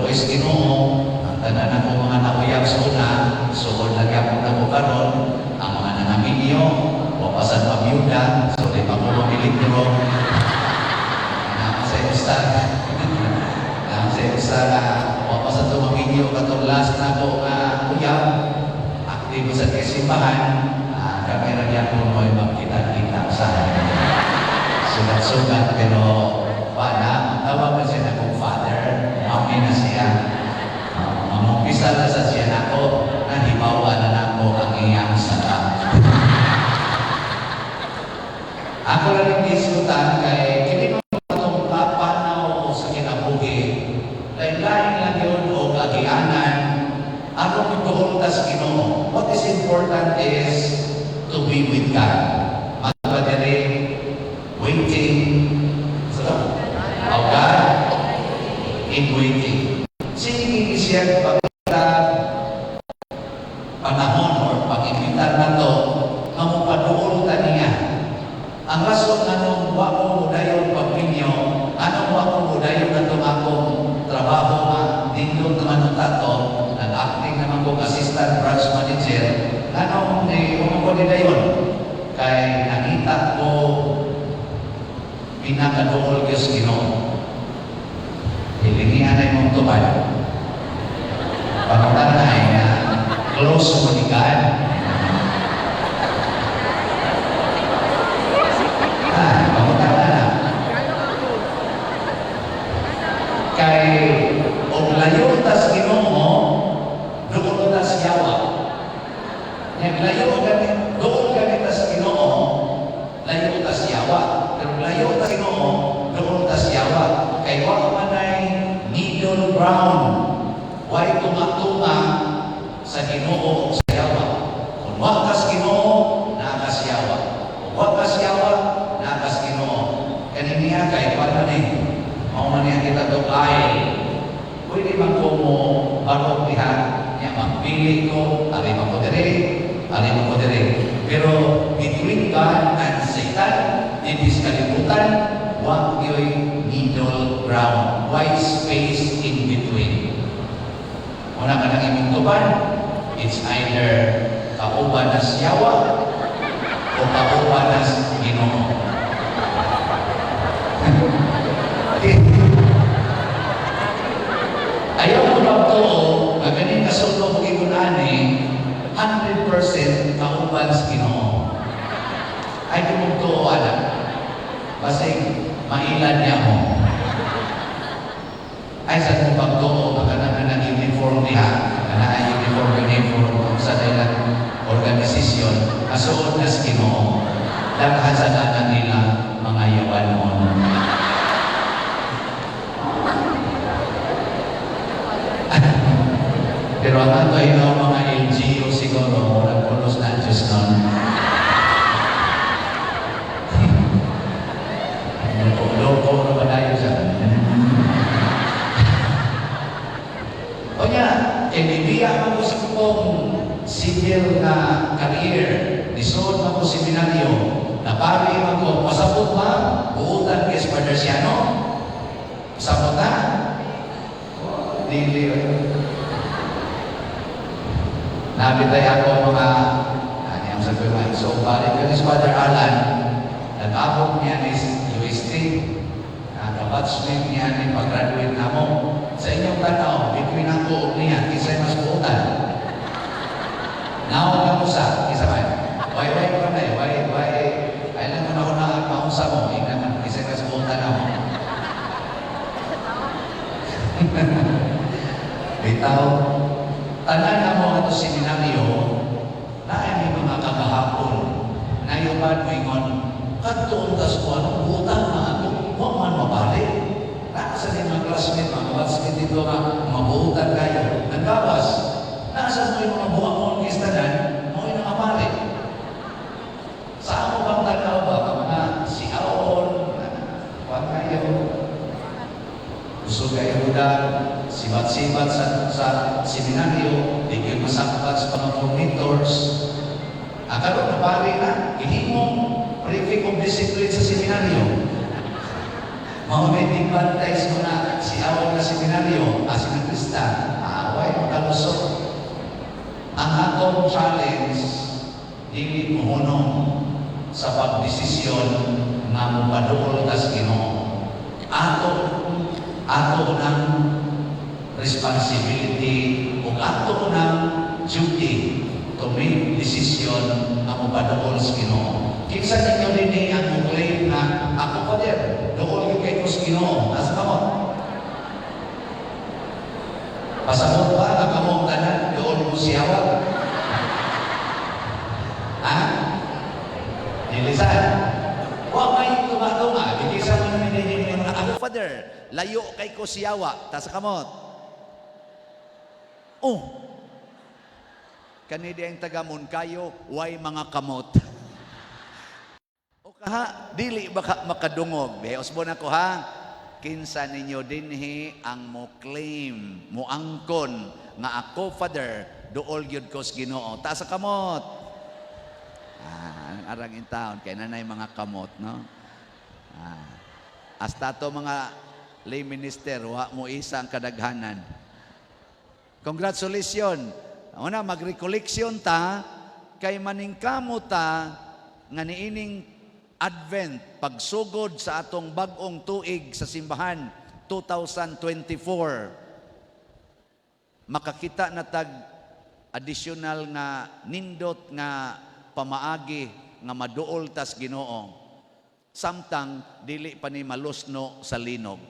Maluoy sa Ginoo, ang tanan ako mga nauyab sa una, suod lang gyapon ako karon, ang mga nangaminyo, wa pa sad mabiyuda, so di pa ko mamiligro. Naa sa usta. Naa sa usta na wa pa sad to maminyo katong last na ko nga uyab. Aktibo sa simbahan, kami ra gyapon mo'y magkita-kita sa sugat-sugat, pero wala, tawag na siya na akong father, mami na siya. Mamumpisa na sa siya nako, nahibawa na nako ang iyang sala. Ako lang yung gisgutan kay kini mga atong kapanaw sa kinabuhi, lain-lain lang yun o kagianan, aron duol ta sa Ginoo. What is important is to be with God. Mataba diri, waiting so, oh God, in waiting. Sige siya pagkita panahon or pag-imbitar na to, nga mopaduol ta niya. Ang rason anong wa ko mudayon pagminyo, anong wa ko mudayon na itong akong trabaho nga nindot naman ang tato, nag-acting naman ko assistant branch manager, anong ni ko ni dayon? Kay nangita ko pinakaduol gyud sa Ginoo. Hilingihan na imong tubad. Pangutan-ay na close mo ni God. Ah, pangutan na. Kay og layo tas Ginoo, duol tas yawa. Nya layo gani, duol gani tas Ginoo, layo tas yawa. Pero layo tas Ginoo, duol tas yawa. Kay wa man ay middle ground. Way tunga-tunga sa Ginoo o sa yawa. Kung wa kas Ginoo, naa kas yawa. Kung wa kas yawa, naa kas Ginoo. Kani niya kay wala ni mao man niya kita dugay. Pwede man ko mo barok diha niya magpili ko, ari man ko diri, ari man ko diri. Pero between God and Satan, dinhi sa kalibutan, wa gyoy middle ground, way space in between. Una ka nang imong tuban, it's either kauban na siyawa o kauban na Ginoo. Ayaw mo magtuo, nga ganing kasulo mo ingon ani, 100% kauban sa Ginoo. Ay di mo tuo ana. Basig mailan niya mo. Ay sa mo pagtuo nga kanang kanang uniform diha, kana ay uniform uniform sa ilang organisasyon, kasuod na sa Ginoo. Daghan sa tanan nila mga yawanon. Pero ang ato ay mga LGU siguro, murag pulos na Diyos nun. Loko na ba tayo sa O niya, kay bibiya man ko sa kong civil na career, nisuod man ko seminaryo, napari man ko, pasabot ba, buutan kay Father Siano? Pasabot na? Oh, dili. Nabitay ako mga, ano yung sabi ko, so balik ka ni Father Alan, nag-abot niya ni UST, nakabatchmate niya ni pag-graduate na mo. Sa inyong tanaw, between ako ug niya, kisay mas buutan. Naon ka mo sa, isa ba? Why ko na eh, why, ay lang ko na ako na maunsa mo, ingnan man, kisay mas buutan ako. Bitaw, tanan na mo ato seminaryo, na ay mga kagahapon, na yung ba moingon, kadto tas ko anong buutan na ato, wa man mabalik. Nasa ni mga classmate, mga batchmate dito nga, mabuutan kayo, naggawas. Nasa mo yung mga buhamon tanan, mo yung nakabalik. Sa amo bang tanaw ba, ka mga siawon, kuwan kayo, gusto kayo huda, sibat-sibat sa seminaryo, di kayo masakbat sa mga formators. Akaroon na bali na, gihimong prefect of discipline sa seminaryo. Mga may bantay sa mga si awag na seminaryo, seminarista, way makalusot. Ang atong challenge, dili mohunong sa pagdesisyon nga mopaduol tas Ginoo. Ato ng responsibility ug ato ng duty to make decision nga mopaduol sa Ginoo. Kinsa ninyo dinhi ang mo-claim na ako, Father, duol gyud kay ko sa Ginoo? Nasa kamot? Pasabot ba nga kamo ang tanan duol mo siyawa? Ha? Dilisan. Wa may tumadunga. Dili sa man ninyo mga ako, Father, layo kay ko siyawa. Taas kamot. Oh. Kani di ang taga Monkayo, way mga kamot. O kaha, dili ba ka makadungog? Be, usbon ako ha. Kinsa ninyo dinhi ang mo claim, mo angkon nga ako, Father, duol gyud ko sa Ginoo? Taas sa kamot. Ah, ang arang in town kay nanay mga kamot, no? Ah. Hasta to mga lay minister, wa mo isa ang kadaghanan. Congratulations. Una, mag-recollection ta kay maningkamo ta nga niining Advent, pagsugod sa atong bag-ong tuig sa simbahan 2024, makakita na tag additional nga nindot nga pamaagi nga maduol tas Ginoo samtang dili pa ni malusno sa linog.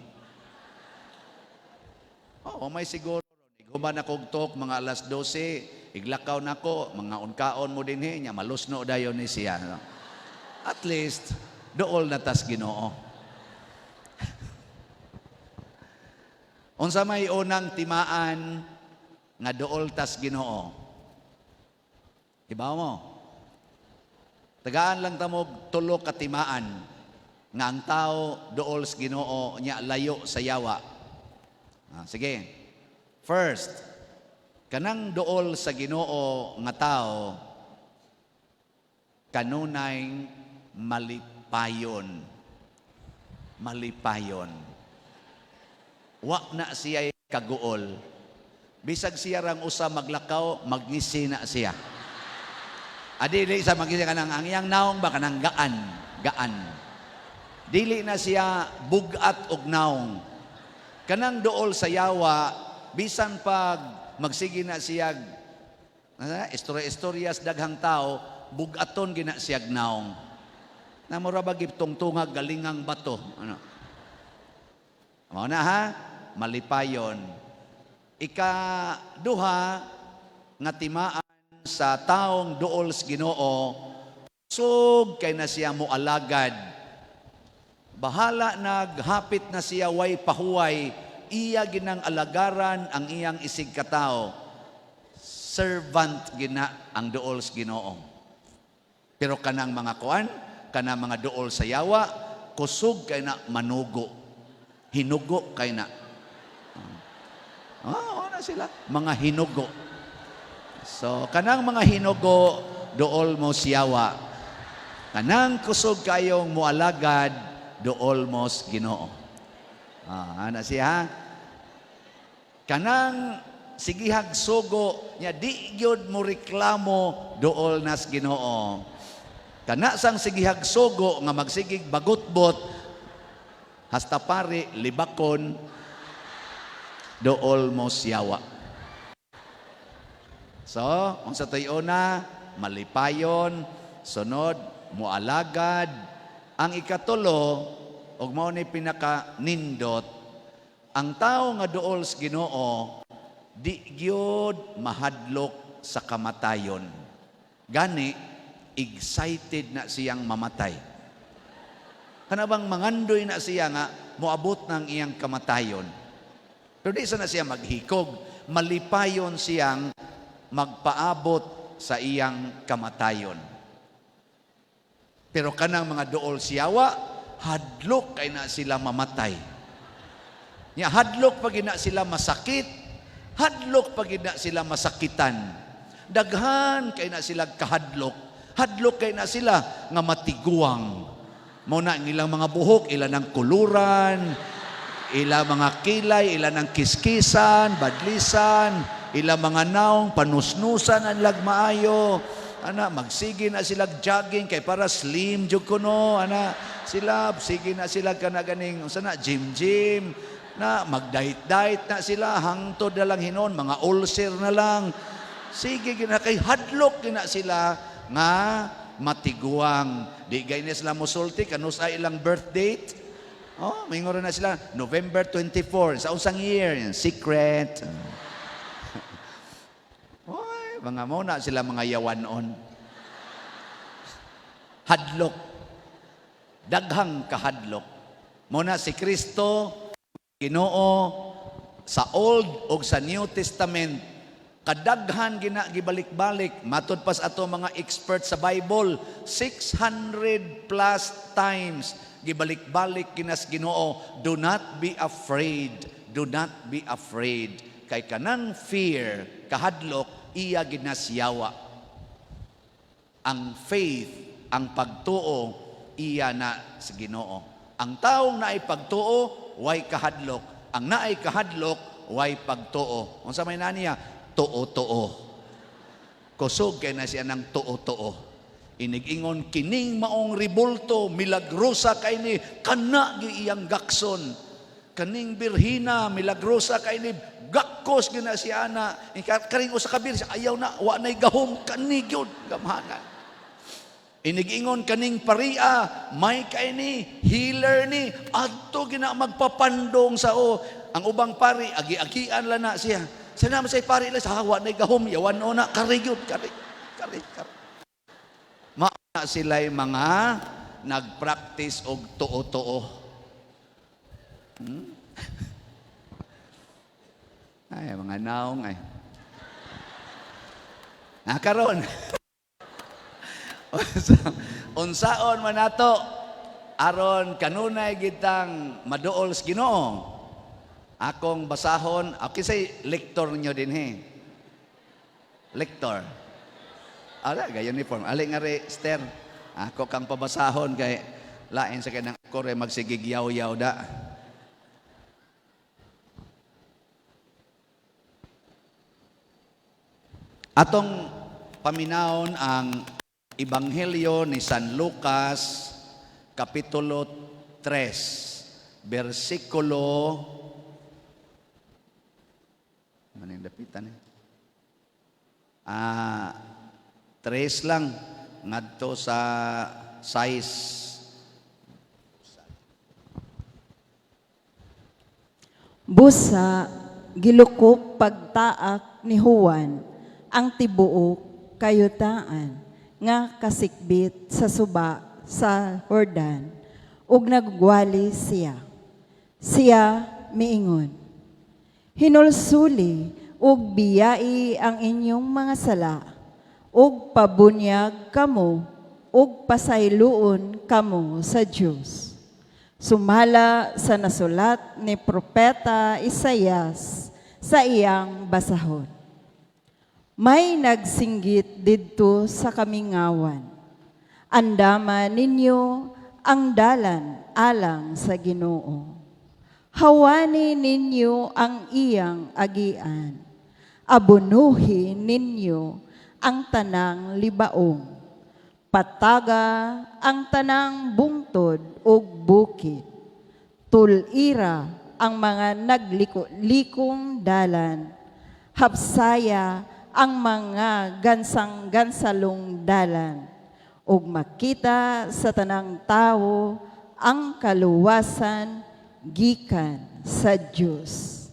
Oo, may siguro. Human ako talk mga alas 12, iglakaw nako, mga unkaon mo dinhi nya malusno dayon ni siya. No? At least duol na tas Ginoo. Unsa may unang timaan nga duol tas Ginoo? Ibaw mo. Tagaan lang tamog tulo ka timaan nga ang tao duol sa Ginoo nya layo sa yawa. Ah, sige. First, kanang duol sa Ginoo nga tao kanunay malipayon. Malipayon. Wa na siya kaguol. Bisag siya rang usa maglakaw, magngisi na siya. Adi dili sa magngisi kanang ang iyang naong ba kanang gaan, gaan. Dili na siya bugat og naong. Kanang duol sa yawa, bisan pag magsige na siya istorya-istoryas daghang tao, bugaton gina siyag naong. Na mura ba gitungtungag galingang bato. Ano? Mao na ha, malipayon. Ika-duha nga timaan sa taong duol sa Ginoo, sug kay na siya mo alagad. Bahala naghapit na siya way pahuway, iya ginang alagaran ang iyang isig katao. Servant gina ang duol sa Ginoo. Pero kanang mga kuan, kanang mga duol sa yawa, kusog kay na manugo. Hinugo kay na. Ah, na sila, mga hinugo. So, kanang mga hinugo, duol mo siyawa. Kanang kusog kayong mualagad, duol mo sa Ginoo. Ah, ana siya ha? Kanang sigihag sugo nya di gyud mo reklamo, duol nas Ginoo. Kana sang sigihag sugo nga magsigig bagutbot hasta pari libakon, duol mo siyawa. So, unsa to'y una, malipayon, sunod, mualagad. Ang ikatulo, ug mao ni pinaka nindot, ang tao nga duol sa Ginoo, di gyud mahadlok sa kamatayon. Gani, excited na siyang mamatay. Kana bang mangandoy na siya nga moabot ng iyang kamatayon. Pero di sa na siya maghikog, malipayon siyang magpaabot sa iyang kamatayon. Pero kanang mga duol siyawa, hadlok kay na sila mamatay. Nya hadlok pag na sila masakit, hadlok pag na sila masakitan. Daghan kay na sila kahadlok, hadlok kay na sila nga matiguang. Mao na ang ilang mga buhok, ilan ang kuluran. Ila mga kilay, ila ng kiskisan, badlisan, ila mga naong, panusnusan ang maayo. Ana, magsige na sila jogging kay para slim jud kuno. Ana, sila sige na sila kana ganing unsa na, gym gym na, mag-diet diet na sila hangtod na lang hinon mga ulcer na lang. Sige gina kay hadlok gina sila nga matiguang. Di gay na sila mosulti kanus ay ilang birth date. Oh, mingon na sila November 24 sa unsang year, secret. Oy, mga mo na sila mga yawanon. Hadlok. Daghang kahadlok. Mo na si Kristo Ginoo sa Old ug sa New Testament, kadaghan gina gibalik-balik. Matud pas ato mga expert sa Bible, 600 plus times gibalik-balik ginas Ginoo, "Do not be afraid, do not be afraid," kay kanang fear, kahadlok, iya ginasyawa. Ang faith, ang pagtuo, iya na sa Ginoo. Ang taong naay pagtuo, way kahadlok. Ang naay kahadlok, way pagtuo. Unsa may naniya? Tuo-tuo. Kusog kay na siya ng tuo-tuo. Inig-ingon, kining maong ribulto, milagrosa kay ni, kana gi iyang gakson. Kaning birhina, milagrosa kay ni, gakos gina siya ana. Karing usa ka birhen, ayaw na, wa na'y gahom, kani gyud, gamhanan. Inigingon kaning paria, may kay ni, healer ni, adto gina magpapandong sa o. Ang ubang pari, agi-agian lang na siya. Sa naman say pari lang, sa hawa na gahom, yawan o na, kari gyud, kari, kari, kari. Mauna sila'y mga nag-practice og tuo-tuo. Ay, mga naong ay. Ah, karon. Unsaon man nato aron kanunay gitang maduol sa Ginoo? Akong basahon, okay, say lector ninyo dinhi. Lector. Ala, ga uniform. Ali nga re, Ster. Ako kang pabasahon kay lain sa kanang ako re magsigig yaw-yaw da. Atong paminawon ang Ebanghelyo ni San Lucas, Kapitulo 3, bersikulo maning dapitan eh. Ah, 3 lang ngadto sa 6. Busa, gilukop pagtaak ni Juan ang tibuok kayutaan nga kasikbit sa suba sa Jordan ug nagwali siya. Siya miingon, "Hinulsuli ug biyai ang inyong mga sala ug pabunyag kamo ug pasayloon kamo sa Dios. Sumala sa nasulat ni Propeta Isayas sa iyang basahon. May nagsinggit didto sa kamingawan, 'Andama ninyo ang dalan alang sa Ginoo. Hawani ninyo ang iyang agian. Abunuhi ninyo ang tanang libaong. Pataga ang tanang bungtod ug bukid. Tulira ang mga nagliko-likong dalan. Hapsaya ang mga gansang-gansalong dalan. Ug makita sa tanang tawo ang kaluwasan gikan sa Dios."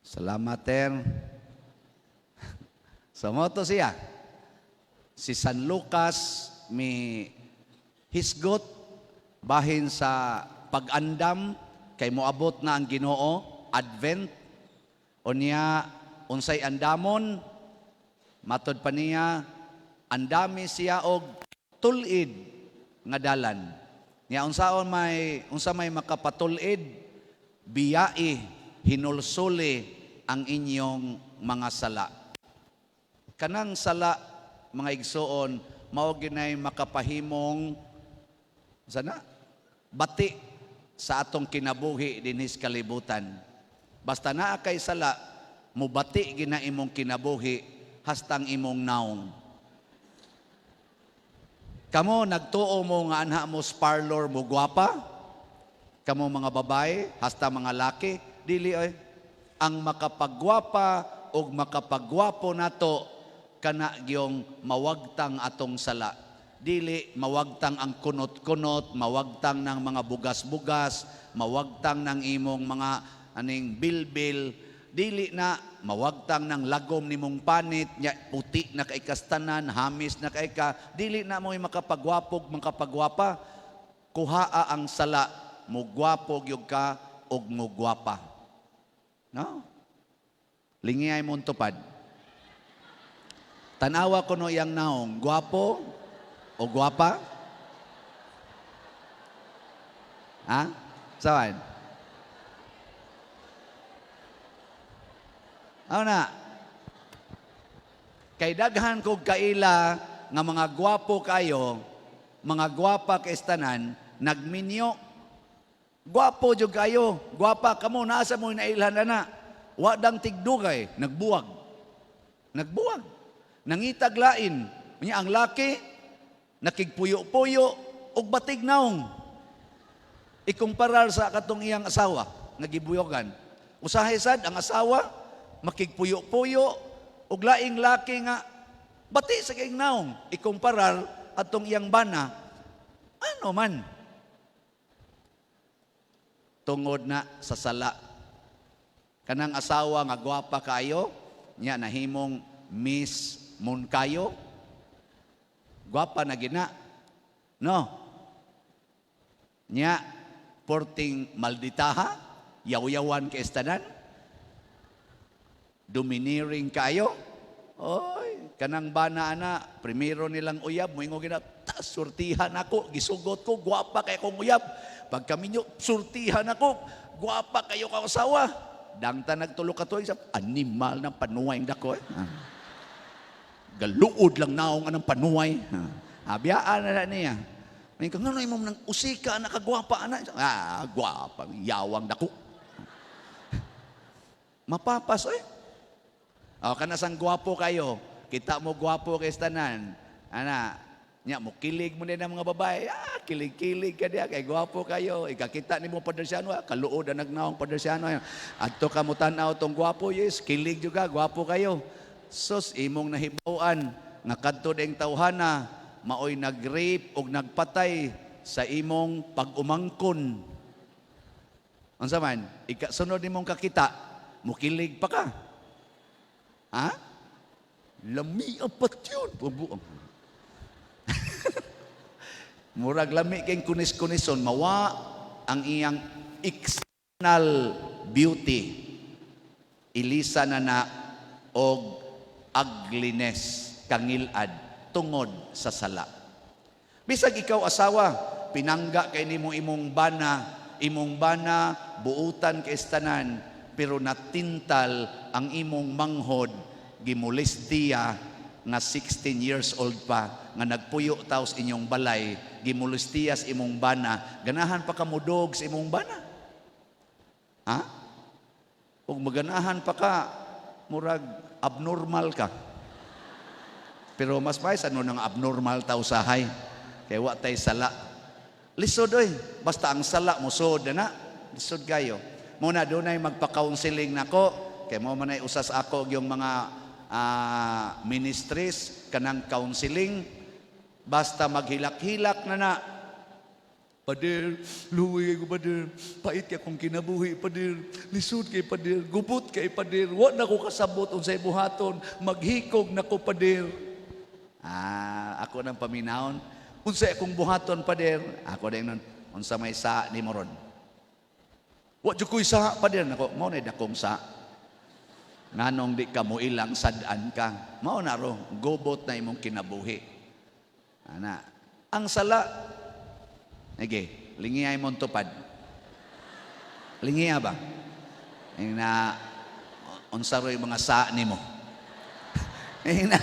Salamat, Ter. Sa moto siya, si San Lucas mi hisgot bahin sa pag-andam kay moabot na ang Ginoo, Advent. Unya unsay andamon? Matod pa niya, andami siya og tul-id nga dalan. Nya unsaon may unsa may makapatul-id? Biyai, hinulsuli ang inyong mga sala. Kanang sala, mga igsuon, mao ginay makapahimong sana bati sa atong kinabuhi dinhi sa kalibutan. Basta naa kay sala, mubati gina imong kinabuhi hastang imong naong. Kamo, nagtuo mo nga anha mo sa parlor mo gwapa? Kamo mga babae, hasta mga laki, dili oy. Ang makapagwapa og makapagwapo nato kana gyong mawagtang atong sala. Dili mawagtang ang kunot-kunot, mawagtang ng mga bugas-bugas, mawagtang ng imong mga aning bilbil, dili na mawagtang ng lagom nimong panit, nya puti na kay kastanan, hamis na kay ka, dili na mo'y makapagwapog, makapagwapa. Kuhaa ang sala, mugwapo gyud ka og mugwapa. No? Lingiyay mong tupad. Tanawa ko no iyang naong, gwapo o gwapa? Ha? Saan? Ano na? Kay daghan kog kaila nga mga gwapo kayo, mga gwapa kay tanan, nagminyo. Gwapo jud kayo, gwapa kamo, nasa mo nailhan na na. Wa dang tigdugay, nagbuwag. Nagbuwag. Nangitag lain. Nya ang laki, nakigpuyo-puyo, og batig naong. Ikumparar sa katong iyang asawa, nga gibuyogan. Usahay sad, ang asawa, makigpuyo-puyo, og laing laki nga, bati sa kayong naong. Ikumparar atong iyang bana, ano man? Tungod na sa sala. Kanang asawa nga gwapa kayo, nya nahimong Miss Moncayo. Gwapa na gina. No? Nya porting malditaha, yaw-yawan kay estanan. Domineering kayo. Oy, kanang bana ana, primero nilang uyab, moingon gina, ta surtihan ako, gisugot ko, gwapa kay akong uyab. Pagka minyo, surtihan ako, gwapa kayo ka asawa. Dangta nagtulo ka tuig, animal ng panuway dako. Eh. Ah. Galuod lang naong anang panuway. Ah. Abiyaan na na niya. May ka, ngano imong nang usika, nakagwapa ana. Ah, gwapa, yawang dako. Mapapas, eh. O, kanasang gwapo kayo, kita mo gwapo kay tanan. Ana, nya mo kilig mo din ang mga babae. Ah, kilig-kilig ka diya kay gwapo kayo. Ikakita nimo Padersiano, ah, kaluod ang nagnaong Padersiano. Adto ka mo tan-aw tong gwapo, yes, kilig jud ka, gwapo kayo. Sus, imong nahibaw-an nga kadto ding tawhana maoy nag-rape og nagpatay sa imong pag-umangkon. Unsa man? Ikasunod nimong kakita, mukilig pa ka. Ha? Lami ang patyon. Bubuang. Murag lami kay kunis-kunison, mawa ang iyang external beauty. Ilisa na na og ugliness, kangilad, tungod sa sala. Bisag ikaw asawa, pinangga kay nimo imong bana buutan kay tanan, pero natintal ang imong manghod, gimolestiya nga 16 years old pa, nga nagpuyo taos inyong balay, gimolestiya sa imong bana, ganahan pa ka mudog sa imong bana? Ha? Ug maganahan pa ka, murag abnormal ka. Pero mas may sa nang abnormal tao sahay. Kay wa tay sala. Lisod oy, basta ang sala mosod na. Lisod kayo. Muna dunay magpa-counseling nako, kay mo man ay usas ako yung mga ministries kanang counseling, basta maghilak-hilak na na. Pader, luwi ko pader, pait kay akong kinabuhi pader, lisod kay pader, gubot kay pader, wa na ko kasabot unsay buhaton, maghikog na ko pader. Ah, ako nang paminahon. Unsay akong buhaton pader? Ako din nun, unsa may sa ni moron. Wa jud ko'y sa pader nako, mao na dakong sa. Nganong di ka mo ilang sad-an ka. Mao na ro, gubot na imong kinabuhi. Ana, ang sala. Sige, lingiyay mong tupad. Lingiya ba? Yung na, unsa ro'y mga sa nimo. Yung na,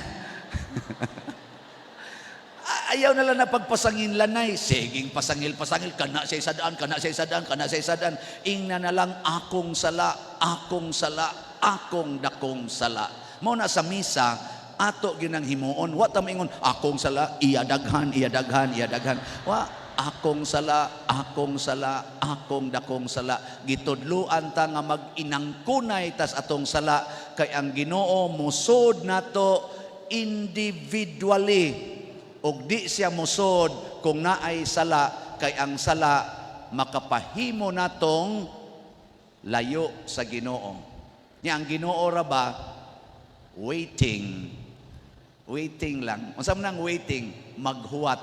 Ayaw na lang na pagpasangil lanay. Siging pasangil-pasangil, kana siya sadaan, kana siya sadaan, kana siya sadaan. Ingna na lang, "Akong sala, akong sala, akong dakong sala." Mao na sa misa, ato ginang himuon. Wa ta maingon, "Akong sala, iya daghan, iya daghan, iya daghan." Wa, "Akong sala, akong sala, akong dakong sala." Gitudluan ta nga mag-inangkunay tas atong sala kay ang Ginoo musod nato individually ug di siya musod kung naay sala, kay ang sala makapahimo natong layo sa Ginoo. Nya ang Ginoo ra ba waiting. Waiting lang. Unsa man ang waiting? Maghuwat.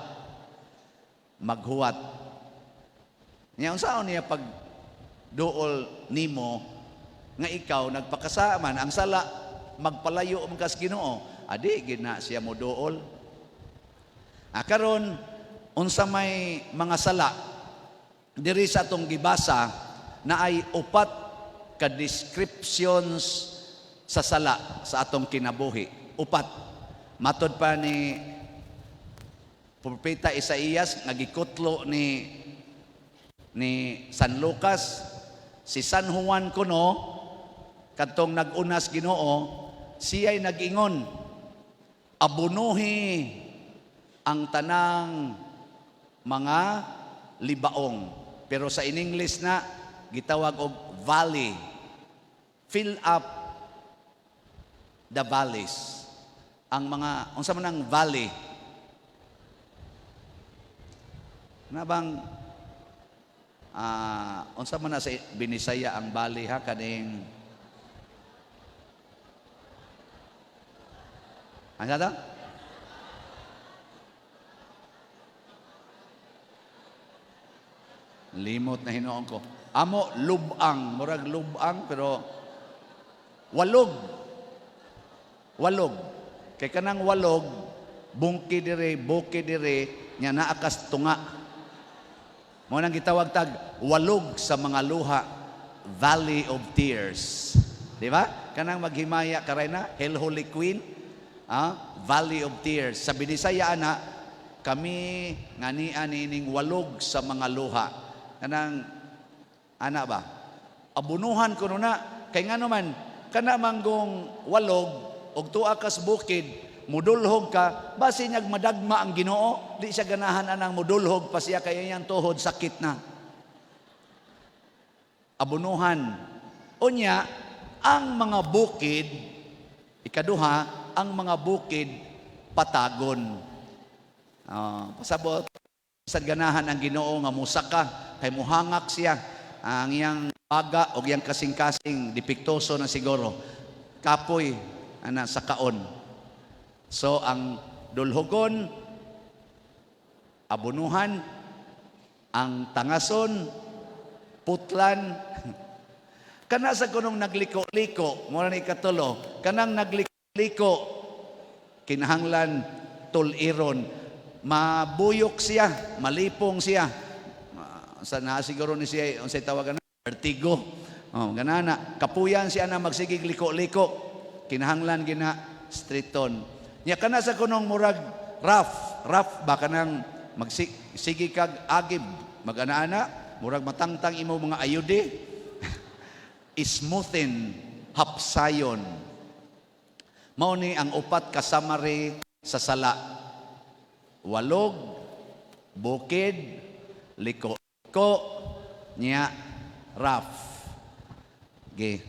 Maghuwat. Nya unsaon niya pag duol nimo nga ikaw nagpakasama ang sala, magpalayo man kas Ginoo, adi gid na siya mo duol. Ah, karon, unsa may mga sala? Diri sa atong gibasa na ay upat ka descriptions sa sala sa atong kinabuhi. Upat. Matod pa ni Propeta Isaías nga gikutlo ni San Lucas, si San Juan kuno, kadtong nag-unas Ginoo, siya'y nag-ingon, "Abunuhi ang tanang mga libaong." Pero sa in English na gitawag og valley. Fill up the valleys. Ang mga unsa man ang valley? Na bang unsa man na sa Binisaya ang valley, ha, kaning ano ta? Limot na hinuon ko. Amo, lubang. Murag lubang, pero walog. Walog. Kay kanang walog, bungki dire, buki dire, nya naa kas tunga. Mao nang gitawag tag walog sa mga luha, Valley of Tears. Di ba? Kanang maghimaya karay na, Hail Holy Queen, Valley of Tears. Sa Binisaya ana, kami ngania nining walog sa mga luha. Kanang ana ba? Abunuhan ko na kay ngano man kana manggong walog og tuwa kas bukid, mudulhog ka, basi niyag madagma ang Ginoo, di siya ganahan anang mudulhog pa siya kay iyang tuhod sakit na. Abunuhan. Unya, ang mga bukid, ikaduha, ang mga bukid patagon. Pasabot sa ganahan ang Ginoo nga musaka kay muhangak siya, ang iyang baga og iyang kasing-kasing depektoso na siguro, kapoy ana sa kaon. So ang dulhogon, abunuhan, ang tangason, putlan. Kana sa kunong nagliko-liko, mura ni katulo, kanang nagliko-liko kinahanglan tuliron, mabuyok siya, malipong siya. Sa na siguro ni siya unsay tawagan, vertigo. Oh, ganana, kapuyan siya na magsigig liko-liko. Kinahanglan gina straighton. Nya kana sa kunong murag rough, rough ba, kanang magsige kag agib, mag-ana-ana, murag matangtang imo mga ayude. Smoothen, hapsayon. Mao ni ang upat ka summary sa sala. Walog, bukid, liko, ko, nya, rough. Ge,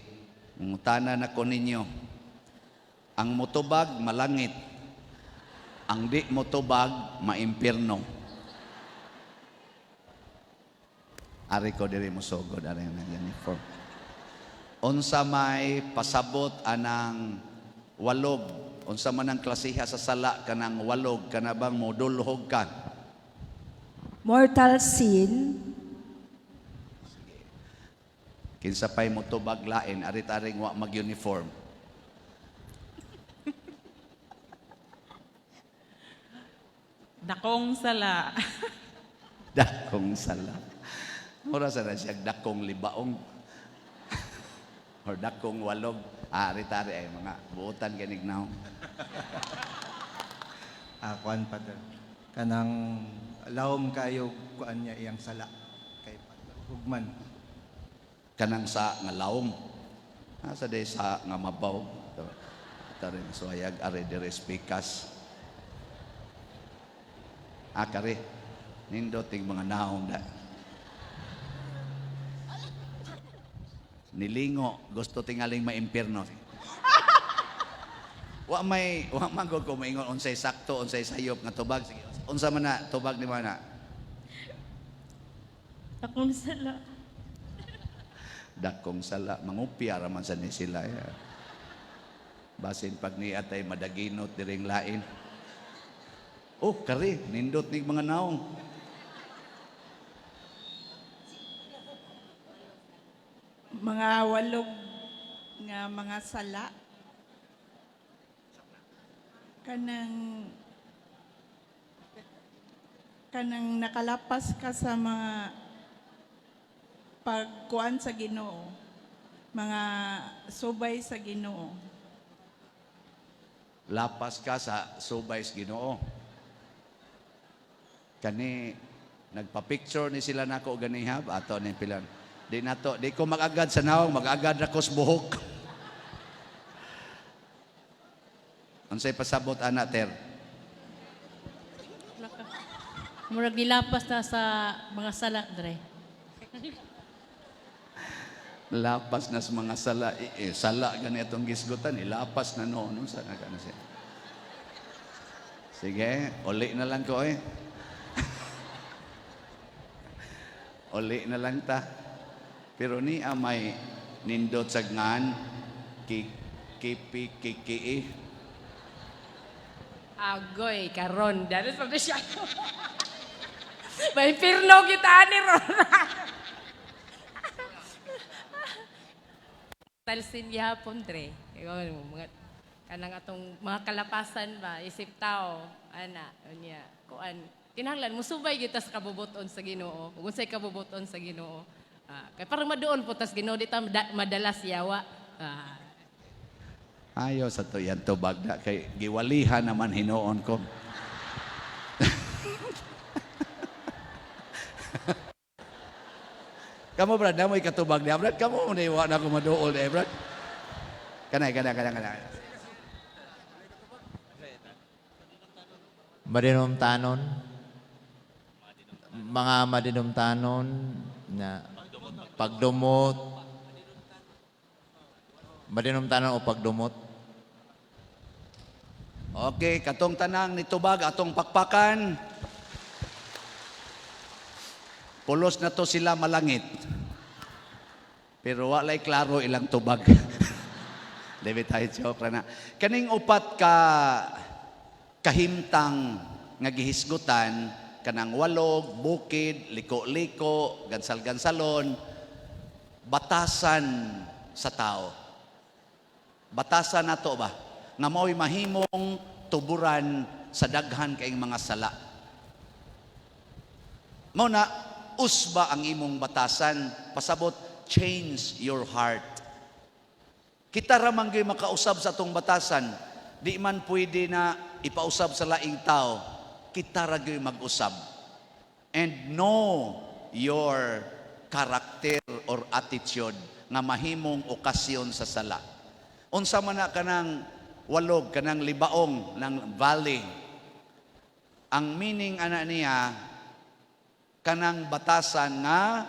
mangutana na ko ninyo. Ang motubag, malangit. Ang di motubag, maimpirno. Ari ko diri mosugod, ari na uniform. Unsa may pasabot anang walog? Unsa man ang klasiha sa sala kanang walog, kana bang modulhog ka? Mortal sin. Kinsa pay motubag lain, ari-taring wa mag-uniform? Dakong sala. Dakong sala. Mura sa na siya dakong libaong or dakong walog. Ah, ari-tari ay mga buotan ganig naong. Kuan pa. Kanang lawom kayo kuan niya iyang sala kay hugman. Kanang sa nga lawom. Asa day sa nga mabaw. Tarin suayag are dire speakas. Ah, kare. Nindot ting mga naong da. Nilingo, gusto tingaling maimpirno. Wa may wa man ko maingon unsay sakto, unsay sayop nga tubag. Sige, unsa man na tubag ni mana? Akong sala. Dakong sala, mangupya ra man sa ni sila. Eh. Basin pag ni atay madaginot diring lain. Oh, kare, nindot ni mga naong. Mga walog nga mga sala. Kanang nakalapas ka sa mga pagkuan sa Ginoo, mga subay sa Ginoo. Lapas ka sa subay sa Ginoo. Kani nagpa-picture ni sila nako ganihab ato ni pilan. Di nato, di ko mag-agad sa nawong, mag-agad ra ko sa buhok. Unsay pasabot ana, Ter? Murag nilapas na sa mga sala, dre. Lapas na sa mga sala. Eh, sala gani atong gisgutan, ilapas na noon. Unsa na kana siya? Sige, uli na lang ko eh. Uli na lang ta. Pero ni may nindot sa ngan, ki, kipi, kiki. Agoy, karon. Dali sa siya. May pirno kita ani ron. Talsin gihapon dre. Ikaw mga kanang atong mga kalapasan ba isip tao ana unya kuan kinahanglan musubay kita sa kabubuton sa Ginoo ug unsay kabubuton sa Ginoo. Ah, kay para maduol po tas Ginoo di ta madalas yawa. Ah. Ayo sa to yan tubag na kay giwalihan naman hinuon ko. Kamo brad, namoy katubag niya brad. Kamo mo na na ko maduol eh brad. Kanay, kanay, kanay, kanay. Madinumtanon. Mga madinumtanon na pagdumot. Madinumtanon o pagdumot. Okay, katong tanang nitubag atong pakpakan. Pulos na to sila malangit. Pero walay klaro ilang tubag. Debe tayo joke na. Kaning upat ka kahimtang nga gihisgutan kanang walog, bukid, liko-liko, gansal-gansalon, batasan sa tao. Batasan nato ba? Nga mao'y mahimong tuburan sa daghan kaayong mga sala. Mao na usba ang imong batasan, pasabot change your heart. Kita ra man gyud makausab sa atong batasan, di man pwede na ipausab sa laing tao. Kita ra gyud mag-usab. And know your character or attitude nga mahimong okasyon sa sala. Unsa man na kanang walog, kanang libaong ng valley. Ang meaning ana niya kanang batasan nga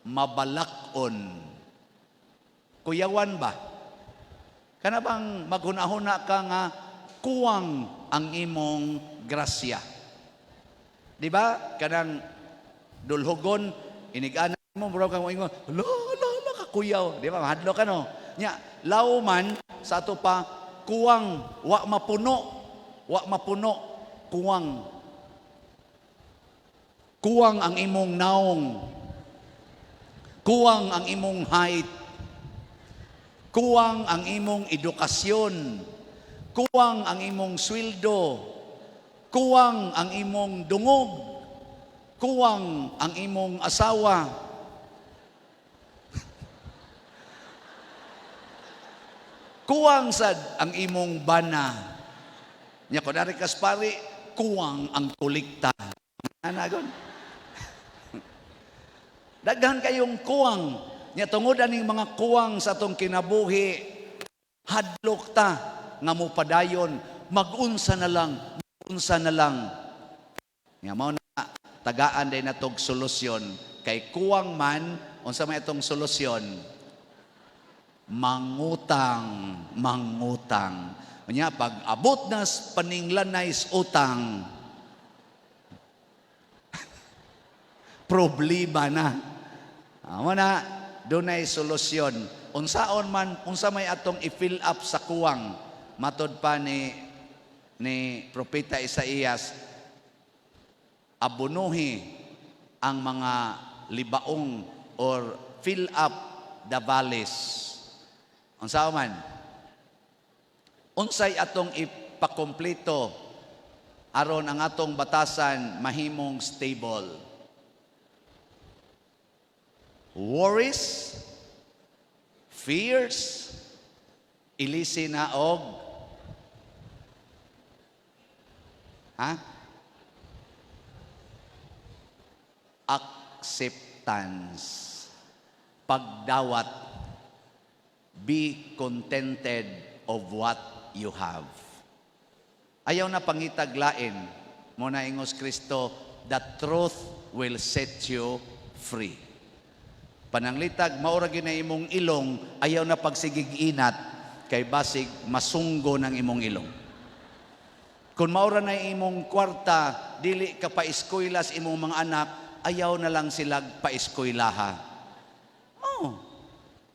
mabalakon. Kuyawan ba? Kana bang maghuna-huna ka nga kuwang ang imong grasya? Di ba? Kanang dulhugon, inig-ana mo, murag kang moingon, hala, hala, hala, kakuyaw. Di ba? Mahadlok ka, no? Nya, law man, sa ato pa, kuwang, wa mapuno, kuwang. Kuwang ang imong naong. Kuwang ang imong height. Kuwang ang imong edukasyon. Kuwang ang imong sweldo. Kuwang ang imong dungog. Kuwang ang imong asawa. Kuwang sad ang imong bana. Nya kunwari kaspari, Kuwang ang kolekta. Anagon. Daghan kayong kuwang. Nya tungod aning mga kuwang sa atong kinabuhi, hadlok ta nga mopadayon, mag-unsa na lang, mag-unsa na lang. Nga mao na tagaan din natog solusyon kay kuwang man. Unsa may atong solusyon? Mangutang, mangutang. Unya pag abot na sa paninglanay sa utang, problema na. Amo na dunay solusyon. Unsaon man, unsa may atong i-fill up sa kuwang? Matod pa ni Propeta Isaías, abunuhi ang mga libaong or fill up the valleys. Unsa man? Unsay atong ipakompleto aron ang atong batasan mahimong stable? Worries, fears, ilisi na og ha? Acceptance. Pagdawat. Be contented of what you have. Ayaw na pangitag lain. Mo na ingos Kristo, "The truth will set you free." Pananglitag, maura gyud na imong ilong, ayaw na pagsigig inat, kay basig masunggo ng imong ilong. Kung maura na imong kwarta, dili ka pa-eskwela sa imong mga anak, ayaw na lang sila pa-eskwelaha. Oh.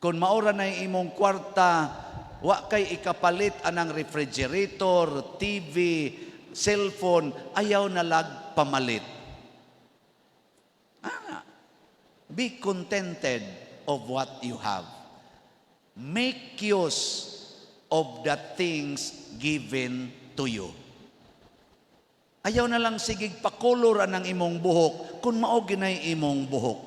Kung maura na imong kwarta, wa kay ikapalit anang refrigerator, TV, cellphone, ayaw na lag pamalit. Ah, be contented of what you have. Make use of the things given to you. Ayaw na lang sigig pakolor anang imong buhok kung mao ginay imong buhok.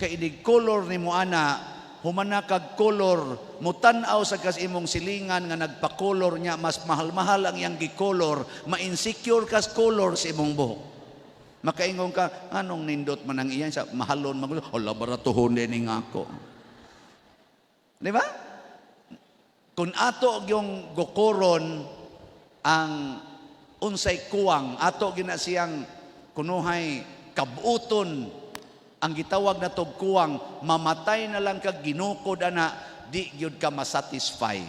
Kay inig color nimo ana, humana kag color, mutan-aw sa kas imong silingan nga nagpa-color niya, mas mahal-mahal ang iyang gi-color, ma-insecure kas color sa imong buhok. Makaingon ka, "Anong nindot man ang iyan sa mahalon magulo, hala, baratuhon din nga ako." Di ba? Kung ato yung gukoron ang unsay kuwang, ato gina siyang kunuhay kabuton ang gitawag na tog kuwang, mamatay na lang kag ginukod ana, di gyud ka masatisfy.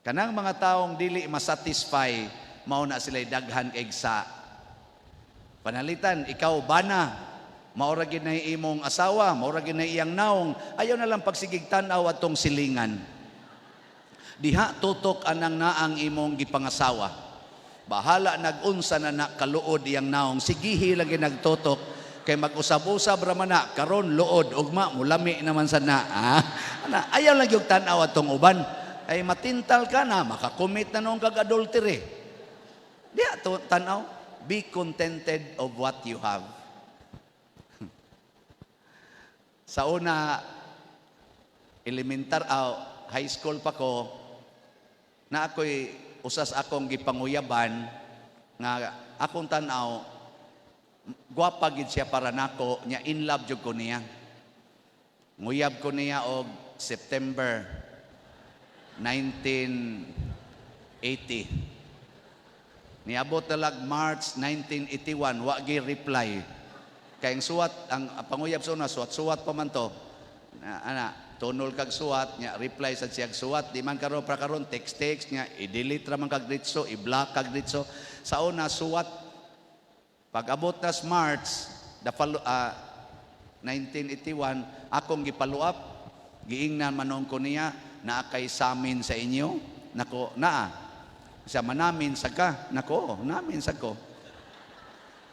Kanang mga taong dili masatisfy, mao na sila daghan kay sa panalitan. Ikaw bana, maura gid na imong asawa, maura gid na iyang naong, ayaw na lang pagsigig tan-aw atong silingan. Diha tutok anang naang imong gipangasawa. Bahala nag-unsa na na kaluod iyang naong, sigihi lang nagtutok kay mag-usab-usab ra man na karon luod, ugma mulami naman sa na. Ah, ana, ayaw lang yung tan-aw atong uban ay matintal ka na, makakomit na noong kag adultery. Diha to tan-aw, be contented of what you have. Sa una, elementar, high school pa ko, na ako'y usas akong gipanguyaban nga akong tan-aw gwapa gid siya para nako, nya in love jud ko niya. Nguyab ko niya og September 1980. Niabot talag March 1981, wa gi reply. Kay ang suwat, ang panguyab sa una, suwat-suwat pa man to. Na, ana, tunol kag suwat, nya reply sa siyag suwat. Di man karon pra karon text text nya i-delete ra man kag ditso, i-block kag ditso. Sa una suwat. Pag abot na sa March the follow, 1981, akong gipalo up, giingnan manon ko niya, "Naa kay samin sa inyo?" "Nako, naa." Siya, "Manamin sa ka?" "Nako, namin sa ko."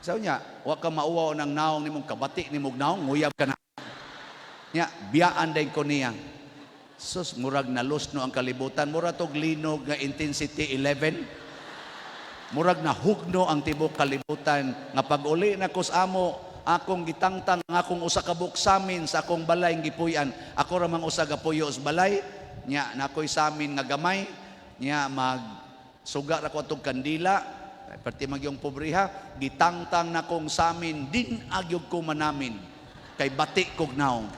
Sabi niya, "Wa ka mauwaw ng naong nimong kabati nimong naong, nguyab ka na." Nya, biyaan din ko niya. Sus, murag nalusno ang kalibutan. Murag tog linog nga intensity 11. Murag na hugno ang tibok kalibutan. Nga pag-uli na ko sa amo, akong gitangtang ang akong usa ka samin sa akong balay gipuy-an. Ako ra mang usa ka puyo sa balay. Nya, nakoy samin nga gamay. Nya, mag Suga ra ko atong kandila, perti magyong pobriha, gitangtang na kong samin, din agyog ko manamin, kay bati kog naong.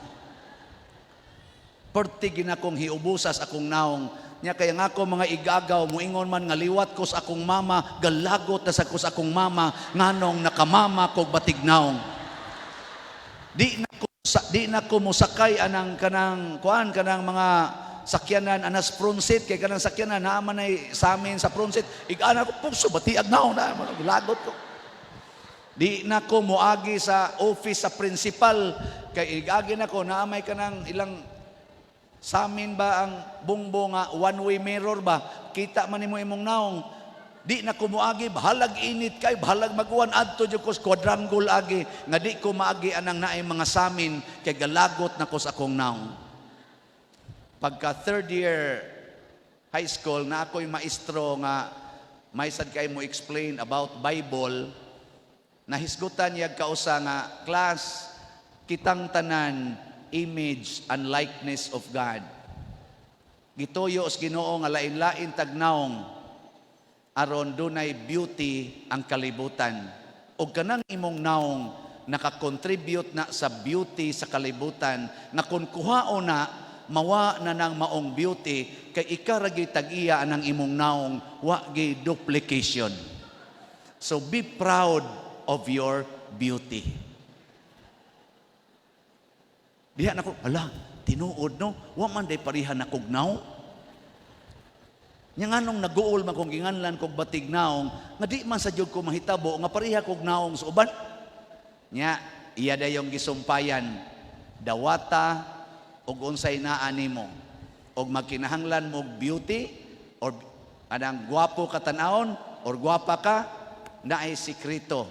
Perti ginakong hiubusas akong naong. Nya kaya nga ako mga igagaw, muingon man nga liwat ko sa akong mama, galagot na sa ko sa akong mama, nganong nakamama kog batig naong. Di na ko mosakay anang kanang kuan, kanang mga sakyanan anas front seat, kay kanang sakyanan naa man ay samin sa front seat. Igana ko pugso, batiag naong na, lagot ko. Di na ko moagi sa office sa principal kay igagi na ko naa may kanang ilang samin ba, ang bungbo nga one way mirror ba, kita man nimo imong naong. Di na ko moagi, bahalag init kay, bahalag maguwan, adto jud ko sa quadrangle agi nga di ko maagi anang naay mga samin kay galagot na ko sa akong naong. Pagka third year high school na, ako'y maestro nga may sad kay mo explain about Bible. Nahisgutan niya kausa nga class, "Kitang tanan image and likeness of God. Gituyo sa Ginoo nga lain-lain tag naong aron dunay beauty ang kalibutan. Og kanang imong naong nakakontribute na sa beauty sa kalibutan, nga kung kuhaon na, mawa na nang maong beauty kay ika ra gyud tag-iya anang imong naong, wa gyud duplication. So be proud of your beauty." Diha nako, ala, tinuod no, wa man day pareha na kog naong. Nya nganong naguol man kong ginganlan kog batig naong, nga di man sa jud ko mahitabo nga pareha kog naong sa uban. Nya, iya dayong gisumpayan, dawata og unsay naa nimo. Og magkinahanglan mo og beauty or anang gwapo ka tan-awon or gwapa ka, naay sikreto.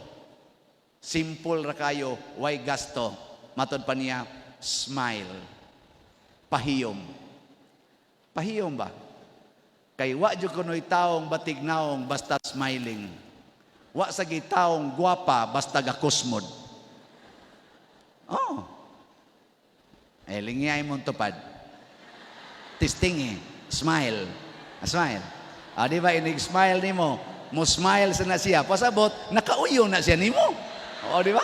Simple ra kayo, way gasto. Matod pa niya, smile. Pahiyom. Pahiyom ba? Kay wa jud kunoy taong batig naong basta smiling. Wa sa taong gwapa basta gakusmod. Oh. Eh, lingiyay mong tupad. Testing eh. Smile. Ah, smile. Ah, di ba, inig-smile nimo, mo smile sa na siya. Pasabot, nakauyo na siya nimo. Oo, di ba?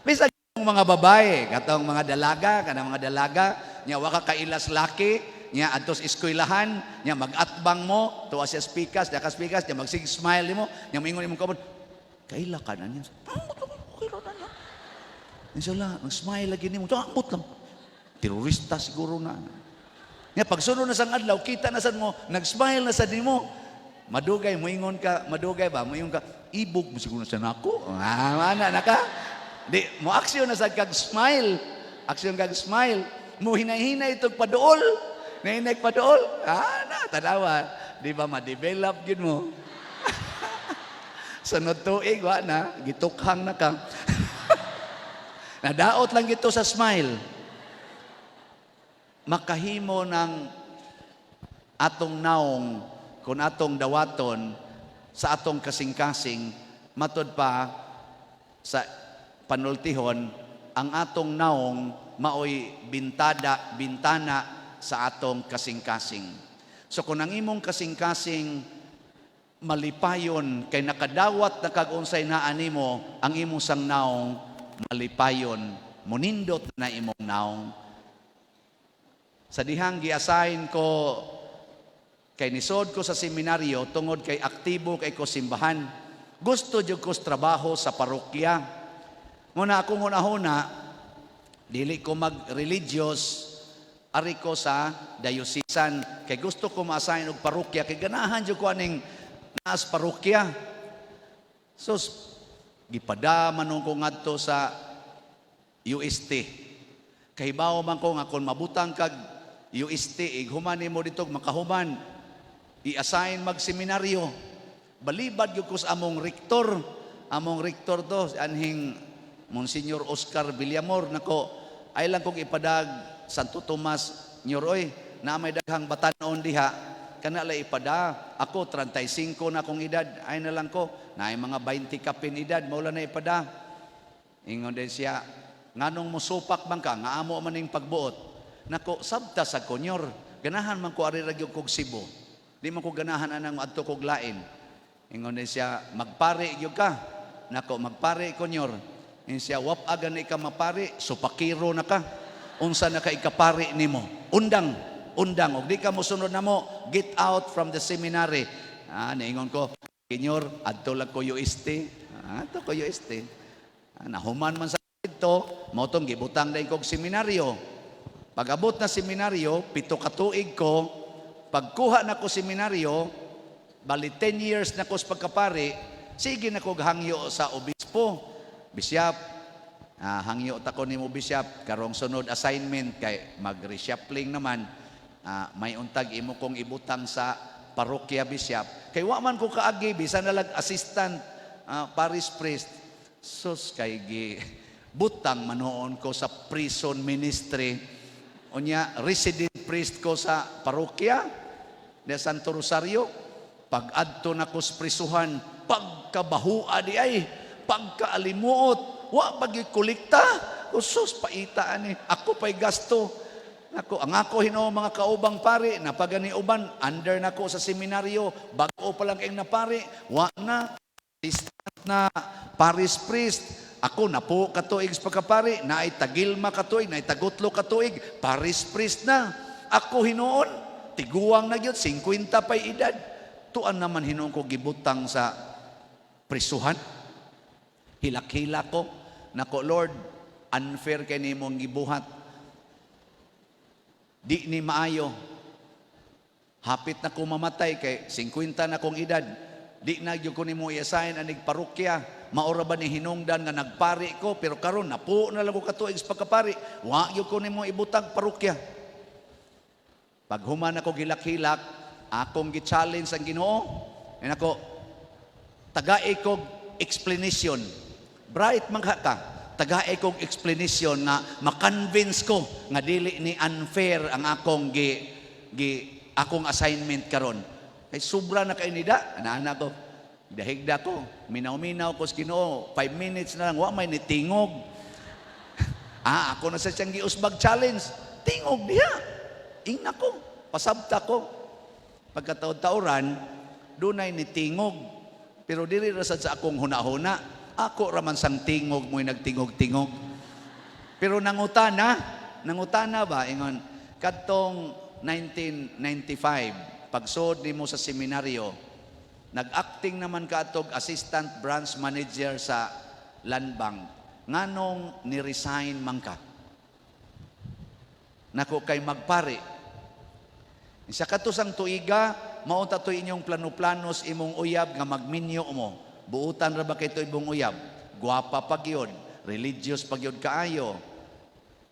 Bisag mga babae, katong mga dalaga, kanang mga dalaga, nya wa ka kailas laki, nya adtos eskwelahan, nya mag-atbang mo, tuwa siya speakers, nya ka speakers, nya magsig smile nimo, nya moingon imong kaubod, "Kaila ka na niya." "Ambot lang, okay ra na niya." Nya sila, nag-smile lagi nimo, "Ambot lang. Terorista siguro na." Nya pagsunod na sang adlaw, kita na sad mo, nag-smile na sad nimo. Madugay, moingon ka, madugay ba, moingon ka, "Ibog mo siguro siya nako." Ah, ana na ka. Di, mo aksyon na sad kag smile. Aksyon kag smile. Mo hinay-hinay itong paduol. Hinay paduol. Ah, na, tanawa. Di ba ma-develop gyud mo? Sunod tuig, wa na, gitukhang na ka. Nadaot lang gito sa smile. Makahimo ng atong naong kung atong dawaton sa atong kasing-kasing. Matod pa sa panultihon, ang atong naong maoy bintada, bintana sa atong kasing-kasing. So kung ang imong kasing-kasing malipayon kay nakadawat na kag unsay naa nimo, ang imong sang naong malipayon, munindot na imong naong. Sa dihang gi-assign ko, kay nisod ko sa seminaryo tungod kay aktibo kay ko simbahan. Gusto jud ko sa trabaho sa parokya. Muna akong hunahuna, dili ko mag-religious, ari ko sa diocesan kay gusto ko ma-assign og parokya kay ganahan jud ko aning naas parokya. So gipada man ko ngadto sa UST. Kahibaw man ko nga kung mabutang kag UST, ighuman nimo dito, makahuman, i-assign mag seminaryo. Balibad gyud ko sa among rektor. Among rektor to, si anhing Monsignor Oscar Villamor. Nako, ay lang kong ipadag Santo Tomas Nyor oy, na may daghang batanon diha, kana lay ipada. Ako 35 na akong edad, ay na lang ko, na mga 20 kapin edad, maula na ipada. Ingon din siya, "Nganong musupak man ka, nga amo man ning pagbuot?" Nako, sabta sa konyor, ganahan man ko ari ra gyud kog Cebu. Di man ko ganahan anang adto kog lain. Ingon ni siya, "Magpari gyud ka." Nako, "Magpari ko, nyor." Ingon siya, "Wap gani ka mapari, supakiro na ka. Unsa na ka ikapari nimo? Undang, undang. Og di ka mosunod namo, get out from the seminary." Ah, niingon ko, "Senyor, adto lang ko UST." Ah, adto ko UST. Ah, nahuman man sa dito, mao tong gibutang dayon kog seminaryo. Pag-abot na seminaryo, 7 ka tuig ko, pagkuha na ko seminaryo, bali 10 years na ko sa pagkapari, sige na ko hangyo sa obispo. "Bishop, hangyo ta ko nimo, Bishop, karong sunod assignment kay mag-reshuffling naman, may untag imo kong ibutang sa parokya, Bishop. Kay wa man ko kaagi, bisan na lang assistant parish priest." Sus, kay gi butang manoon ko sa prison ministry. Unya, resident priest ko sa parokya de Santo Rosario. Pag adto na ko sa prisuhan, pagkabahua di ay, pagkaalimuot, wa pag kolekta. Sus, paita ani. Ako pa'y gasto. Ako, ang ako hinoo mga kaubang pari, napagani uban, under na ko sa seminaryo, bago pa lang kayong napari, wa na, assistant na parish priest. Ako, napo katuig sa pagkapari, naay tagilma katuig, naay tagutlo katuig, parish priest na. Ako hinuon, tiguang na gyud, 50 pa'y edad. Tuan naman hinuon ko gibutang sa prisuhan. Hilak-hilak ko. Nako, Lord, unfair kay nimong gibuhat. Di ni maayo. Hapit na ko mamatay kay 50 na kong edad. Di na gyud ko nimo i-assign anig parokya. Maora ba ni hinungdan nga nagpari ko, pero karon napo na lang ko katuig sa pagkapari. Wa gyud ko nimo ibutang parokya. Pag human ako gilak-hilak, akong gi-challenge ang Ginoo. And ako, tagai kog explanation. Bright man ka ka. Tagai kog explanation nga ma-convince ko nga dili ni unfair ang akong gi, gi akong assignment karon. Kay sobra na kay nida, ana ko. Dahigda ko, minaw-minaw ko sa Ginoo, 5 minutes na lang, wa may nitingog. Ah, ako na sa siyang giusbag challenge. Tingog diha. Ingna ko, pasabta ko. Pagkataon-tauran, dunay nitingog. Pero dili ra sad sa akong huna-huna. Ako raman sang tingog mo'y nagtingog-tingog. Pero nangutana, nangutana ba, ingon, kadtong 1995, pagsod nimo sa seminaryo, nag-acting naman ka atog assistant branch manager sa Land Bank. Nganong ni-resign man ka? Nako, kay magpari. Sa katusang tuiga, mao ta to inyong plano-plano sa imong uyab nga magminyo mo. Buutan ra ba kay to imong uyab? Gwapa pa gyud, religious pa gyud kaayo.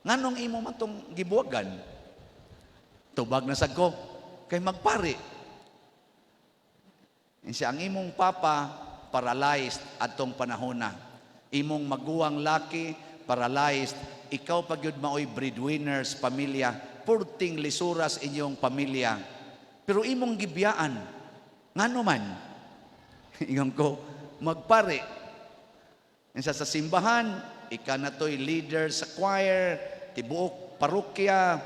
Nganong imo man tong gibuwagan? Tubag na sad ko, kay magpari. Siya ang imong papa paralyzed adtong panahona. Imong maguwang laki paralyzed. Ikaw pa gyud maoy breadwinners pamilya. Purting lisuras inyong pamilya. Pero imong gibiyaan, ngano man? Ingon ko, magpari. Sa simbahan, ika na to'y leader sa choir, tibuok parokya,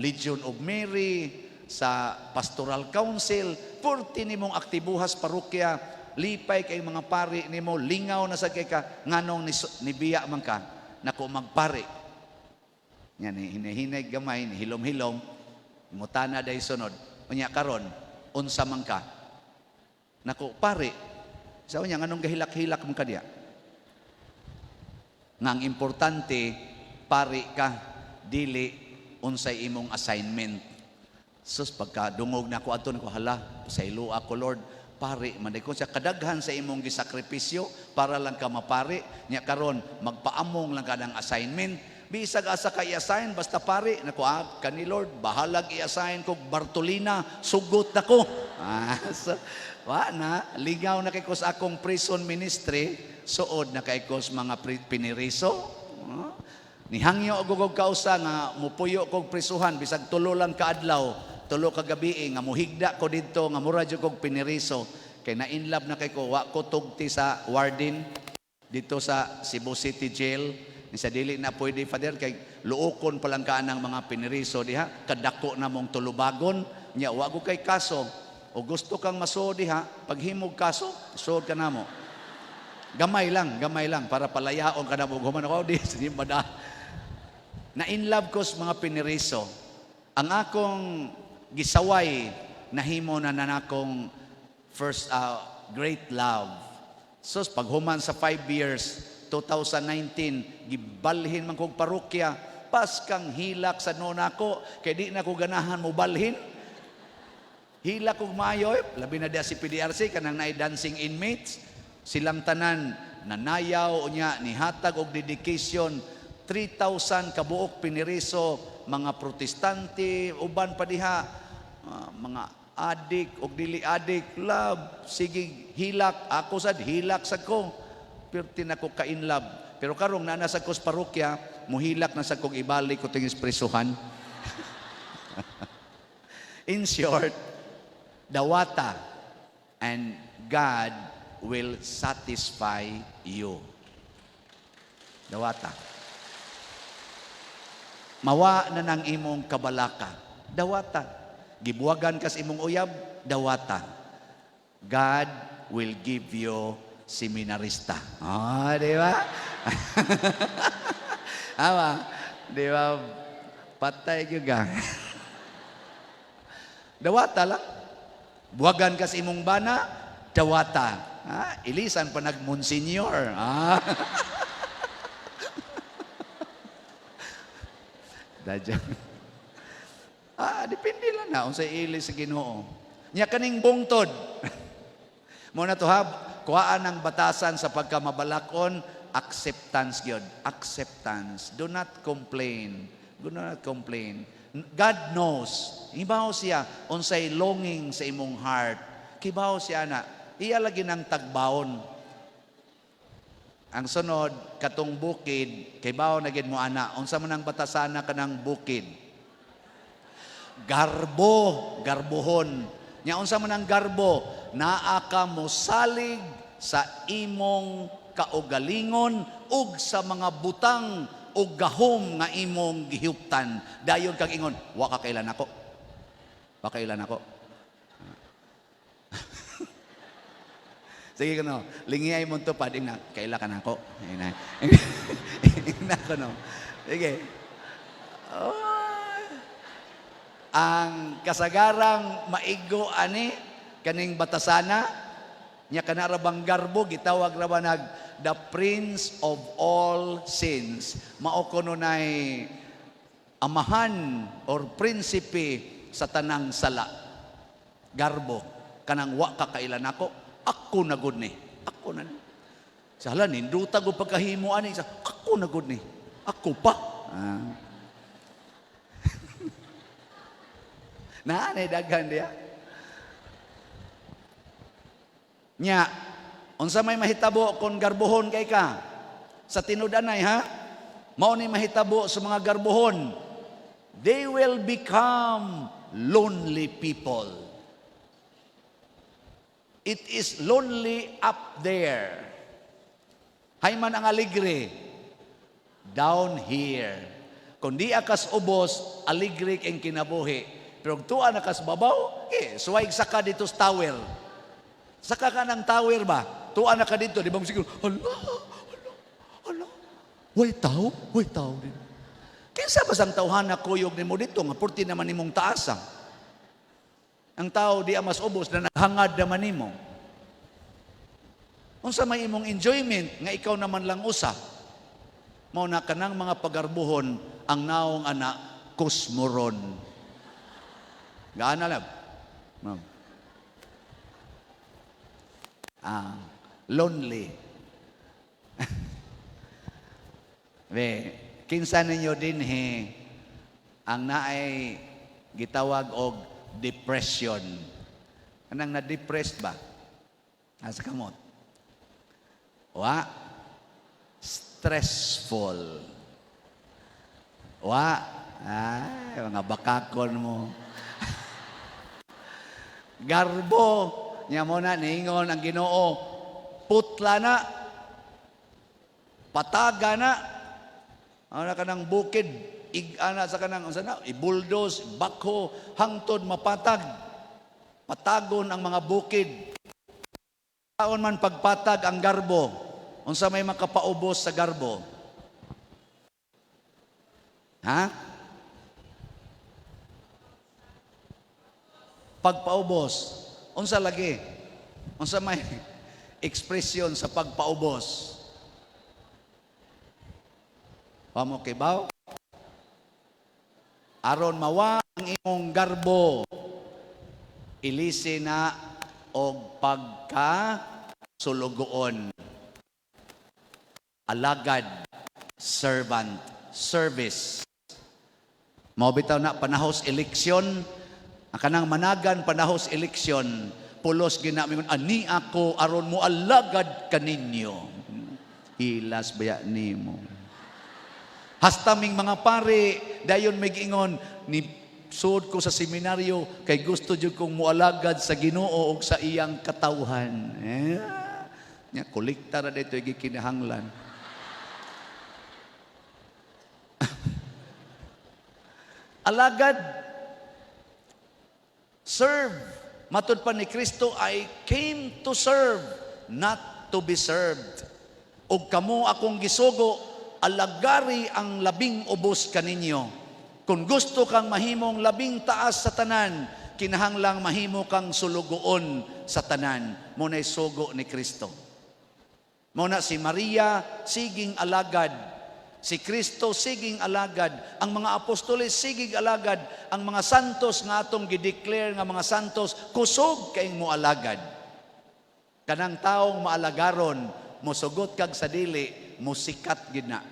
Legion of Mary, sa Pastoral Council, purti nimong aktibuhas parokya, lipay kay mga pari nimo, lingaw na sa kay ka, nganong nibiya man ka? Nako, magpari. Yan, hinihinay gamay, hilom-hilom, ngutana day sunod. Unya karon, unsa man ka? Nako, pari. Sa unya, nganong gahilak-hilak mo ka diya? Nga ang importante, pari ka, dili unsay imong assignment. Sus, pagka dungog na ako ato, nako, hala, pasaylo ako, Lord, pari man ko siya. Kadaghan sa imong gisakripisyo para lang ka mapari, nya karon magpaamong lang ka ng assignment, bisag asa ka i-assign, basta pari. Nako, ah, kani Lord, bahalag i-assign kog Bartolina, sugot nako. Ah, so, wa na ligaw na kay ko sa akong prison ministry, suod na kay ko sa mga piniriso. Ah, nihangyo og og kausa nga mupuyo kog prisuhan bisag 3 lang kaadlaw, 3 ka gabi nga muhigda ko didto nga mura jud kog piniriso, kay na-inlove na kay ko. Wa ko tugti sa warden dito sa Cebu City Jail. Ni sa dili na pwede, Father, kay luokon pa lang ka ng mga piniriso diha, kadako na mong tulubagon. Nya wa ko kay kaso. O gusto kang masuod diha, paghimog kaso, suod ka namo. Gamay lang para palayaon ka namo. Human ako di sige mada. Na in love ko sa mga piniriso. Ang akong gisaway nahimo na nanakong first great love. So paghuman sa 5 years, 2019, gibalhin man kog parokya, paskang hilak sa noon ako, kay di na ko ganahan mo balhin. Hilak kog maayo, eh, labi na diya si PDRC, kanang naay dancing inmates, silang tanan nanayaw unya nihatag og dedication. 3,000 kabuok piniriso, mga Protestante, uban pa diha, mga adik og dili adik, love, sige hilak. Ako sad hilak sad ko, perti nako ka in love. Pero karong naa na sad ko sa parokya, muhilak na sad kog ibalik ko ting espresuhan. In short, dawata and God will satisfy you. Dawata. Mawa na nang imong kabalaka. Dawata. Gibuwagan kas imong uyab, dawata. God will give you seminarista. Ah, di ba? Ama, di ba? Patay gyud ka. Dawata lang. Buwagan kas imong bana, dawata. Ah, ilisan pa nag-monsignor. Ah. Dadya. Ah, depende lang na unsay ilis sa Ginoo. Nya kaning bungtod. Mo na to ha, kuhaan ang batasan sa pagkamabalakon, acceptance gyud. Acceptance. Do not complain. Do not complain. God knows. Ibaw siya unsay longing sa imong heart. Kibaw siya na. Iya lagi ng tagbaon. Ang sunod, katong bukid, kay bawo na gid mo ana. Unsa man ang batasana kanang bukid? Garbo, garbohon. Nya unsa man ang garbo? Naa ka mosalig sa imong kaugalingon ug sa mga butang ug gahom nga imong gihuptan. Dayon kag ingon, "Wa ka kailan ako. Wa kailan ako." Sige kuno, lingiyay mo tupad, ingna, "Kaila ka nako." Ingna. Ingna kuno. Sige. Oh. Ang kasagarang maigo ani kaning batasana nya kana ra bang garbo, gitawag ra ba nag the prince of all sins. Mao kuno nay amahan or prinsipe sa tanang sala. Garbo, kanang wa ka kailan ako, ako na gud ni. Ako na ni. Sa hala, ninduta ko pagkahimo ani sa ako na gud ni. Ako pa. Ah. Naa daghan diya. Nya, unsa may mahitabo kon garbohon kay ka? Sa tinud-anay ha? Mao ni mahitabo sa mga garbohon. They will become lonely people. It is lonely up there. Hay man ang aligre down here. Kung di akas ubos, aligre kang kinabuhi. Pero kung tuwa na kas babaw, eh, suway saka dito sa tower. Saka ka ng tower ba? Tuwa na ka dito, di ba mo siguro, "Hala, hala, hala. Way tao din. Kinsa ba sang tawhana kuyog nimo dito nga purti naman nimong taasa?" Ang tao di mas ubos na naghangad naman nimo. Unsa may imong enjoyment nga ikaw naman lang usa? Mao na kanang mga pagarbuhon ang naong ana kusmoron. Gaana lang. Ma'am. Ah, lonely. Be, kinsa ninyo dinhi ang naay gitawag og depression? Anang na-depressed ba? Asa kamot? Wa. Stressful. Wa. Ay, mga bakakon mo. Garbo. Nya mo na, niingon ang Ginoo, putla na, pataga na, ano ka ng bukid, ig-ana sa kanang, unsa na, ibuldos, bakho, hangtod mapatag. Patagon ang mga bukid. Unsaon man pagpatag ang garbo? Unsa may makapaubos sa garbo? Ha? Pagpaubos. Unsa lagi? Unsa may ekspresyon sa pagpaubos? Wa mo kibaw? Aron mawa ang imong garbo, ilisi na og pagka sulugoon. Alagad, servant, service. Mao bitaw na panahos eleksyon, ang kanang managan panahos eleksyon, pulos gina mingon, "Ani ako aron mo alagad kaninyo." Hilas baya nimo. Hasta ming mga pare, dayon may giingon, ni sud ko sa seminaryo kay gusto jud kong mualagad sa Ginoo ug sa iyang katawhan. Eh, nya kolekta ra dito gikinahanglan. Alagad. Serve. Matud pa ni Kristo, "I came to serve, not to be served." Ug kamo akong gisugo, alagari ang labing ubos kaninyo. Kung gusto kang mahimong labing taas sa tanan, kinahanglang mahimo kang sulugoon sa tanan. Mao na'y sugo ni Kristo. Mao na si Maria, siging alagad. Si Kristo, siging alagad. Ang mga apostoles, siging alagad. Ang mga santos nga atong gideclare nga mga santos, kusog kayong mo alagad. Kanang taong maalagaron, mosugot kag sa dili, musikat gid na.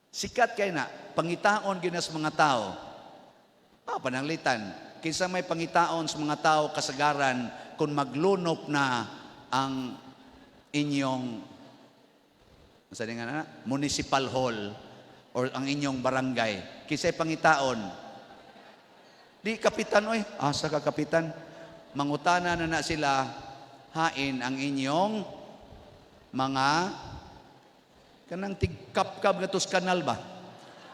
Sikat kay na, pangitaon gid na sa mga tao. Ah, pananglitan, kinsa may pangitaon sa mga tao kasagaran kung maglunop na ang inyong sa nga na, municipal hall or ang inyong barangay? Kinsay pangitaon? Di kapitan oy, asa ka, kapitan? Mangutana na na sila, hain ang inyong mga kanang tigkapkap nga tos kanal ba?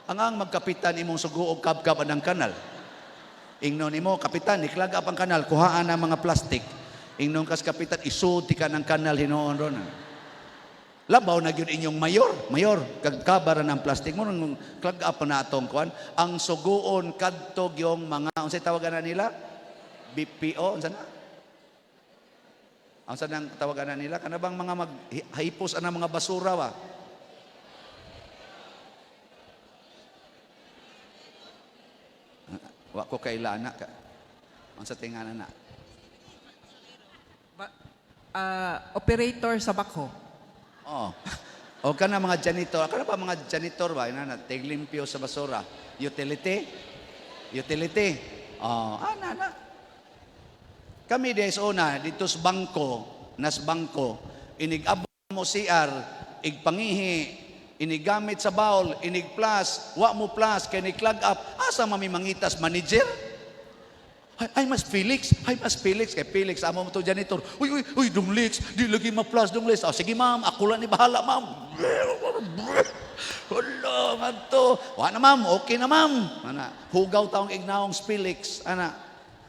Ang magkapitan imong sugo og kabkab anang kanal. Ingnon nimo, "Kapitan, ni-clog up ang kanal, kuhaan ang mga plastic." Ingnon kas kapitan, "Isuti ka ng kanal hinuon ron." Labaw na gyud inyong mayor, mayor, kagkabara ng plastic mo nang clog up na atong kuan. Ang suguon kadto yung mga unsay tawagan na nila? BPO, unsa na? Ang sa nang tawagan na nila? Kana bang mga maghipos ana mga basura ba? Wa ko kaila na ka. Ang sa tingana na. Operator sa backhoe. Oh. O kana mga janitor, kana pa mga janitor ba ina na tiglimpyo sa basura? Utility? Utility. Oh, ana na. Kami des una dito sa bangko, nas bangko, inig-abot mo CR, igpangihi, inigamit sa bowl, inig plus, wa mo plus kay ni clog up, asa mami mangitas manager? Ay, ay, mas Felix, ay, mas Felix, kay Felix, amo mo to janitor. "Uy, uy, uy, Dong Lex, di lagi ma-plus, Dong Lex." "Oh, sige ma'am, ako lang ni bahala, ma'am." Hala, ngadto. "Wa na ma'am, okay na ma'am." Ana, hugaw taong ignaong Felix, ana.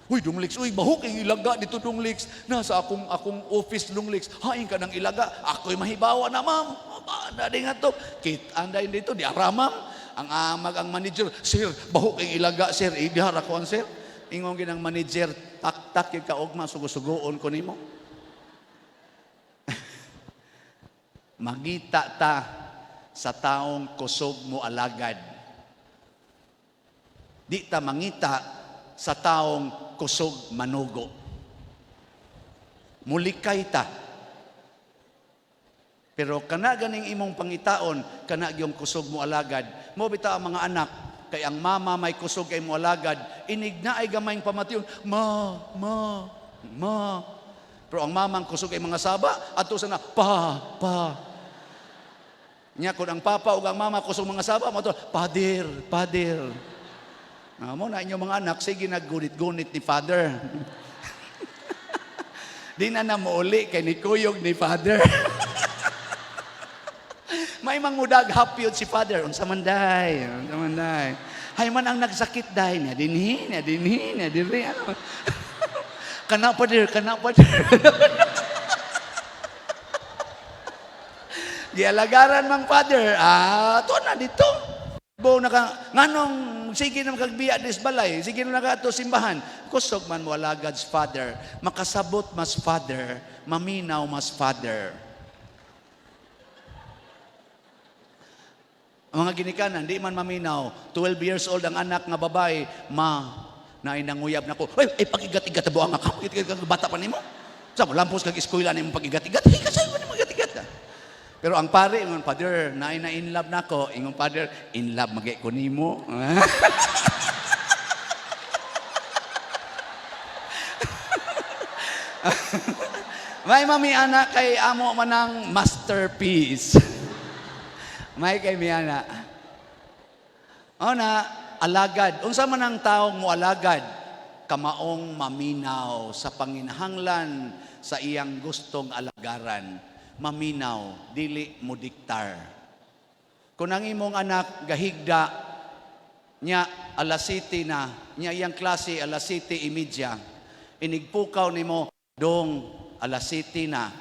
"Uy, Dong Lex, uy, bahok ang ilaga dito, Dong Lex. Nasa akong office, Dong Lex. Hain ka ng ilaga. Ako'y mahibawa na, ma'am." Ana di nga to. Kit anday dito, di ara, ma'am. Ang amag ang manager, "Sir, bahok ang ilaga, sir. Eh, dihara ko ang sir." Ingon ginang manager, "Tak-tak yung kaugma, sugo-sugoon ko nimo." Mangita ta sa taong kusog mo alagad. Di ta mangita sa taong kusog manugo. Mulikay ta. Pero kana ganing imong pangitaon, kana gyung kusog mo alagad. Mo bitaw ang mga anak, kay ang mama may kusog kay mo alagad, inig na ay gamayng pamation, "Ma, ma, ma." Pero ang mamang kusog kay mga saba, ato sa na, "Pa, pa." Nya kung ang papa ug ang mama kusog mga saba, mo to, "Father, father." Ah, mo na inyong mga anak, sige naggunit-gunit ni father. Di na na muuli kay ni kuyog ni father. May mangudag hapyod si father. Unsa man day? Unsa man day? Hay man ang nagsakit day na dinhi, na dinhi, na diri. Ano? Kana pa dir, kana pa dir. Gialagaran mang father, ah, to na dito. Bo naka nganong sige na makagbiya dis balay, sige na nakaadto simbahan. Kusog man mo alagad father, makasabot mas father, maminaw mas father. Ang mga ginikanan, di man maminaw. 12 years old ang anak nga babae, ma, naay nanguyab nako. Ay, ay pag-igat-igat buang ka, pag-igat bata pa nimo. Sa mo lampos kag eskwela nimo pag-igat-igat. Hey, kasi mo nimo igat-igat. Ah. Pero ang pare, ingon, "Father, naay na in love nako." Ingon father, "In love magi ko nimo." May mami anak kay amo manang masterpiece. May kay mi ana. O na, alagad. Unsa man ang taong mo alagad? Kamaong maminaw sa panginahanglan sa iyang gustong alagaran. Maminaw, dili mo diktar. Kung ang imong anak gahigda nya alas 7 na, nya iyang klase alas 7:30, inigpukaw nimo dong alas 7 na,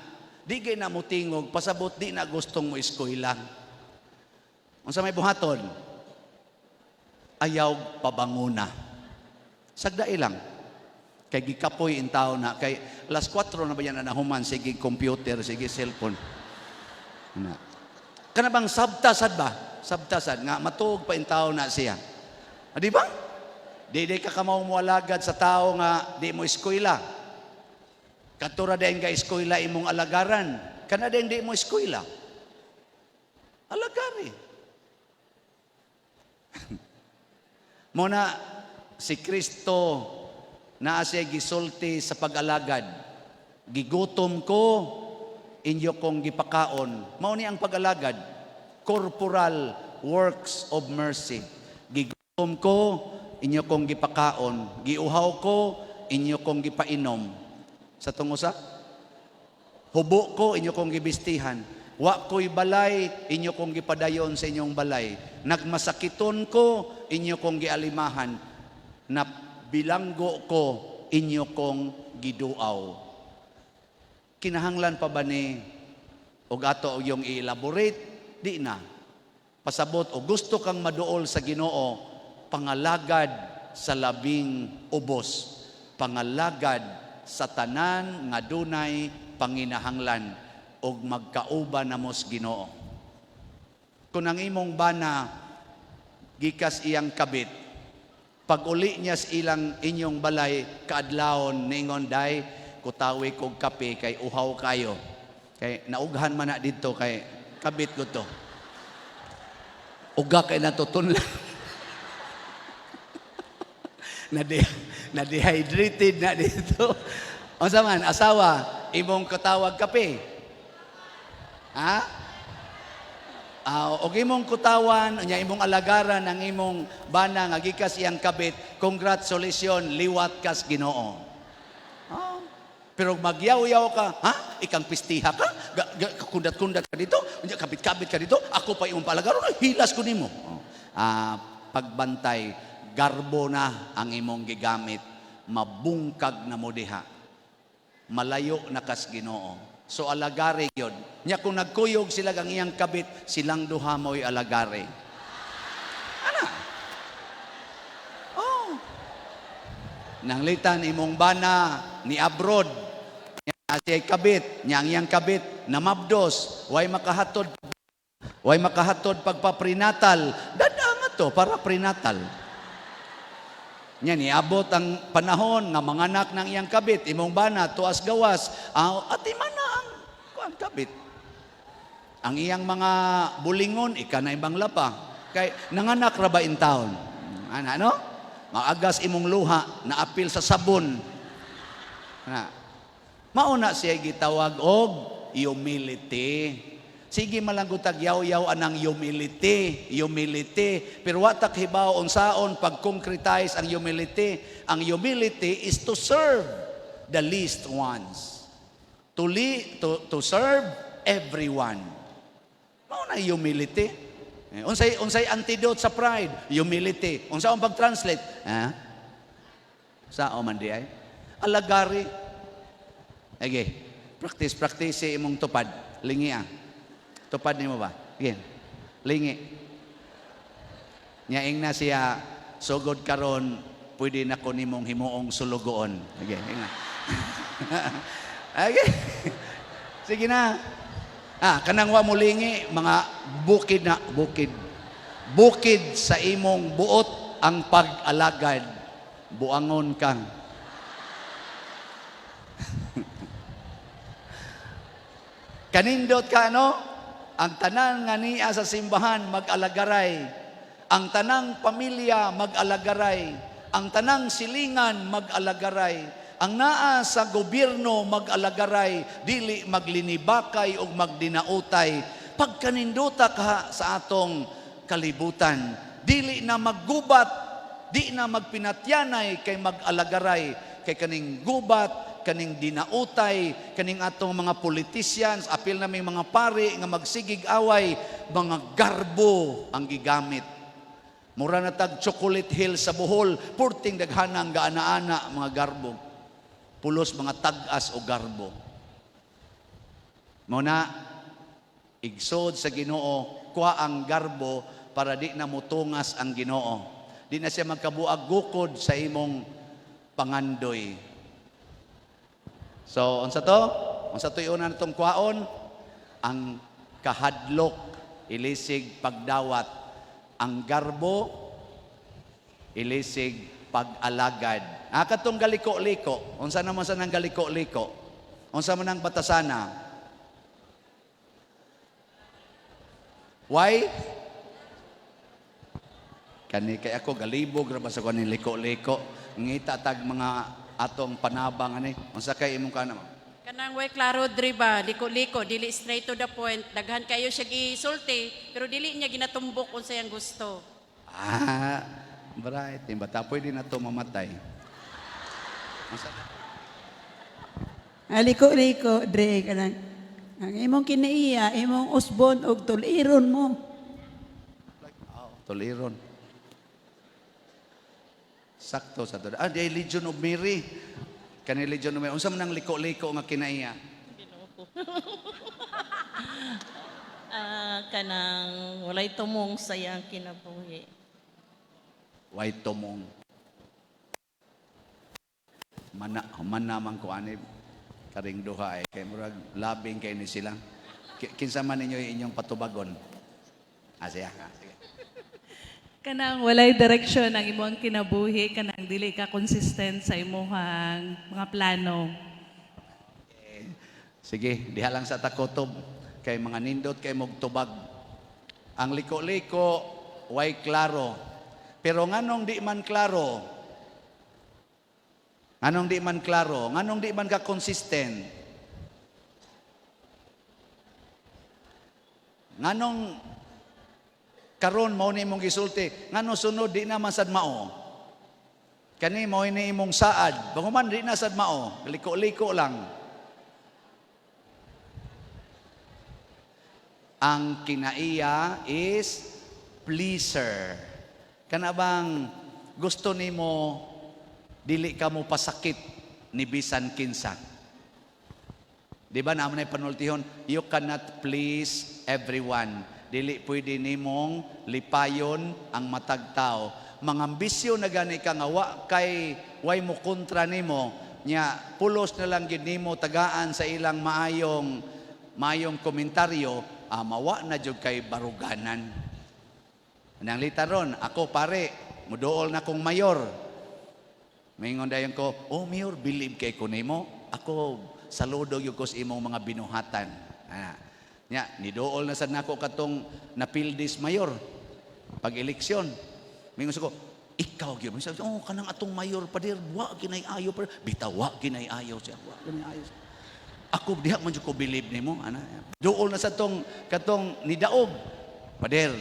di kay na mo tingog, pasabot di na gustong mo eskwela. Unsa may buhaton? Ayaw pabanguna. Sagdai lang. Kay gikapoy in tao na kay alas 4 na ba yan na nahuman, sige computer, sige cellphone. Na. Kana bang sabtasad ba? Sabtasad nga matuog pa in tao na siya. Ah, di ba? Di di ka kamaw mo alagad sa tao nga di mo eskwela. Katura din ka eskwela imong alagaran. Kana din di mo eskwela. Alagari. Muna si Kristo naa siya gisulti sa pag-alagad. Gigutom ko, inyo kong gipakaon. Mao ni ang pag-alagad. Corporal works of mercy. Gigutom ko, inyo kong gipakaon. Giuhaw ko, inyo kong gipainom. Sa tungo sa? Hubo ko, inyo kong gibistihan. Wa ko'y balay, inyo kong gipadayon sa inyong balay. Nagmasakiton ko, inyo kong gialimahan. Nabilanggo ko, inyo kong giduaw. Kinahanglan pa ba ni og ato og yung i-elaborate? Di na. Pasabot o gusto kang maduol sa Ginoo, pangalagad sa labing ubos, pangalagad sa tanan nga dunay panginahanglan og magkauban namo sa Ginoo. Kung ang imong bana gikas iyang kabit, pag uli niya sa ilang inyong balay kaadlawon, ningon, "Day, kutawi kog kape kay uhaw kayo. Kay naughan man na didto kay kabit ko to." Uga kay natutunlan. Na dehydrated na dito. Unsa man, asawa, imong katawag kape? Ha? Ah, og imong kutawan, nya imong alagaran ang imong bana nga gikas iyang kabit, congratulations, liwat kas Ginoo. Ah, pero magyaw-yaw ka, ha? Ikang pistiha ka? Kundat-kundat ka dito? Unya kabit-kabit ka dito? Ako pa imong palagaron, hilas ko nimo. Oh. Ah, pagbantay, garbo na ang imong gigamit, mabungkag na mo diha. Malayo na kas Ginoo. So alagari yun. Nya kung nagkuyog sila ang iyang kabit, silang duha mo'y alagari. Ana. Oh. Nanglitan imong bana ni abroad. Nya siya kabit, nya ang iyang kabit namabdos, way makahatod pagpa-prenatal. Dada nga to para prenatal. Nya niabot ang panahon nga manganak ng iyang kabit, imong bana tuas gawas, ah, ati man na ang kuan kabit. Ang iyang mga bulingon ika na ibang lapa. Kay nanganak ra ba in town? Ana no? Maagas imong luha naapil sa sabon. Na. Mauna siya gitawag og humility. Sige malanggutag yaw-yaw anang humility, humility. Pero wa ta kahibaw unsaon pag-concretize ang humility. Ang humility is to serve the least ones. To serve everyone. Mao na humility. Eh, unsay antidote sa pride? Humility. Unsa ang pag-translate? Ha? Sao man di ay? Alagari. Okay. Practice, practice si imong tupad. Lingi ah. Tupad nimo ba? Sige. Lingi. Nya ingna siya, "Sugod karon pwede na ko nimong himuong sulugoon." Sige, ingna. Okay. Sige na. Ah, kanang wa mo lingi, mga bukid na bukid. Bukid sa imong buot ang pag-alagad. Buangon ka. Kanindot ka, no? Ang tanan nga niya sa simbahan mag-alagaray. Ang tanang pamilya mag-alagaray. Ang tanang silingan mag-alagaray. Ang naa sa gobyerno mag-alagaray, dili maglinibakay o magdinautay. Pagkaninduta ka sa atong kalibutan, dili na maggubat, di na magpinatyanay kay mag-alagaray, kay kaning gubat, kaning dinautay, kaning atong mga politicians, apil na may mga pari nga magsigig away, mga garbo ang gigamit. Mura na tag Chocolate Hill sa Bohol, purting daghanang gaana-ana mga garbo. Pulos mga tag-as o garbo. Mao na igsod sa Ginoo, kuha ang garbo para di na mutungas ang Ginoo. Di na siya magkabuag gukod sa imong pangandoy. So, unsa to? Unsa to una natong kuhaon? Ang kahadlok, ilisig pagdawat. Ang garbo, ilisig pag-alagad. Ah, katong galiko-liko. Unsa naman sa nang galiko-liko? Unsa man ang batasana? Why? Kani kay ako galibog ra ba sa kaning liko-liko. Ngita tag mga atong panabang ani. Unsa kay imong kana? Kanang way klaro diri ba, liko-liko, dili straight to the point. Daghan kayo siya gisulti, pero dili niya ginatumbok unsa iyang gusto. Ah, bright. Bata pwede na to mamatay. Unsa? Aliko-liko, dre kanang ang imong kinaiya, imong usbon og tuliron mo. Tuliron. Sakto sa to. Ah, di Legion of Mary. Kani Legion of Mary. Unsa man ang liko-liko nga kinaiya? Ah, kanang walay tumong sa iyang kinabuhi. Way tumong. Mana mana man ko ani karing duha eh. Kay murag labing kay ni sila. Kinsa man ninyo inyong patubagon? Ah, siya. Ah, sige. Kanang walay direksyon ang imong kinabuhi, kanang dili ka consistent sa imong mga plano. Sige, diha lang sa takotob kay mga nindot kay mogtubag. Ang liko-liko way klaro. Pero nganong di man klaro? Nganong di man klaro? Nganong di man ka consistent? Nganong karon mao ni imong gisulti, nganong sunod di na man sad mao? Kani mao ni imong saad, banguman di na sad mao, liko-liko lang. Ang kinaiya is pleaser. Kana bang gusto nimo dili ka mo pasakit ni bisan kinsa? Di ba naman ay panultihon, you cannot please everyone. Dili pwede nimong lipayon ang matag tao. Mangambisyo na gani ka nga wa kay way mo kontra nimo, nya pulos na lang gid nimo tagaan sa ilang maayong maayong komentaryo, ah, mawa na jud kay baruganan. Nang litaron, ako pare, muduol na kong mayor. Maingon dayon ko, "Oh mayor, believe kay ko nimo. Ako saludo gyud ko sa imong mga binuhatan." Ah. Nya, niduol na sad nako katong napildis mayor pag eleksyon. Maingon sa ko, "Ikaw gyud." Sabi, "Oh, kanang atong mayor pader, wa ginay ayo par. Bitaw wa ginay ayo siya, wa ginay ayo." Ako diha man jud ko believe nimo, ana. Duol na sa tong katong nidaog. Pader,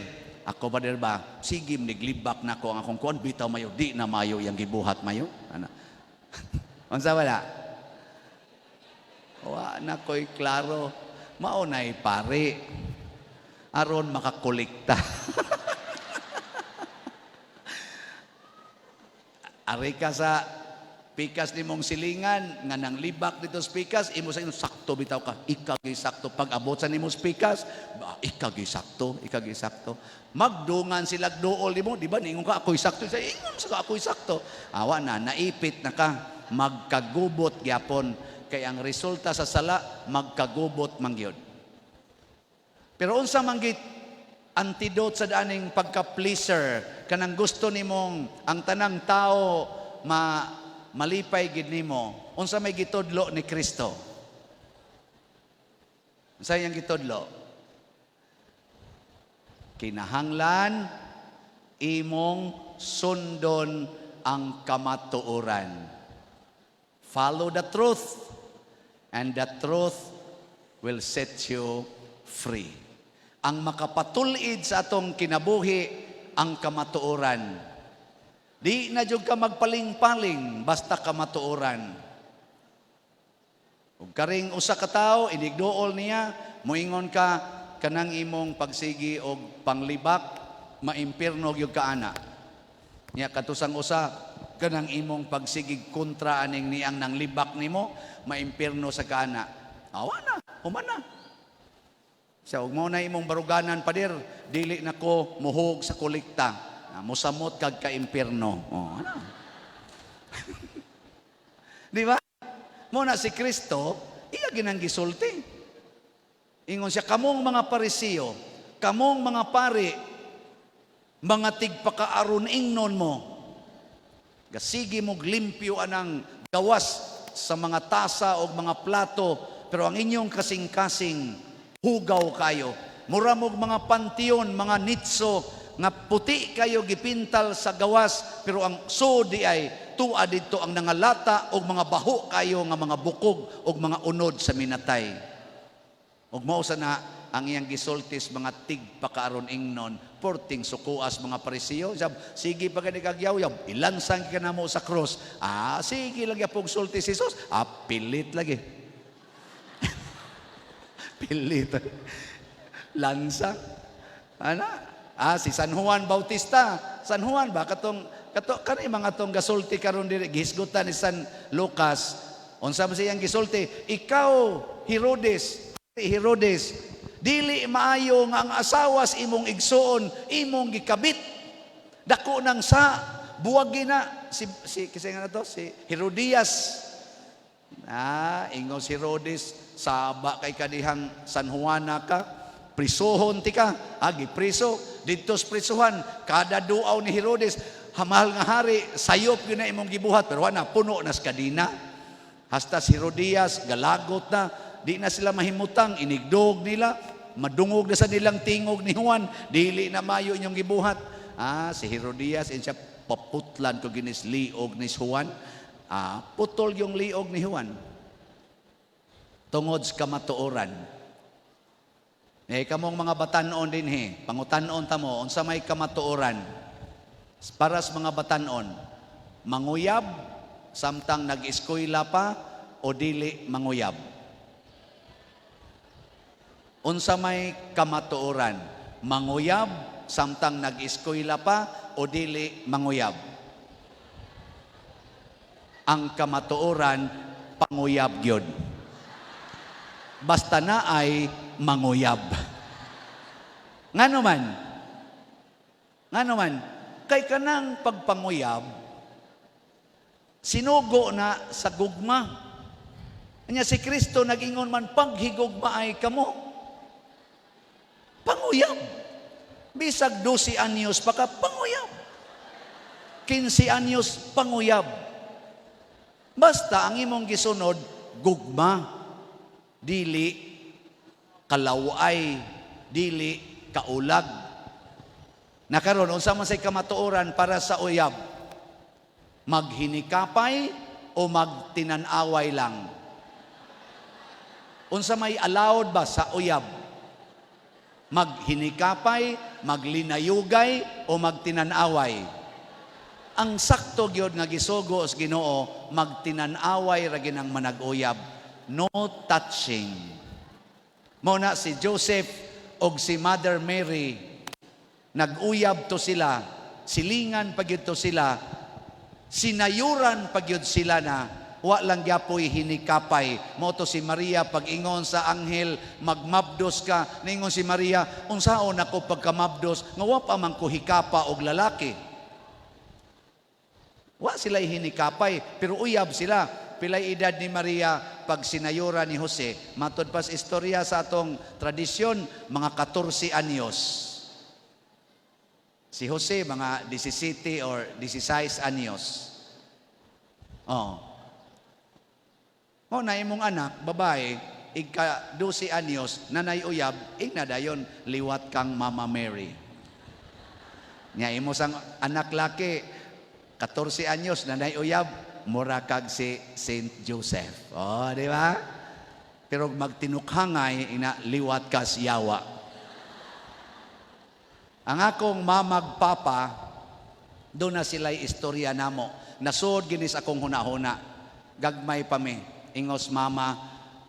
ako pader ba, sige niglibak na ko ang akong kuan, bitaw mayo, di na mayo yang gibuhat mayo. Ana. Unsa wala? Wa na ko'y klaro. Mao na'y pare. Aron makakolekta. Ari ka sa Pikas nimong silingan nga nang libak dito sa pikas, imo sa inyo sakto bitaw ka, ikaw gyud sakto. Pag abot sa nimo sa pikas, ba, ikaw gyud sakto, ikaw gyud sakto. Magdungan sila duol nimo, di ba? Ningon ka ako'y sakto, sa ingon sa ako'y sakto. Awa na, naipit na ka, magkagubot gyapon, kay ang resulta sa sala magkagubot man gyud. Pero unsa man gid antidote sa daaning pagka-pleaser, kanang gusto nimong ang tanang tao malipay gid nimo? Unsa may gitudlo ni Kristo? Unsa iyang gitudlo? Kinahanglan imong sundon ang kamatuoran. Follow the truth, and the truth will set you free. Ang makapatul-id sa atong kinabuhi, ang kamatuoran. Di na jud ka magpaling-paling basta kamatuoran. Ug karing usa ka tawo inigduol niya, moingon ka kanang imong pagsigi og panglibak, maimpirno gyud ka ana. Nya katusang usa, kanang imong pagsigig kontra aning niang nang libak nimo, maimpirno sa kaana. Awa na, human na. Sa ug mao na imong baruganan, "Pader, dili na ko muhog sa kolekta." Ah, mosamot kag ka-impierno. Oh, ano? Di ba? Mo na si Kristo, iya ginang gisulti. Ingon siya, "Kamong mga Parisiyo, kamong mga pari, mga tigpakaaron ingnon mo. Gasigi mo limpyo anang gawas sa mga tasa o mga plato, pero ang inyong kasing-kasing hugaw kayo. Mura mog mga panteon, mga nitso, nga puti kayo gipintal sa gawas, pero ang sudi ay tua didto ang nangalata og mga baho kayo nga mga bukog og mga unod sa minatay." Ug mao sa na ang iyang gisultis mga tigpakaaron ingnon, porting sukuas mga Parisiyo. Sab, sige pa gani kag yaw, ilansang ka namo sa krus. Ah, sige lang yapog sulti si Jesus. Ah, pilit lagi. Pilit. Lansang. Ana? Ah, si San Juan Bautista. San Juan ba katong kato kani mga tong gasulti karon diri, gihisgutan ni San Lucas. Unsa ba siyang gisulti? "Ikaw, Herodes, Herodes, dili maayo nga ang asawa sa imong igsuon imong gikabit. Dako nang sa buwagi na si kasi nga na to si Herodias." Ah, ingon si Herodes, "Saba kay kadihang San Juana ka, prisuhon ti ka." Agi priso didto sa prisuhan. Kada duaw ni Herodes, "Mahal nga hari, sayop gyud na imong gibuhat," pero wala, puno na sa kadina. Hasta si Herodias galagot na, di na sila mahimutang, inigdog nila, madungog na sa nilang tingog ni Juan, "Dili na mayo inyong gibuhat." Ah, si Herodias siya, "Paputlan ko ginis liog ni Juan." Ah, putol yung liog ni Juan tungod sa kamatuoran. Eh, kamong mga batanon dinhi, pangutanon ta mo, unsa may kamatuoran? Para sa mga batanon, manguyab samtang nag-eskwela pa o dili manguyab? Unsa may kamatuoran? Manguyab samtang nag-eskwela pa o dili manguyab? Ang kamatuoran, panguyab gyud. Basta na ay manguyab. Ngano man? Ngano man? Kay kanang pagpanguyab, sinugo na sa gugma. Anya si Kristo nag-ingon man, "Paghigugma ay kamo." Panguyab. Bisag 12 anyos pa ka, panguyab. 15 anyos, panguyab. Basta ang imong gisunod, gugma. Dili kalaway, dili kaulag. Nakaron, unsa man say kamatuoran para sa uyab? Maghinikapay o magtinan-away lang? Unsa may allowed ba sa uyab? Maghinikapay, maglinayugay o magtinan-away? Ang sakto gyud nga gisugo sa Ginoo, magtinan-away ra ginang manag-uyab. No touching. Mao na si Joseph og si Mother Mary, nag-uyab to sila, silingan pa gyud to sila. Sinayuran pagyud sila na wa lang gyapoy hinikapay. Mao to si Maria, pag-ingon sa anghel, "Magmabdos ka." Ningon si Maria, "Unsaon ako pagkamabdos nga wa pa man ko hikapa og lalaki?" Wa sila hinikapay, pero uyab sila. Pilay edad ni Maria pag sinayura ni Jose? Matod pas istorya sa atong tradisyon, mga 14 anyos. Si Jose, mga 17 or 16 anyos. Oh. Oh, na imong anak, babae, igka 12 anyos, nanay uyab, ingna dayon, liwat kang Mama Mary. Nya imo sang anak laki, 14 anyos, nanay uyab, mura kag si Saint Joseph. Oh, di ba? Pero magtinukhangay, ina liwat kas yawa. Ang akong mamag papa, doon na sila'y istorya namo. Nasud ginis akong hunahuna. Gagmay pa mi. Ingos mama,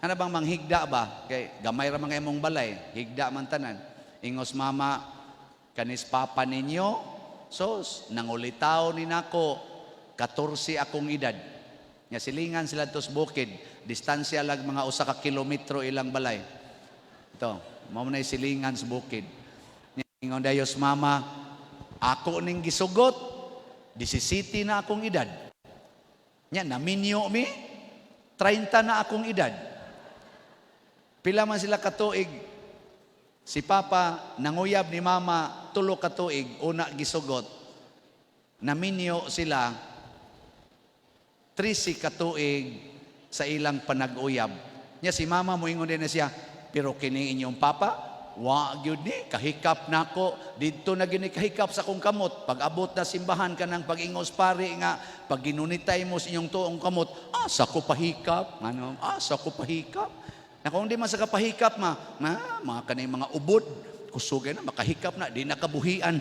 ano bang manghigda ba? Kay gamay ra mga imong balay, higda man tanan. Ingos mama, kanis papa ninyo, sos, nangulitaw ni nako, 14 akong edad. Nga silingan sila tos bukid, distansya lag mga 1 ka kilometro ilang balay. Ito, mao na silingan sa bukid. Ingon dayos mama, ako ning gisugot, 17 na akong edad. Nya, naminyo mi, 30 na akong edad. Pila man sila katuig, si papa nanguyab ni mama 3 ka tuig, una gisugot. Naminyo sila 13 katuig sa ilang panag-uyab. Nya si mama moingon din na siya, pero kini inyong papa, wa gyud ni kahikap nako didto na gini kahikap sa akong kamot pag abot na simbahan, kanang pag-ingos pare nga pag ginunitay mo sa inyong tuong kamot, asa ko pahikap, ano, asa ko pahikap na kung di man sa kapahikap ma, ma mga kanay mga ubod kusugay na makahikap na di nakabuhian.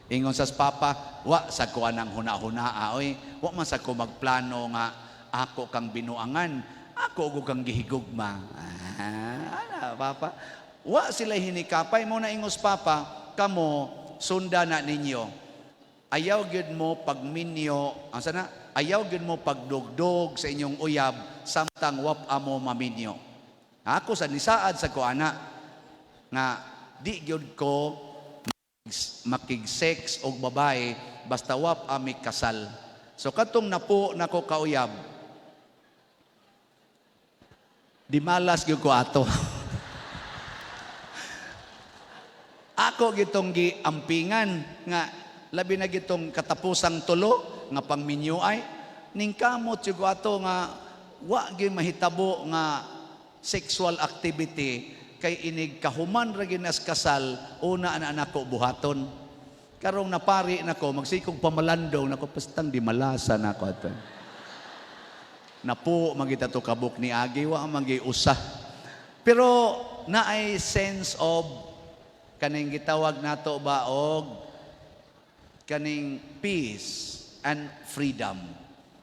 Ingon sa papa, wa sa ko anang huna-hunaa oy, wa man sa ko magplano nga ako kang binuangan, ako og kang gihigugma. Ah, ana papa. Wa sila hinikapay mo na ingos papa, kamo sunda na ninyo. Ayaw gyud mo pagminyo, ang sana, ayaw gyud mo pagdugdog sa inyong uyab samtang wap amo maminyo. Ako sa nisaad sa ko ana nga di gyud ko makig-sex og babae basta wap ami kasal. So katong napo nako kauyab, di malas gyud ko ato. Ako gitong giampingan nga labi na gitong katapusang tulo nga pangminyo ay ning kamot jud ko ato nga wa gyud mahitabo nga sexual activity kay inig kahuman ra gyud nas kasal una ana nako buhaton. Karong napari nako, magsikog pamalandong nako, pastang di malasa nako ato. Napo magita to kabuk ni agi, wa magi usa. Pero naay sense of kaning gitawag nato ba og kaning peace and freedom.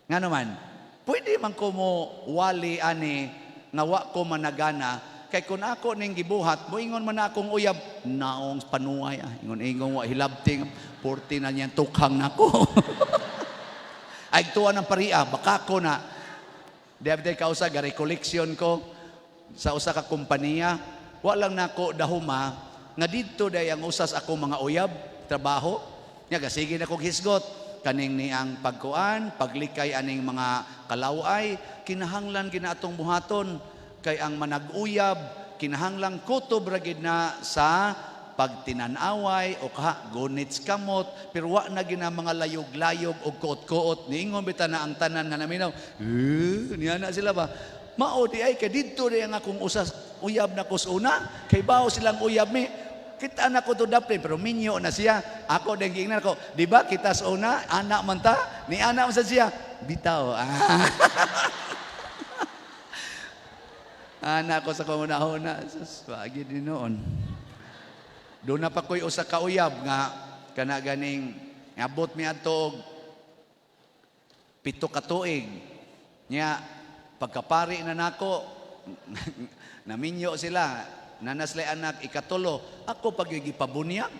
Nga naman, pwede man ko mo wali ani nga wa ko managana kay kung ako ning gibuhat, moingon man akong uyab, naong panuay ah, ingon-ingon wa hilabting, 40 na niyan tukhang nako. Ay tuwa ng paria, baka ko na. Di abday kausa, ga recollection ko sa usa ka kompanya, wa lang nako dahuma nga didto day ang usas ako mga uyab trabaho. Nya gasige na kog hisgot kaning ni ang pagkuan, paglikay aning mga kalaway, kinahanglan gina atong buhaton kay ang manag-uyab kinahanglang kutob ra gid na sa pagtinan-away o kaha gunits kamot, pero wa na gina mga layog-layog o kuot-kuot. Niingon bita na ang tanan nga naminaw, eh, niya na sila ba mao di ay kay didto di ang akong usas uyab na kus una kay bao silang uyab mi kita na ko to daplin, pero minyo na siya. Ako din giingnan ko, di ba kita sa una anak man ta ni anak man sa siya bitaw, ah. Anak ko sa kauna-una, sus, wagi din noon. Doon na pa ko'y usa ka uyab nga kana ganing abot mi adto og 7 ka tuig. Nya pagkapari na nako, naminyo sila, nanaslay anak ikatulo, ako pag gipabunyag.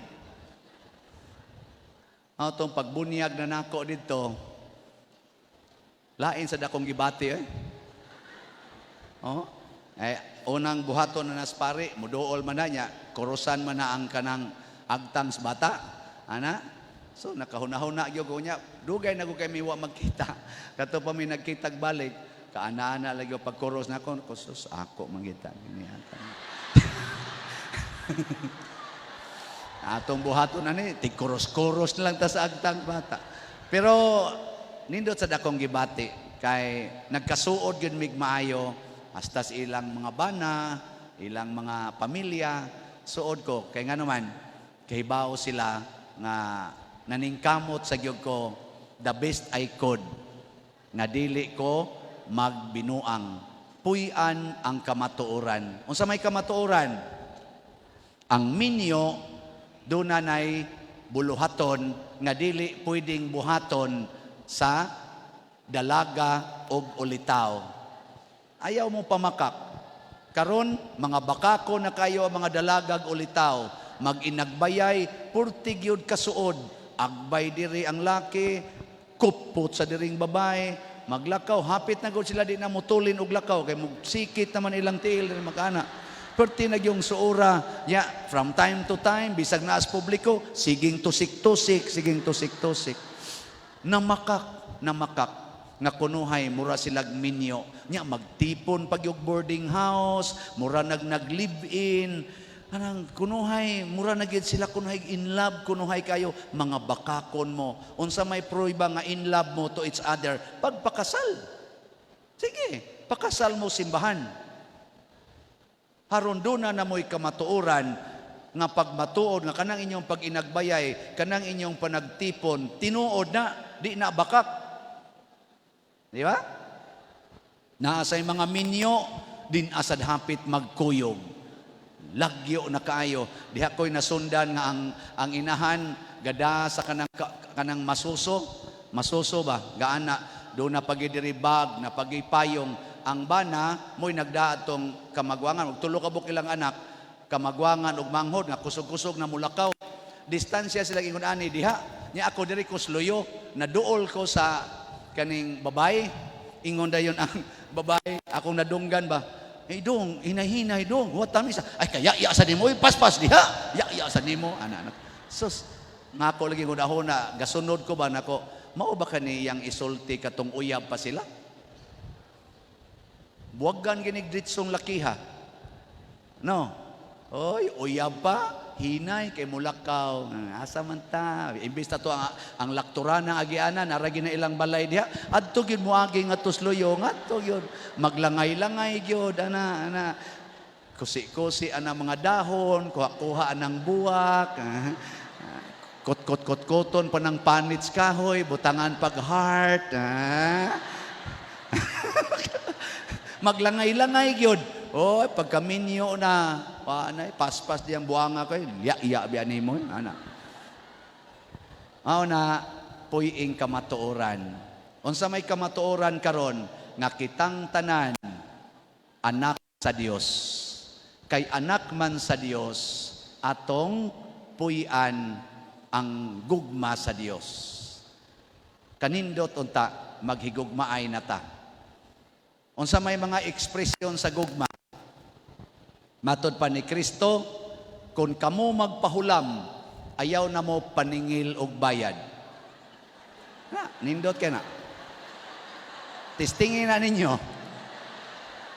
Atong pagbunyag na nako dito, lain sa dakong gibati eh. Oh, eh, unang buhaton na nas pari, muduol man na niya, kurusan man na ang kanang agtang sa bata. Ana? So nakahuna-huna gyud ko niya, dugay na ko kay miwa magkita. Kato pa mi nagkitag balik, kaana-ana lagi pagkuros nako, kusos ako mangita niya. Atong buhaton na ni, tigkuros-kuros na lang ta sa agtang bata. Pero nindot sa dakong gibati kay nagkasuod gyud mig maayo hasta sa ilang mga bana, ilang mga pamilya, suod ko kay ngano man kahibaw sila nga naningkamot sa gyud ko the best I could nga dili ko magbinuang, puy-an ang kamatuoran. Unsa may kamatuoran? Ang minyo duna nay buluhaton nga dili pwedeng buhaton sa dalaga og ulitaw. Ayaw mo pamakak. Karon mga bakako na kayo ang mga dalagag ulitaw, mag-inagbayay, purti gyud kasuod. Agbay diri ang laki, kupot sa diring babae, maglakaw, hapit na gud sila di na mutulin og lakaw kay sikit naman ilang tiil diri magana. Perti na yung suura, ya, from time to time, bisag naas publiko, siging tusik-tusik, siging tusik-tusik. Namakak, namakak, nga kunuhay, mura silag minyo. Nya, magtipon pag yung boarding house, mura nag nag-live-in, anang kunuhay, mura na gid sila kunuhay in love, kunuhay kayo, mga bakakon mo. Unsa may pruiba nga in love mo to each other, pagpakasal. Sige, pakasal mo simbahan. Haron doon na mo'y kamatuoran nga pagmatuod nga kanang inyong pag-inagbayay, kanang inyong panagtipon, tinuod na, di na bakak. Di ba? Naa say mga minyo, din asad hapit magkuyog. Lagyo na kaayo. Diha ko'y nasundan nga ang inahan, gada sa kanang, kanang masuso. Masuso ba? Gaana, doon na pagidiribag, na pagipayong. Ang bana, mo'y nagdaad tong kamagwangan. Og tulo ka buok ilang anak, kamagwangan ug manghod, nga kusog-kusog na mulakaw. Distansya sila ingon ani diha. Nya ako diri kusluyo, naduol ko sa kaning babae. Ingon dayon ang babae, akong nadunggan ba? Eh dong, hinay-hinay dong, what tamis. Ay kaya ya sa nimo, paspas diha. Ya ya sa nimo, ana anak. Sus, ngako lagi ko na gasunod ko ba nako. Mao ba kaniyang isulti katong uyab pa sila? Buwagan ginig ditsong lakiha. No. Oy, uyab pa, hinay kay mulakaw. Asa man ta? Imbis na to ang lakturana agianan, aragi na ilang balay diha. Adto gyud moagi nga tusloyo, ngadto gyud maglangay-langay gyud ana ana. Kusi-kusi ana mga dahon, kuha-kuha anang buwak. Kot-kot-kot-koton pa ng panits kahoy, butangan pag heart. Maglangay-langay gyud. Oy, pagkaminyo na, paanay, paspas diyang buwanga ko, ya-ya biya nimo, ana. Mao na puy-ing kamatuoran. Unsa may kamatuoran karon nga kitang tanan anak sa Dios. Kay anak man sa Dios, atong puy-an ang gugma sa Dios. Kanindot unta maghigugmaay na ta. Unsa may mga ekspresyon sa gugma? Matod pa ni Kristo, kung kamo magpahulam, ayaw na mo paningil og bayad. Na, nindot kay na. Testingin na ninyo.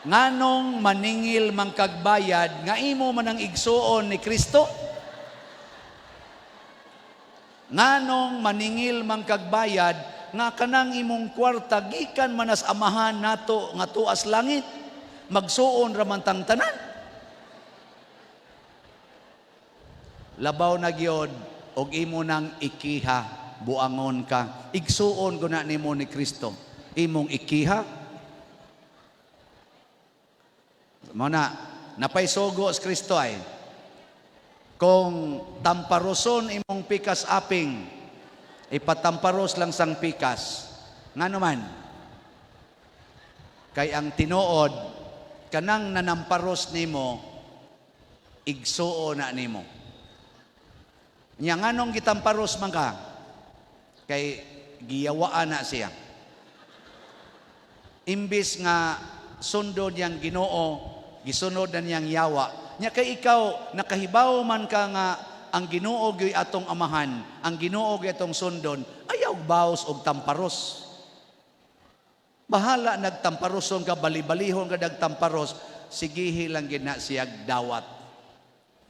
Nganong maningil man kag bayad, nga imo man ang igsuon ni Kristo? Nganong maningil man kag bayad, nga kanang imong kwarta gikan manas amahan nato nga tuas langit, magsuon ra man tang tanan. Labaw na gyud og imo nang ikiha, buangon ka. Igsuon guna nimo ni Kristo. Imong ikiha. Mao na napay sugo sa Kristo ay kung tamparoson imong pikas aping, ipatamparos lang sang pikas. Ngano man? Kay ang tinuod, kanang nanamparos nimo, igsuo na nimo. Nya nganong gitamparos man ka? Kay giyawaan na siya. Imbis nga sundon niyang Ginoo, gisunod na niyang yawa. Nya kay ikaw nakahibaw man ka nga ang Ginoo gyud atong amahan, ang Ginoo gyud atong sundon, ayaw baos og tamparos. Bahala nagtamparoson ka, bali-balihon ka nagtamparos, sigihi lang gid na siya dawat.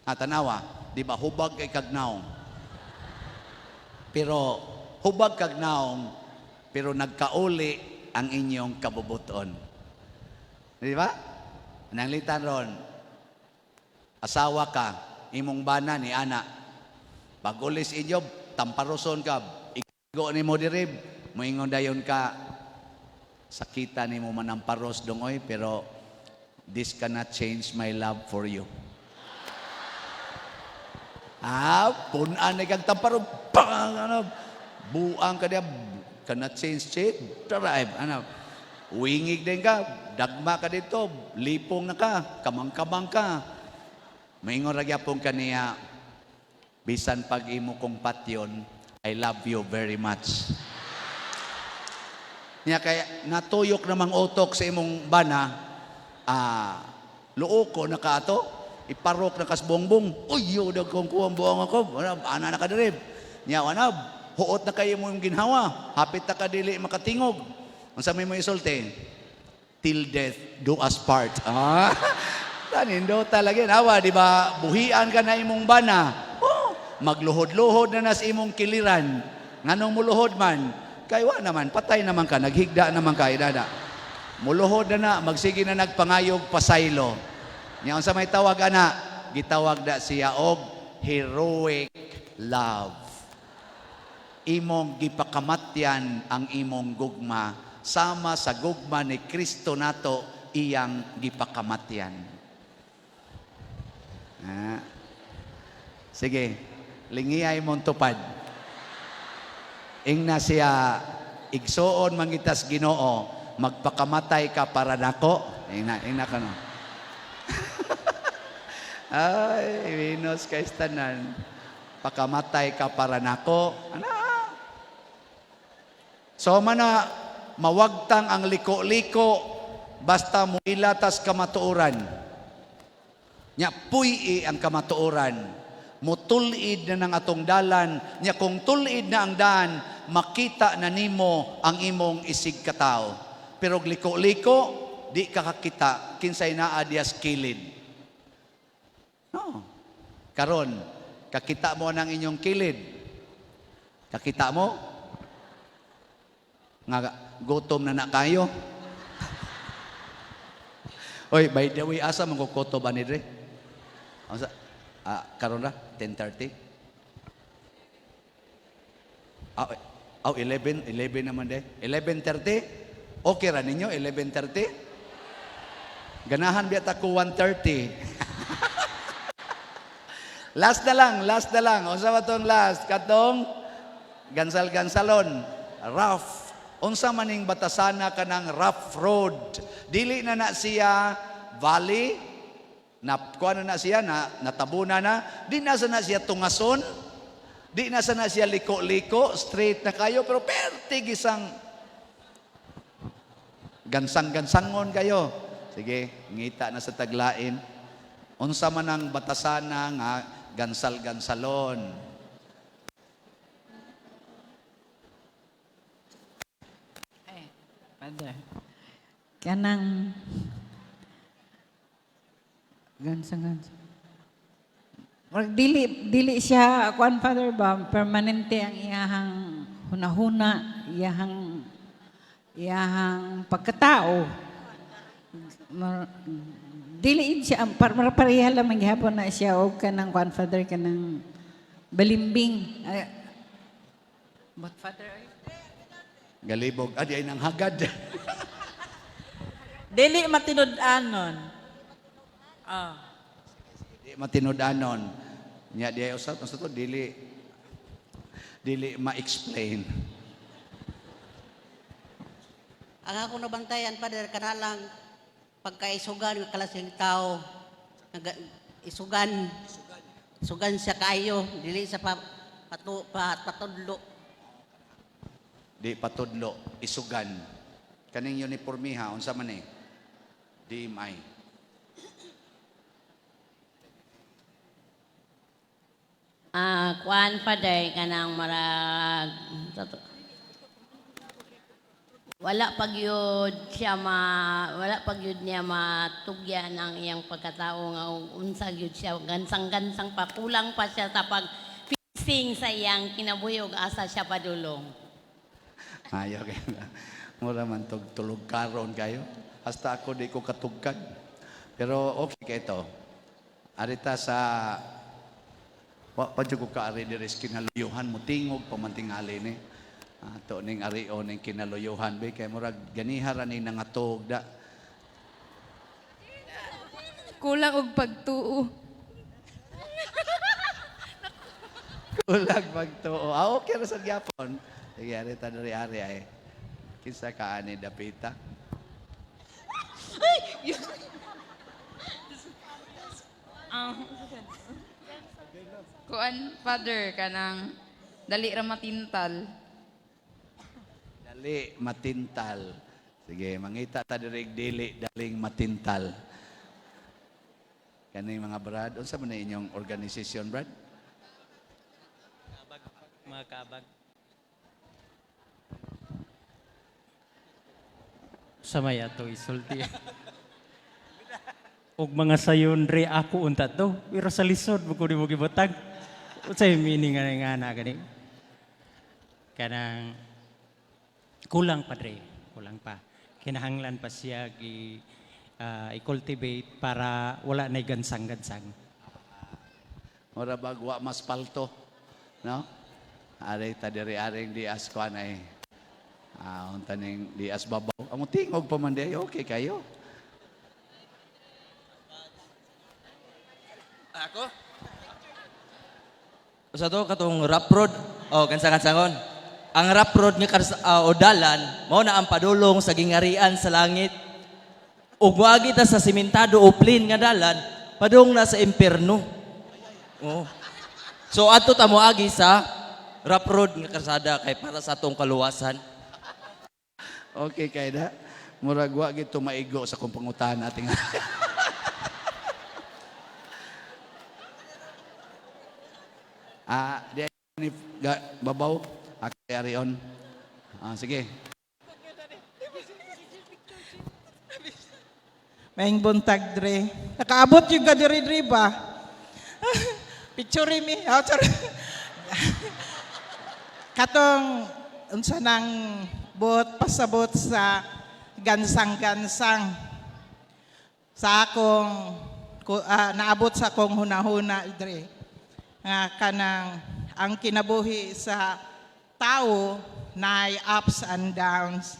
Ah, tanawa, di ba hubag kay kag naong? Pero hubag kag naong, pero nagkauli ang inyong kabubuton. Di ba? Nanglitan ron, asawa ka, imong bana ni ana. Pag ulis inyo, tamparoson ka, igo nimo dirib, moingon dayon ka, sakita nimo manamparos dongoy, pero this cannot change my love for you. Ah, punan na kang tamparo, bang, ano, buang ka diya, cannot change shit, drive, ano, wingig din ka, dagma ka dito, lipong na ka, kamang-kamang ka. Maingon ra gyapon kaniya, bisan pag imo kong patyon, I love you very much. Niya kaya natuyok namang utok sa imong bana, luoko na ka ato, iparok na kas bongbong. Uy, yo dag kong kuwang buong ako. Wala, ana na ka dirib. Niya wala, huot na kayo mo yung ginhawa. Hapit na ka dili makatingog. Unsa may mo isulti? Till death do us part. Ah, tanindo talaga. Awa, di ba? Buhian ka na imong bana. Oh, magluhod-luhod na nas imong kiliran. Nganong muluhod man? Kay wa naman, patay naman ka, naghigda naman ka, idada. Muluhod na na, magsige na nagpangayog pasaylo. Nya unsa may tawag ana? Gitawag da siya og heroic love. Imong gipakamatyan ang imong gugma sama sa gugma ni Kristo nato iyang gipakamatyan. Ah. Sige, lingiyay mong tupad. Ingna siya, igsuon mangitas Ginoo, magpakamatay ka para nako. Ingna, ingna ka no. Ay, Venus kay tanan. Pakamatay ka para nako. Ana. So mana mawagtang ang liko-liko basta muila tas kamatuoran. Nya puy-i ang kamatuoran. Mutulid na ng atong dalan. Nya kung tulid na ang daan, makita na nimo ang imong isig katao. Pero liko-liko, di ka kakita kinsay naa diyas kilid. No. Karon, kakita mo ng inyong kilid. Kakita mo? Nga gutom na na kayo. Oy, by the way, asa man ko kutob ani dre? Asa? Ah, karon ra 10:30. Ah, oh, 11, 11 naman de. 11:30. Okay ra ninyo 11:30? Ganahan biya ta ko 1:30. Last na lang, last na lang. Unsa ba tong last? Katong gansal-gansalon, rough. Unsa maning batasana kanang rough road? Dili na na siya valley, na kuan na siya na natabuna na, di na sa na siya tungason, di na sa na siya liko-liko, straight na kayo, pero pertig isang gansang-gansangon kayo. Sige, ngita na sa taglain. Unsa man ang batasana nga gansal-gansalon. Father, kanang gansang-gansang. Murag dili dili siya kuan, Father, ba, permanente ang iyahang hunahuna, iyahang iyahang pagkatao. Dili siya par pareha lang gihapon na siya og kanang kuan, Father, kanang balimbing. Ay, but Father, ay, Galibog, adi ay nang hagad. Dili matinud-anon. Ah. Di matinud-anon. Nya di ay usap unsa to dili dili ma-explain. Ang ako nabantayan, Father, kanalang pagkaisugan ng klaseng tao. Isugan. Isugan siya kayo. Dili sa pa, patu, pa, patudlo. Di patudlo, isugan. Kaning uniformiha, unsa man ni? DMI. Ah, kuan, Father, kanang marag wala pa gyud niya matugyan ang iyang pagkatao nga unsa gyud siya, gansang-gansang pa, kulang pa siya sa pag fixing sa iyang kinabuhi ug asa siya padulong. Ayo kay. Mura man tug tulog karon kayo. Hasta ako di ko katugkad. Pero okay kay ito. Arita sa wa pa jud ko kaari diri sa kinaluyuhan, mo tingog pa man tingali ni. Ato ning arion ning kinaluyuhan be kay murag ganiha ra ni nangatog da. Kulang og pagtuo. Kulang pagtuo. Ah, okay ra sa gyapon. Sige, ari ta diri ari ay. Kinsa ka ani dapita? Kuan, Father, kanang dali ra matintal. Dali matintal. Sige, mangita ta diri dili daling matintal. Kani mga brad, unsa man na inyong organisasyon, brad? Mga kabag. Sa may ato isulti. Og mga sayon re ako unta to, pero sa lisod mo ko di mo gibutag. Unsay meaning nga nga na gani? Kanang kulang pa dre, kulang pa. Kinahanglan pa siya gi i-cultivate para wala na gansang-gansang. Mura bag wa mas palto, no? Ari ta diri aring dias kuan ay. Ah, unta ning dias babaw. Amo tingog pa man di okay kayo. Ako? Sa to katong rough road o kansa-kansangon. Ang rough road nga o dalan mao na ang padulong sa gingarian sa langit. Ug moagi ta sa simentado o plain nga dalan padung na sa impierno. Oo. So adto ta moagi sa rough road nga karsada kay para sa atong kaluwasan. Okay kay da. Murag wa gid maigo sa kong pangutana ating. Ah, di ni babaw ako arion. Ah, sige. Maayong buntag dre. Nakaabot yung ka diri dre ba? Picture mi. Oh, sorry. Katong unsa nang buot pasabot sa gansang-gansang sa akong naabot sa akong hunahuna dre nga kanang ang kinabuhi sa tao naay ups and downs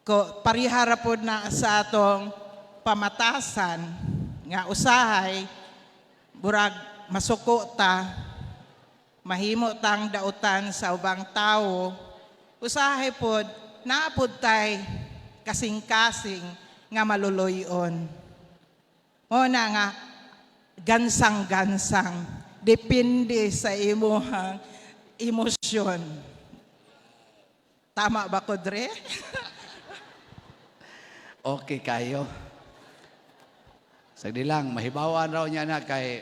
ko, parihara pod na sa atong pamatasan nga usahay burag masuko ta, mahimo tang dautan sa ubang tawo, usahay pod naa pod tay kasing-kasing nga maluloy-on. Mo na nga gansang-gansang, depende sa imuhang emosyon. Tama ba ko, Dre? Okay kayo. Sagdi lang, mahibawan raw niya na kay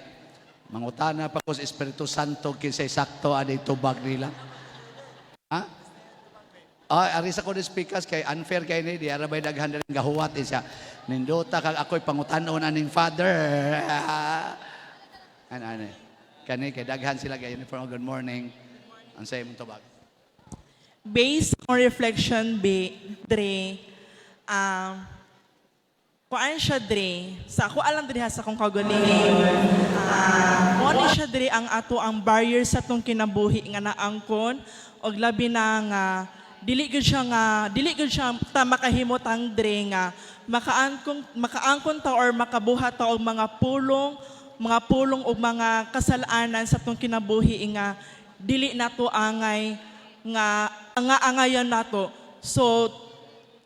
mangutana pa ko sa Espiritu Santo kinsay sakto ani tubag nila. Ha? Ah, ari sa ko ni speakers kay unfair kay ni di ara bay daghan diri gahuwat eh siya. Nindota kag ako'y pangutanon aning father. Ano ano. Kani kay daghan sila kay uniform. Good morning. Ang say imong tubag. Based on reflection, be, Dre, kuan siya, Dre, sa ako alam dre ha, sa akong kaugalingon, mo ni siya, Dre, ang ato ang barrier sa atong kinabuhi nga naangkon, og labi na nga, dili gyud siya ta makahimutang, Dre, nga makaangkon ta or makabuhat ta og mga pulong og mga kasalanan sa atong kinabuhi nga dili nato angay nga nga angayan nato. So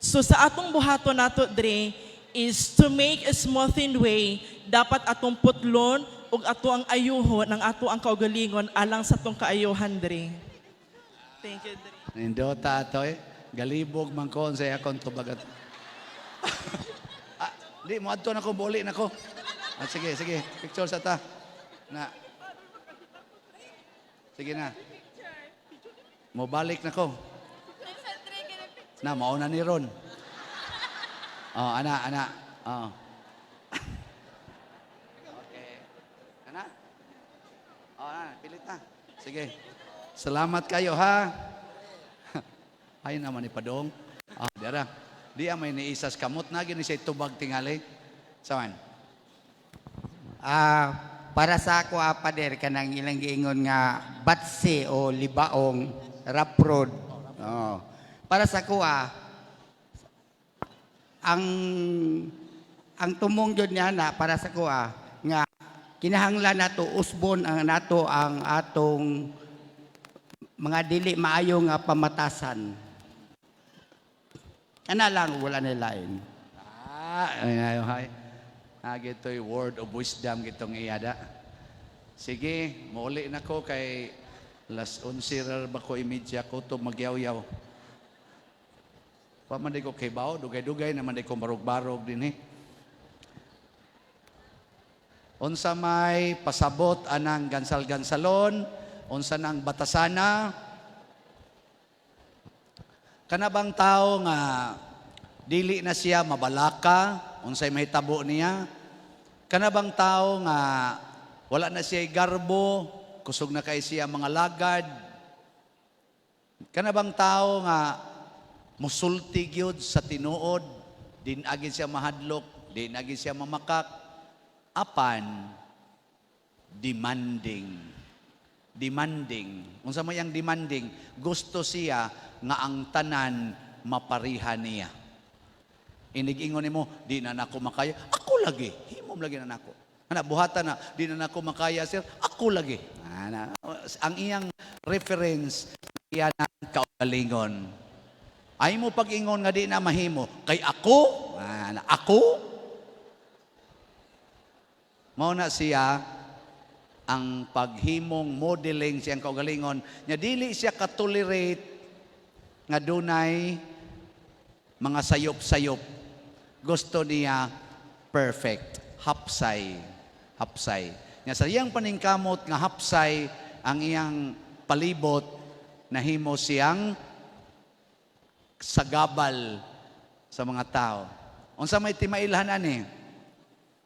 sa atong buhaton nato dre is to make a smoothened way, dapat atong putlon ug ato ang ayuhon ang ato ang kaugalingon alang sa atong kaayuhan dre. Thank you, Dre. Nindota ato eh. Galibog man ko sa akong tubagat. Ah, di mo adto na ko, buli na ko. Ah, sige, sige. Picture sa ta. Na. Sige na. Mo balik na ko. Na, mauna ni Ron. Oh, ana, ana. Oh. Okay. Ana? Oh, ana, pilit na. Sige. Salamat kayo, ha? Ay naman ni Padong. Ah, dara. Di may niisas kamot na gini siya tubag tingali. Saman. Ah, para sa ako ah, pader, kanang ilang giingon nga batse o libaong, rough road. Oh. Para sa ako ah, ang tumong jud niya na para sa ko ah, nga kinahanglan nato usbon ang nato ang atong mga dili maayo nga pamatasan. Ana lang, wala na lain. Ah, ay, ay, ay. Ah, gito'y word of wisdom gitong iyada. Sige, muuli na ko kay las 11 ra ba ko imedya ko to magyaw-yaw. Pa man di ko kay bao, dugay-dugay naman di ko barog-barog din eh. Unsa may pasabot anang gansal-gansalon, unsa nang batasana, kana bang tao nga dili na siya mabalaka, unsay mahitabo niya? Kana bang tao nga wala na siya garbo, kusog na kay siya mga lagad? Kana bang tao nga musulti gyud sa tinuod, din agin siya mahadlok, din agin siya mamakak, apan demanding? Demanding. Unsa may ang demanding? Gusto siya nga ang tanan mapariha niya. Inig-ingon nimo, "Di na nako makaya." "Ako lagi, himom lagi na nako." Ana buhatan na, "Di na nako makaya, sir." "Ako lagi." Ana, ang iyang reference iya na kaugalingon. Ay mo pag-ingon nga di na mahimo kay ako, ana, ako. Mao na siya ang paghimong modeling siyang kaugalingon nya dili siya katolerate nga dunay mga sayop-sayop. Gusto niya perfect, hapsay, hapsay. Nya sa iyang paningkamot nga hapsay ang iyang palibot, nahimo siyang sagabal sa mga tao. Unsa may timailhan ani?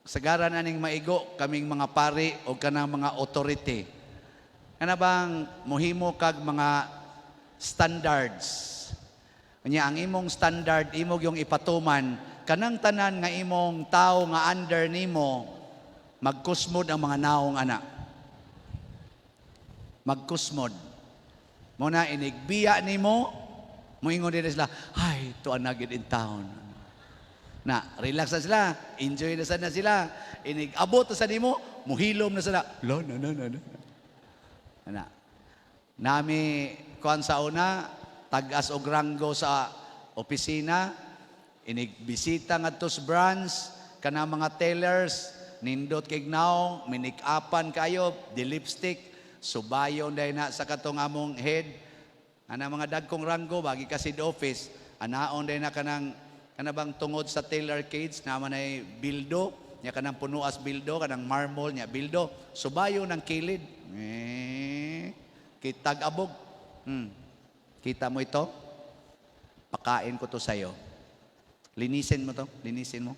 Sagaran aning maigo kaming mga pari o kanang mga authority. Kana bang muhimo kag mga standards? Unya ang imong standard imo yung ipatuman kanang tanan nga imong tao nga under nimo, magkusmod ang mga naong ana. Magkusmod. Mo na inigbiya nimo, moingon din sila, "Ay, tuan na gid in town." Na, relax na sila, enjoy na sad na sila. Inig abot na sa nimo, muhilom na sila. Lo, no, no, no, no. Ana. Nami kuan sa una, tag-as og ranggo sa opisina, inig bisita ngadto sa branch, kana mga tellers, nindot kay naong, minikapan kayo, di lipstick, subayon dahil na sa katong among head. Ana mga dagkong ranggo, bagi kasi the office, anaon dahil na kanang kana bang tungod sa teller cage naman ay bildo nya, kanang punuas bildo, kanang marmol nya bildo, subayo ng kilid eh, kitag abog. Kita mo ito, pakain ko to sa'yo, linisin mo to, linisin mo.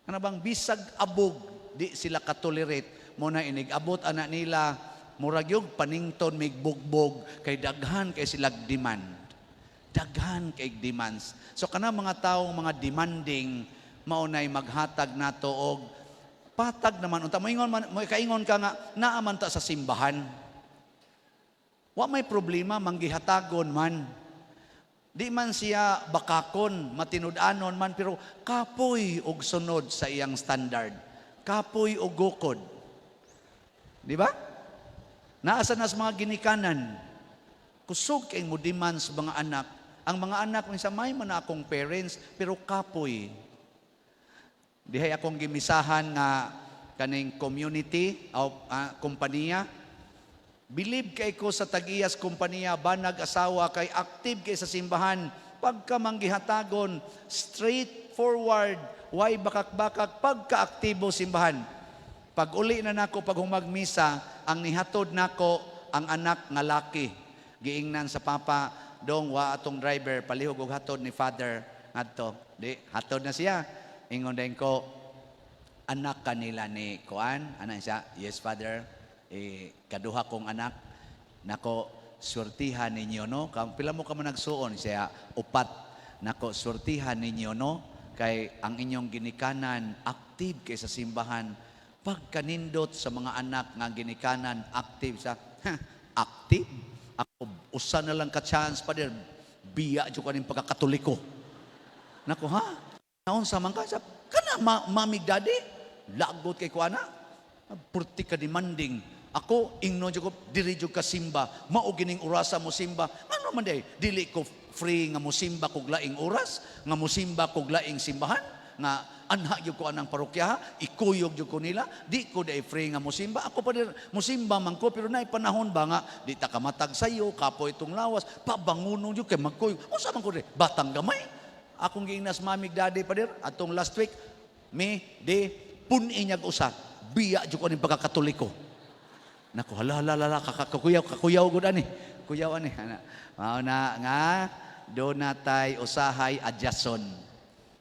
Kana bang bisag abog di sila katolerate mo na inig abot ana nila, murag yung panington migbugbog kay daghan kay sila demand, daghan kay demands. So kana mga taong mga demanding, maunay maghatag nato og patag naman unta. Moingon man mo kaingon ka nga naa man ta sa simbahan. Wa may problema manggihatagon man. Di man siya bakakon, matinud-anon man, pero kapoy og sunod sa iyang standard. Kapoy og gukod. Di ba? Naasa na sa mga ginikanan. Kusog kay mo demand sa mga anak. Ang mga anak minsan may man akong parents pero kapoy. Dihay akong gimisahan nga kaning community o kompanya. Bilib kay ko sa tag-iyas kompanya, banag asawa, kay active kay sa simbahan. Pagka manggihatagon, straight forward, way bakak-bakak, pagka-aktibo simbahan. Pag uli na nako pag humag misa, ang nihatod nako ang anak nga laki. Giingnan sa papa, "Dong, wa atong driver, palihog og hatod ni Father ngadto." Di, hatod na siya. Ingon din ko, "Anak kanila ni Kuan?" Anak siya, "Yes, Father." "Eh, kaduha kong anak. Nako, surtihan ninyo, no? Pila mo ka man nagsuon?" Siya, "Upat." "Nako, surtihan ninyo, no? Kay ang inyong ginikanan, active kay sa simbahan." Pagkanindot sa mga anak nga ginikanan, active sa, "Ha, active? Ako, usa na lang ka chance, Father. Biya jud kaning pagkakatoliko." "Nako, ha? Naunsa man ka?" Sa, "Kana, mami, daddy, lagot kay kuana. Purti ka demanding. Ako, ingnon jud ko, diri jud ka simba. Mao gining orasa mo simba. Ano man day, dili ko free nga mosimba kog laing oras, nga mosimba kog laing simbahan, nga anha gyud ko anang parokya, ikuyog jud ko nila, di ko day free nga mosimba. Ako pa dir, mosimba man ko, pero naay panahon ba nga di ta kamatag sayo, kapoy itong lawas, pabangunong jud kay magkuyog. Unsa man ko di, batang gamay?" Akong giingnas mami daddy, pader, atong last week, mi, di, pun-i niyag usa, biya jud ko ning pagkakatoliko. Nako, hala, hala, hala, kakuyaw, kakuyaw gud ani. Kuyaw ani. Ana. Mao na nga, do natay usahay adjason.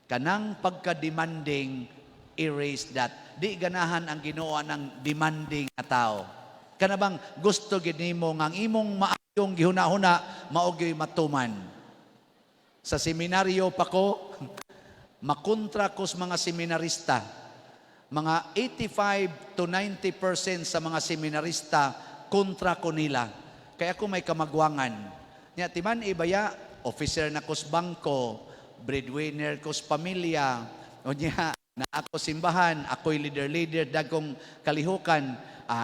Kanang pagka-demanding, erase that. Di ganahan ang Ginoo ng demanding nga tao. Kana bang gusto gid nimo nga ang imong maayong gihuna-huna mao gyud matuman. Sa seminaryo pa ko, makontra ko sa mga seminarista. Mga 85 to 90% sa mga seminarista, kontra ko nila. Kaya ako may kamagwangan. Nya timan ibaya, officer na ko sa bangko, breadwinner ko sa pamilya, o niya, na ako simbahan, ako'y leader-leader, dagkong kalihukan,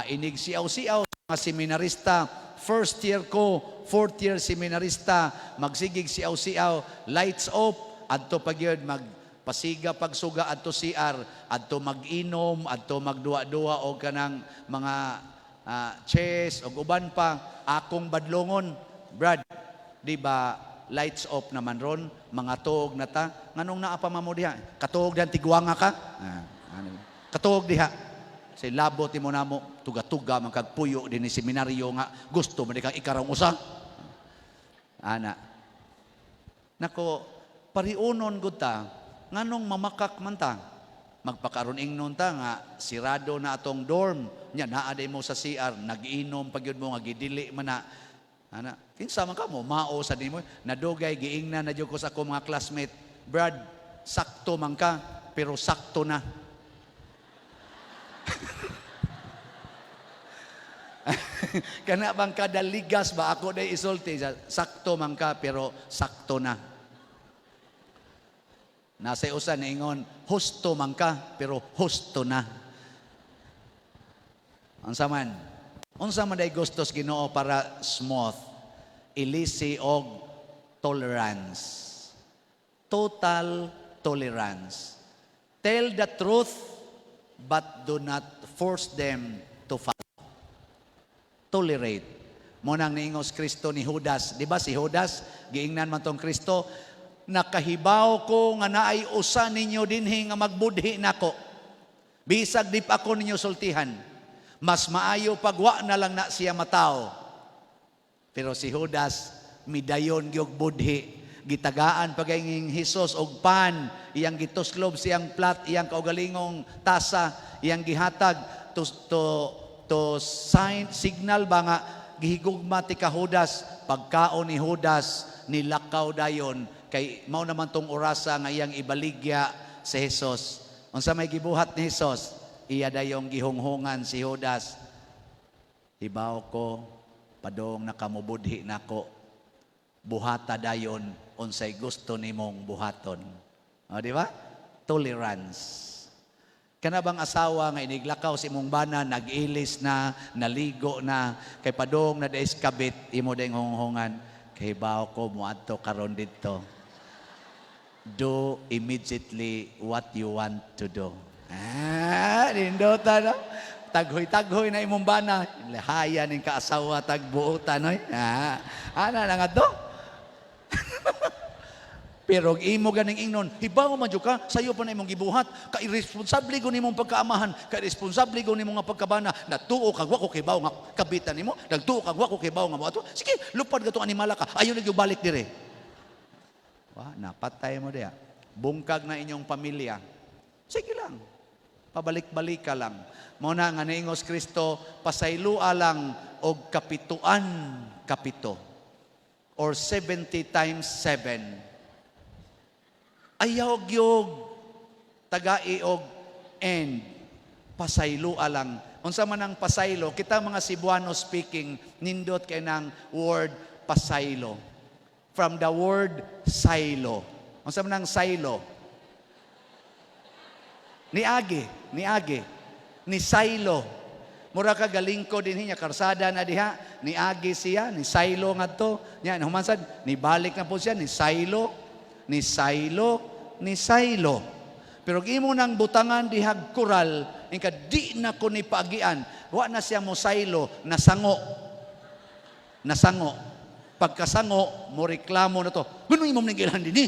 inig siaw-siaw, mga seminarista, first year ko, fourth year seminarista, magsigig siaw-siaw, lights off, adto pag yun, magpasiga pagsuga adto CR, adto mag-inom, adto magduwa-duwa o kanang mga chess o uban pa, akong badlongon, "Brad, di ba lights off naman ron, mga tuog na ta, nganong naa pa mo diha? Katuog diha, tigwanga ka? Ah, ano? Katuog diha." Say labot mo namo, tuga-tuga man kag puyo din ni seminaryo nga gusto man di kang ikarong usa. Ana. Nako, pariunon gud ta, nganong mamakak man ta? Magpakaron ingnon ta nga sirado na atong dorm. Nya naa day mo sa CR, nag-inom pag yun mo nga gidili man na. Ana, kinsa man ka mo, mao sa nimo, nadugay giingnan na jud ko sa akong mga classmate, "Brad, sakto man ka, pero sakto na." Kana bang kadaligas ba ako day isulti, sakto man ka pero sakto na. Nasa usa niingon, "Husto man ka pero husto na." Unsa man? Unsa man day gustos Ginoo para smooth? Ilisi og tolerance. Total tolerance. Tell the truth but do not force them to follow. Tolerate. Mo nang niingos Kristo ni Judas. Di ba si Judas, giingnan man tong Kristo, "Nakahibaw ko nga naay usa ninyo dinhi nga magbudhi nako. Bisag di pa ako ninyo sultihan. Mas maayo pagwa na lang na siya matao." Pero si Judas, midayon gyud budhi. Gitagaan pagayng Hesus og pan, iyang gituslob siyang plat, iyang kaugalingong tasa, iyang gihatag to sign signal ba nga gihigugma ti ka Judas. Pagkaon ni Judas, nilakaw dayon kay mao naman tong orasa nga iyang ibaligya si Hesus. Unsa may gibuhat ni Hesus? Iya dayong gihunghungan si Judas. "Hibaw ko padong nakamubudhi nako. Buhata dayon unsay gusto nimong buhaton." O, di ba? Tolerance. Kana bang asawa nga iniglakaw sa imong bana, nag-ilis na, naligo na, kay padong na dais kabit, imo dayong hunghungan, "Kay hibaw ko moadto karon didto. Do immediately what you want to do." Ah, nindota no? Taghoy-taghoy na imong bana. Lihaya ning kaasawa tagbuotan oy. Ah, ana na nga to. Pero og imo ganing ingnon, hibaw man jud ka, sayo pa na imong gibuhat, ka irresponsable ko nimong pagkaamahan, ka irresponsable ko nimong nga pagkabana, natuo kag wa ko kibaw nga kabitan nimo, nagtuo kag wa ko kibaw nga moadto. Sige, lupad ka tong animala ka, ayo na gyud balik dire. Wa, napatay mo diya. Bungkag na inyong pamilya. Sige lang. Pabalik-balik ka lang. Mao na nga niingos Kristo, pasaylua lang og kapituan kapito or 70 times 7. Ayaw gyud tagai og end, pasaylua lang. Unsa man ang pasaylo? Kita mga Cebuano speaking, nindot kay ng word pasaylo. From the word silo. Unsa man ang silo? Niagi, niagi. Ni silo. Mura ka galingko din niya karsada na diha, niagi siya, ni silo ngadto. Nya human sad, ni balik na po siya, ni silo, ni silo, ni silo. Pero imo nang butangan dihag koral, inka di na ko ni paagian, wa na siya mo saylo, nasango. Nasango. Pagkasango, mo reklamo na to. Ngano imo ning giilhan dinhi?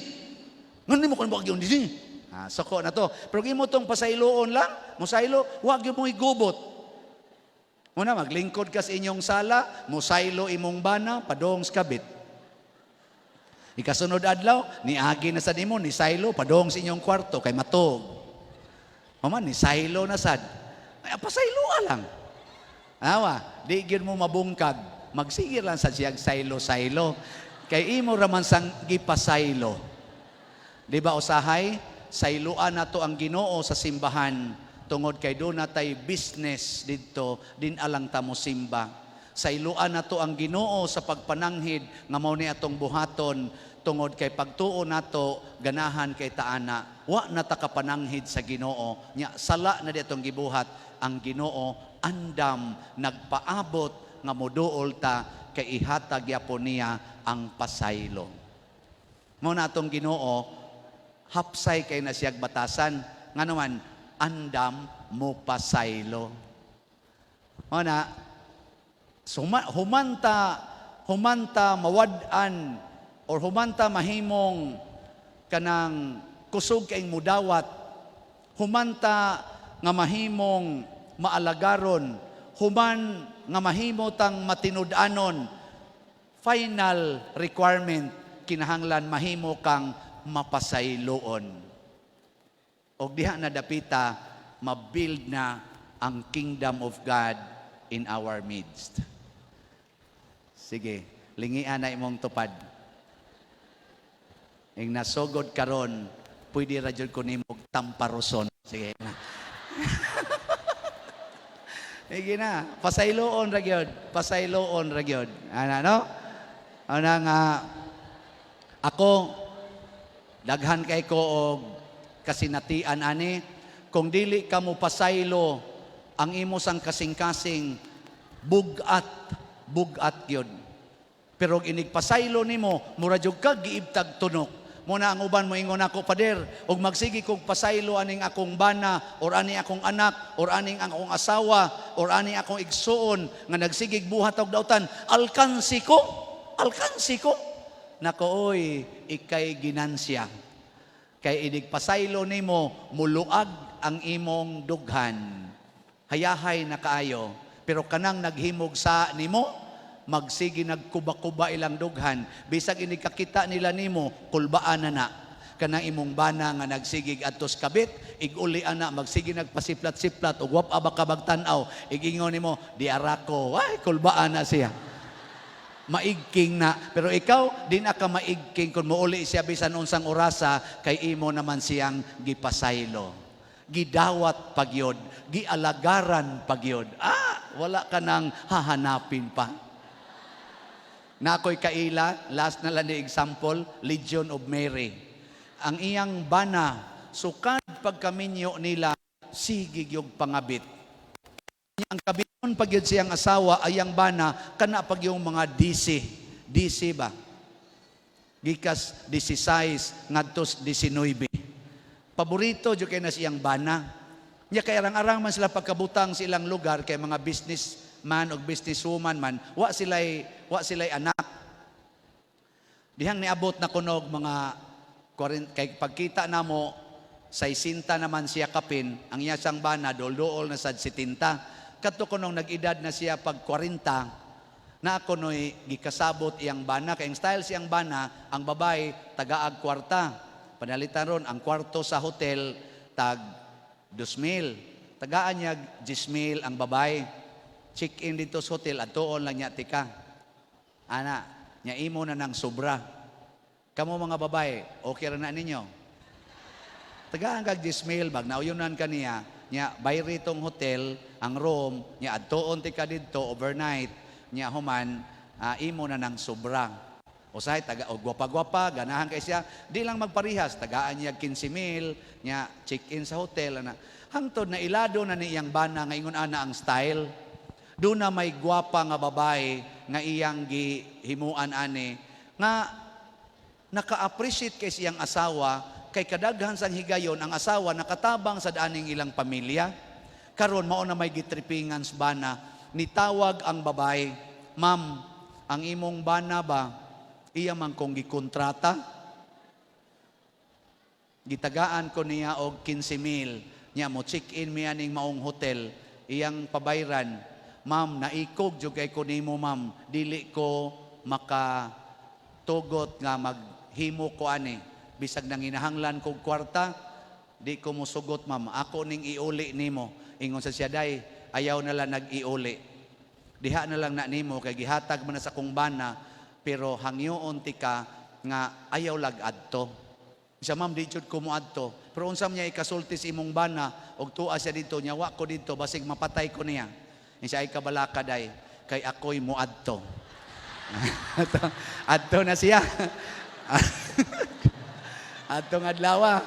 Ngano imo kon mo dinhi? Ah, suko na to. Pero imo tong pasayloon lang, musaylo, wa gyud mo igubot. Muna maglingkod ka sa inyong sala, musaylo imong bana, padong sa kabit. Ikasunod adlaw, niagi na sad nimo, ni saylo, padong sa inyong kwarto, kay matog. Mama, ni saylo na sad. Ay, pasaylo lang. Awa, di gyud mo mabungkag. Magsigir lang sa siyag saylo-saylo. Kay imo raman sang gipasaylo. Di ba usahay, sayloan nato ang Ginoo sa simbahan tungod kay do natay business didto din alang ta mo simba. Sayloan nato ang Ginoo sa pagpananghid nga mao ni atong buhaton tungod kay pagtuo nato ganahan kay taana. Wa na ta kapananghid sa Ginoo nya sala na di atong gibuhat. Ang Ginoo andam nagpaabot nga moduol ta kay ihatag yapon niya ang pasaylo. Mao na atong Ginoo hapsay kay na siyag batasan, ngano man andam mo pasaylo. Mao na humanta humanta mawad-an or humanta mahimong kanang kusog kay mudawat, humanta nga mahimong maalagaron, human nga mahimo tang matinud-anon, final requirement kinahanglan mahimo kang mapasayloon. Og diha na dapita mabuild na ang kingdom of God in our midst. Sige, lingian na imong tupad. Ing nasugod karon, pwede ra jud ko nimo tamparoson. Sige na. Sige na, pasayloon ra gyud, pasayloon ra gyud. Ana no? Ana nga ako daghan kay ko og kasinatian ani, kung dili ka mo pasaylo ang imo sang kasing-kasing, bugat, bugat gyud. Pero og inig pasaylo nimo, mura jud ka giibtag tunok. Muna ang uban mo ingon ako, "Pader, og magsige kog pasaylo aning akong bana or aning akong anak or aning akong asawa or aning akong igsuon nga nagsigig buhat og dautan, alkansi ko, alkansi ko." Nako oy, ikay ginansya. Kay inig pasaylo nimo, muluag ang imong dughan. Hayahay na kaayo, pero kanang naghimog sa nimo, magsige nagkuba-kuba ilang dughan. Bisag inig kakita nila nimo, kulbaan na na. Kanang imong bana nga nagsigig adtos kabit, iguli ana magsige nagpasiplat-siplat ug wap aba ka magtan-aw, igingon nimo, "Di arako," ay kulbaan na siya. Maigking na. Pero ikaw, di na ka maigking kung muuli siya bisan unsang orasa, kay imo naman siyang gipasaylo. Gidawat pagyod, gialagaran pagyod. Ah, wala ka nang hahanapin pa. Na ako'y kaila, last na lang ni example, Legion of Mary. Ang iyang bana, sukad pagkaminyo nila, sige yung pangabit. Ang kabiton pag yun siyang asawa ay ang bana, kana pag yung mga DC. DC ba? Gikas 16 ngadtos 19. Paborito jud kay na siyang bana. Nya kay arang-arang man sila pagkabutang sa ilang lugar kay mga businessman o businesswoman man, wa sila'y anak. Dihang niabot na kunog mga 40, kay pagkita namo 60 naman siya kapin, ang iya siyang bana dol-dool na sad 70. Kadto kunong nag-edad na siya pag 40, na kuno'y gikasabot iyang bana kay ang style siyang bana, ang babae tagaag kwarta. Panalitan ron ang kwarto sa hotel tag 2,000. Tagaan niya 10,000 ang babae. Check-in dito sa hotel, adtuon lang niya tika. Ana, nya imo na ng sobra. Kamo mga babae, okay ra na ninyo. Tagaan kag 10,000 bag nauyunan kaniya, nya bayri tong hotel, ang room, nya adtuon ti ka didto overnight, nya human imo na ng sobra. Usahay taga og gwapa-gwapa, ganahan kay siya, di lang magparihas, tagaan niya 15,000, nya check-in sa hotel ana. Hangtod na ilado na ni iyang bana nga ingon ana ang style. Doon na may gwapa nga babae nga iyang gihimuan ani nga naka-appreciate kay siyang asawa kay kadaghan sang higayon ang asawa nakatabang sa daaning ilang pamilya. Karon mao na may gitripingan sa bana, nitawag ang babae, "Ma'am, ang imong bana ba iya man kong gikontrata? Gitagaan ko niya og 15,000. Nya mo check-in mi aning maong hotel, iyang pabayran. Ma'am, naikog jud kay ko nimo, ma'am. Dili ko makatugot nga maghimo ko ani. Bisag nanginahanglan kog kwarta, di ko mosugot, ma'am. Ako ning iuli nimo." Ingon sa siya, "Day, ayaw na lang nag-iuli. Diha na lang na nimo kay gihatag man na sa kong bana, pero hangyoon ti ka nga ayaw lag adto." Siya, "Ma'am, di jud ko moadto." "Pero unsa man niya ikasulti sa imong bana og tuwa siya dito, nya wa ko dito, basig mapatay ko niya." Siya, "Ay kabalaka, day, kay ako'y moadto." Adto na siya. Adto nga adlaw.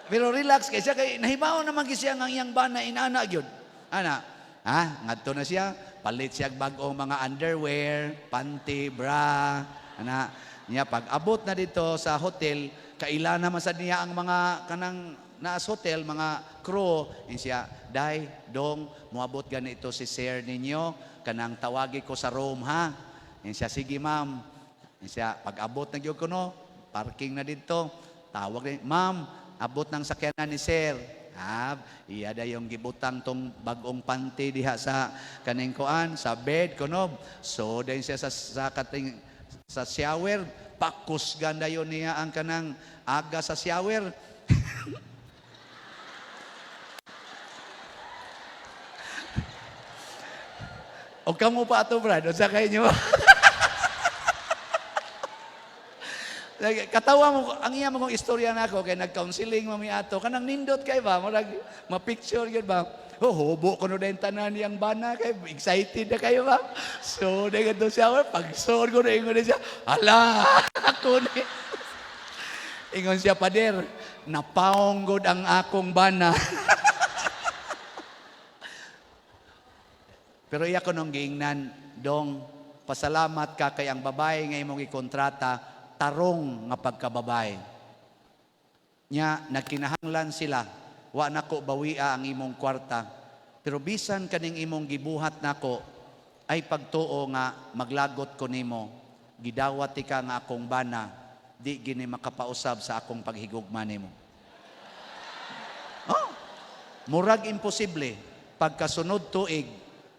Pero relax kay siya kay nahibaw naman gyud siya nga ang iyang bana inana gyud. Ana, ha, ngadto na siya, palit siya bag-ong mga underwear, panty, bra, ana. Niya pag abot na dito sa hotel, kaila naman sad niya ang mga kanang naas hotel, mga crew, in siya, "Day, dong, moabot ganito si sir ninyo, kanang tawagi ko sa room ha." In siya, "Sige, ma'am." In siya, pag abot na gyud kuno, parking na dito, tawag ni, "Ma'am, abot ng sakyanan ni sir." Ah, iya da yung gibutang tong bagong panty diha sa kaning kuan, sa bed kuno. So dayon siya sa kating sa shower, pakusgan dayon niya ang kanang aga sa shower. O kamo pa ato, Brad, unsa kay nyo? Katawa mo, ang iya mo kong istorya nako kay nag-counseling mami ato, kanang nindot kay ba, murag ma-picture gyud ba. Oh, hubo ko no dayon tanan niyang bana kay excited na kayo ba. So, dayon kadto shower, pag-sod ko na ingon na siya, "Hala, ako ni." Ingon siya, "Pader, napaong gud ang akong bana." Pero iya ko nung giingnan, "Dong, pasalamat ka kay ang babae nga imong gikontrata, tarong nga pagkababae. Nya, nagkinahanglan sila, wa nako bawia ang imong kwarta. Pero bisan kaning imong gibuhat nako, ay pagtuo nga maglagot ko nimo, gidawat ti ka nga akong bana, di gini makapausab sa akong paghigugma nimo." Oh, murag imposible, pagkasunod tuig,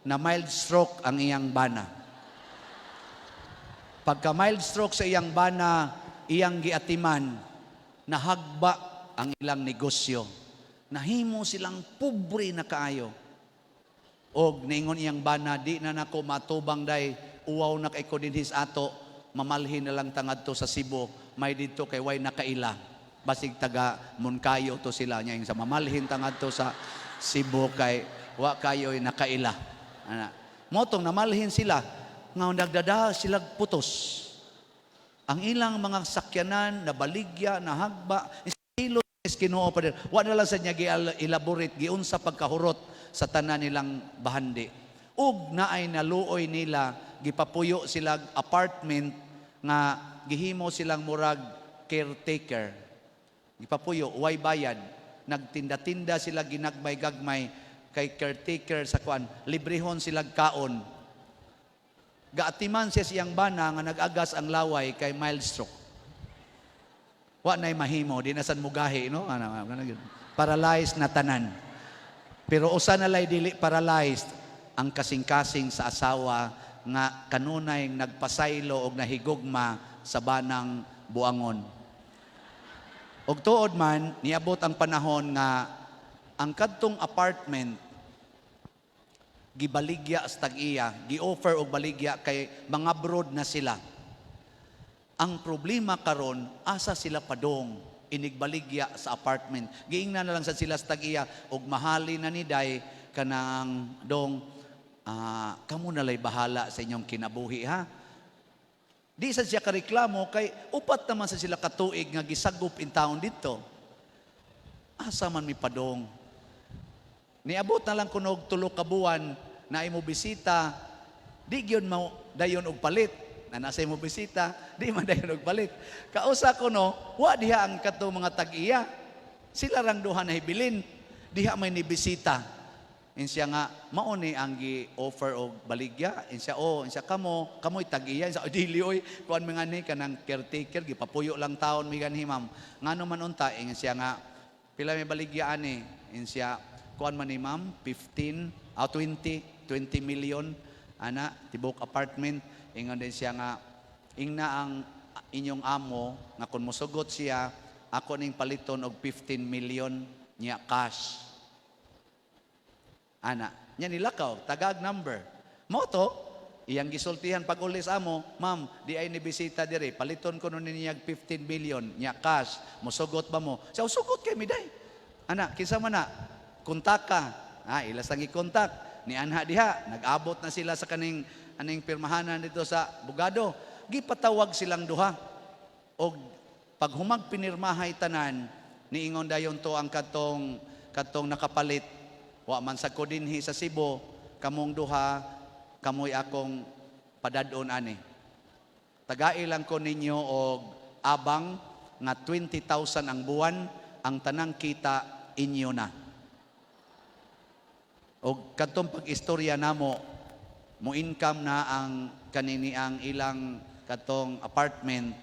na mild stroke ang iyang bana. Pagka mild stroke sa iyang bana, iyang giatiman, nahagba ang ilang negosyo. Nahimo silang pobre na kaayo. Og niingon iyang bana, "Di na nako matubang day, uwaw na kay ko dinhi sa ato, mamalhin na lang tangadto sa Cebu, may didto kay way nakaila. Basig taga Monkayo to sila niya sa mamalhin tangadto sa Cebu kay wa kayo'y nakaila." Ana. Motong namalhin sila, nga nagdada sila putos. Ang ilang mga sakyanan, nabaligya, nahagba, estilo is Ginoo pa din. Wa na lang sa niya gi-elaborate, giunsa pagkahurot sa tanan nilang bahandi. Ug naay naluoy nila, gipapuyo sila apartment nga gihimo silang murag caretaker. Gipapuyo, way bayad. Nagtinda-tinda sila ginagmay-gagmay kay caretaker sa kuan, librehon sila kaon. Gaatiman siya siyang bana nga nag-agas ang laway kay mild stroke. Wa na'y mahimo, di na san mugahi, no? Ano, ano, ano, paralyzed na tanan. Pero usa na lay dili paralyzed ang kasing-kasing sa asawa nga kanunay nagpasaylo og nahigugma sa banang buangon. Og tuod man, niabot ang panahon nga ang kadtong apartment gibaligya sa tag-iya, gi-offer og baligya kay mga abroad na sila. Ang problema karon, asa sila padong inigbaligya sa apartment. Giingnan na lang sa sila sa tag-iya og mahali na ni day kanang dong, kamo na lay bahala sa inyong kinabuhi, ha. Di sa siya kareklamo kay upat naman sa sila katuig nga gisagop in town dito. Asa man mi padong? Niabot na lang kunog 3 ka buwan na imo bisita, di gyud mo dayon og palit. Na nasa imo bisita, di man dayon og palit. Kausa ko no, wa diha ang kato mga tag-iya. Sila rang duha na hibilin. Diha may nibisita. Insya nga, mao ni ang gi-offer og baligya. Insya, oh, insya kamo, kamo'y tag-iya. Insya, oh, dili oy, kuan mga ni kanang caretaker, gipapuyo lang taon mi ganhi, ma'am. Ngano man unta, insya nga, pila may baligya ani? Insya, kuan man ni ma'am, 15, 20, 20 million, ana, tibok apartment. Ingon din siya nga, ingna ang inyong amo, nga kung musugot siya, ako ning paliton og 15 million niya cash. Ana, nya nilakaw, tagag number. Mo to, iyang gisultihan pag uli sa amo, "Ma'am, di ay ni bisita dire, paliton ko nun niya 15 million, niya cash, musugot ba mo?" Sa sugot kay miday. Ana, kinsa man na? Kontaka. Ah, ilas ang i-contact. Ni anha diha, nag-abot na sila sa kaning aning pirmahanan dito sa Bugado. Gipatawag silang duha. Og paghumag pinirmahay tanan, niingon dayon to ang katong nakapalit, "Wa man sa ko dinhi sa Cebu, kamong duha, kamoy akong padadon ani. Tagai lang ko ninyo og abang nga 20,000 ang buwan, ang tanang kita inyo na." Og kadtong pag-istorya namo, mo income na ang kanini ang ilang katong apartment,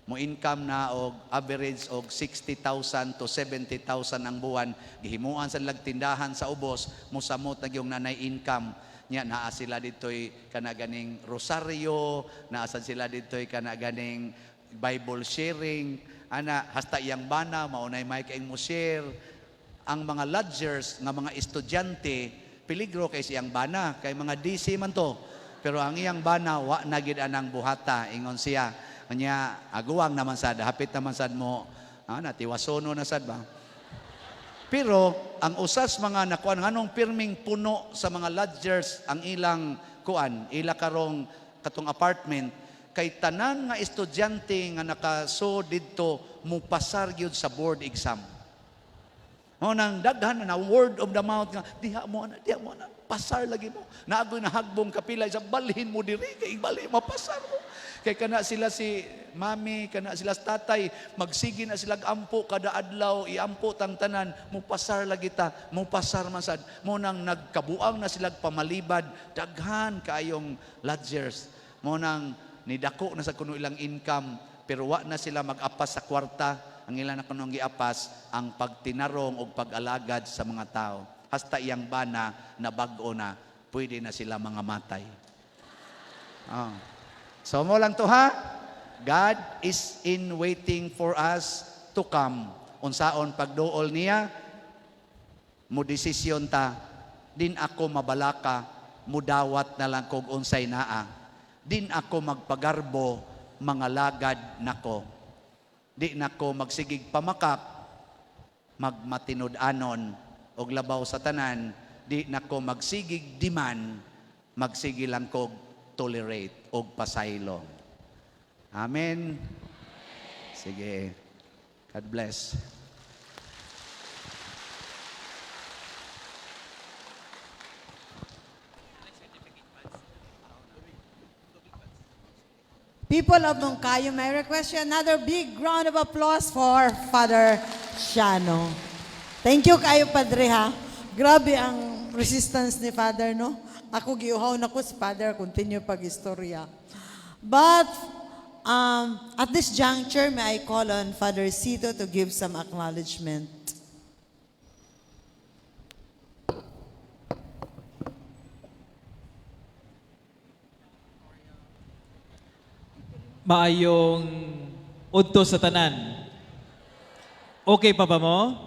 mo income na og average og 60,000 to 70,000 ang buwan. Gihimuan sa tindahan sa ubos, mosamot na yung nanay income nya. Naa sila dito'y kana ganing rosaryo, naa sad sila dito'y kana ganing Bible sharing ana, hasta iyang bana maunay may kaing mo share. Ang mga lodgers nga mga estudyante, peligro kay siyang bana kay mga DC man to, pero ang iyang bana wa na gid anang buhata. Ingon siya nya, aguwang naman sad, hapit naman sad mo natiwasono na sad ba. Pero ang usas mga nakuan nganong pirming puno sa mga lodgers ang ilang kuan, ila karong katong apartment, kay tanan nga estudyante nga nakaso didto mupasar gyud sa board exam. Mao nang daghan na word of the mouth nga diha mo ana, diha mo ana, pasar lagi mo. Naagoy na hagbong kapilay sa balhin mo diri kay balhin mapasar mo. Kay kana sila si mami, kana sila si tatay, magsige na sila ampo kada adlaw, iampo tang tanan, mupasar lagi ta, mupasar man sad. Mo nang nagkabuang na sila pamalibad, daghan kaayong lodgers. Mo nang nidako na sa kuno ilang income, pero wa na sila mag-apas sa kwarta. Ang ilan na kunong giapas ang pagtinarong o pag-alagad sa mga tao. Hasta iyang bana na bag-o na, pwede na sila mga matay. Oh. So mo lang to ha, God is in waiting for us to come. Unsaon pagduol niya, mo desisyon ta, din ako mabalaka, mudawat na lang kog unsay naa. Din ako magpagarbo, mga lagad nako. Di nako magsigig pamakak, magmatinud-anon, og labaw sa tanan, di nako magsigig demand, magsige lang kog tolerate og pasaylo. Amen. Sige. God bless. People of Monkayo, may I request you another big round of applause for Father Shano. Thank you kayo, Padre, ha. Grabe ang resistance ni Father, no? Ako giuhaw na ko si Father, continue pag-istorya. But at this juncture, may I call on Father Cito to give some acknowledgement. Maayong udto sa tanan. Okay pa ba mo?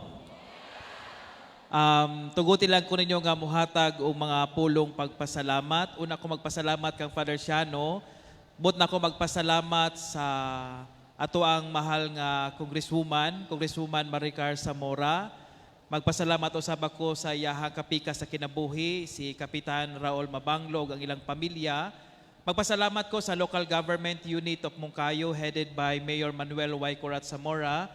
Tuguti lang ko ninyo nga muhatag og mga pulong pagpasalamat. Una ko magpasalamat kang Father Siano. But na ko magpasalamat sa ato ang mahal nga Congresswoman, Congresswoman Maricar Zamora. Magpasalamat usab ako sa iyahang kapika sa kinabuhi, si Kapitan Raul Mabanglog, ang ilang pamilya. Magpasalamat ko sa Local Government Unit of Monkayo headed by Mayor Manuel Y. Corat Zamora,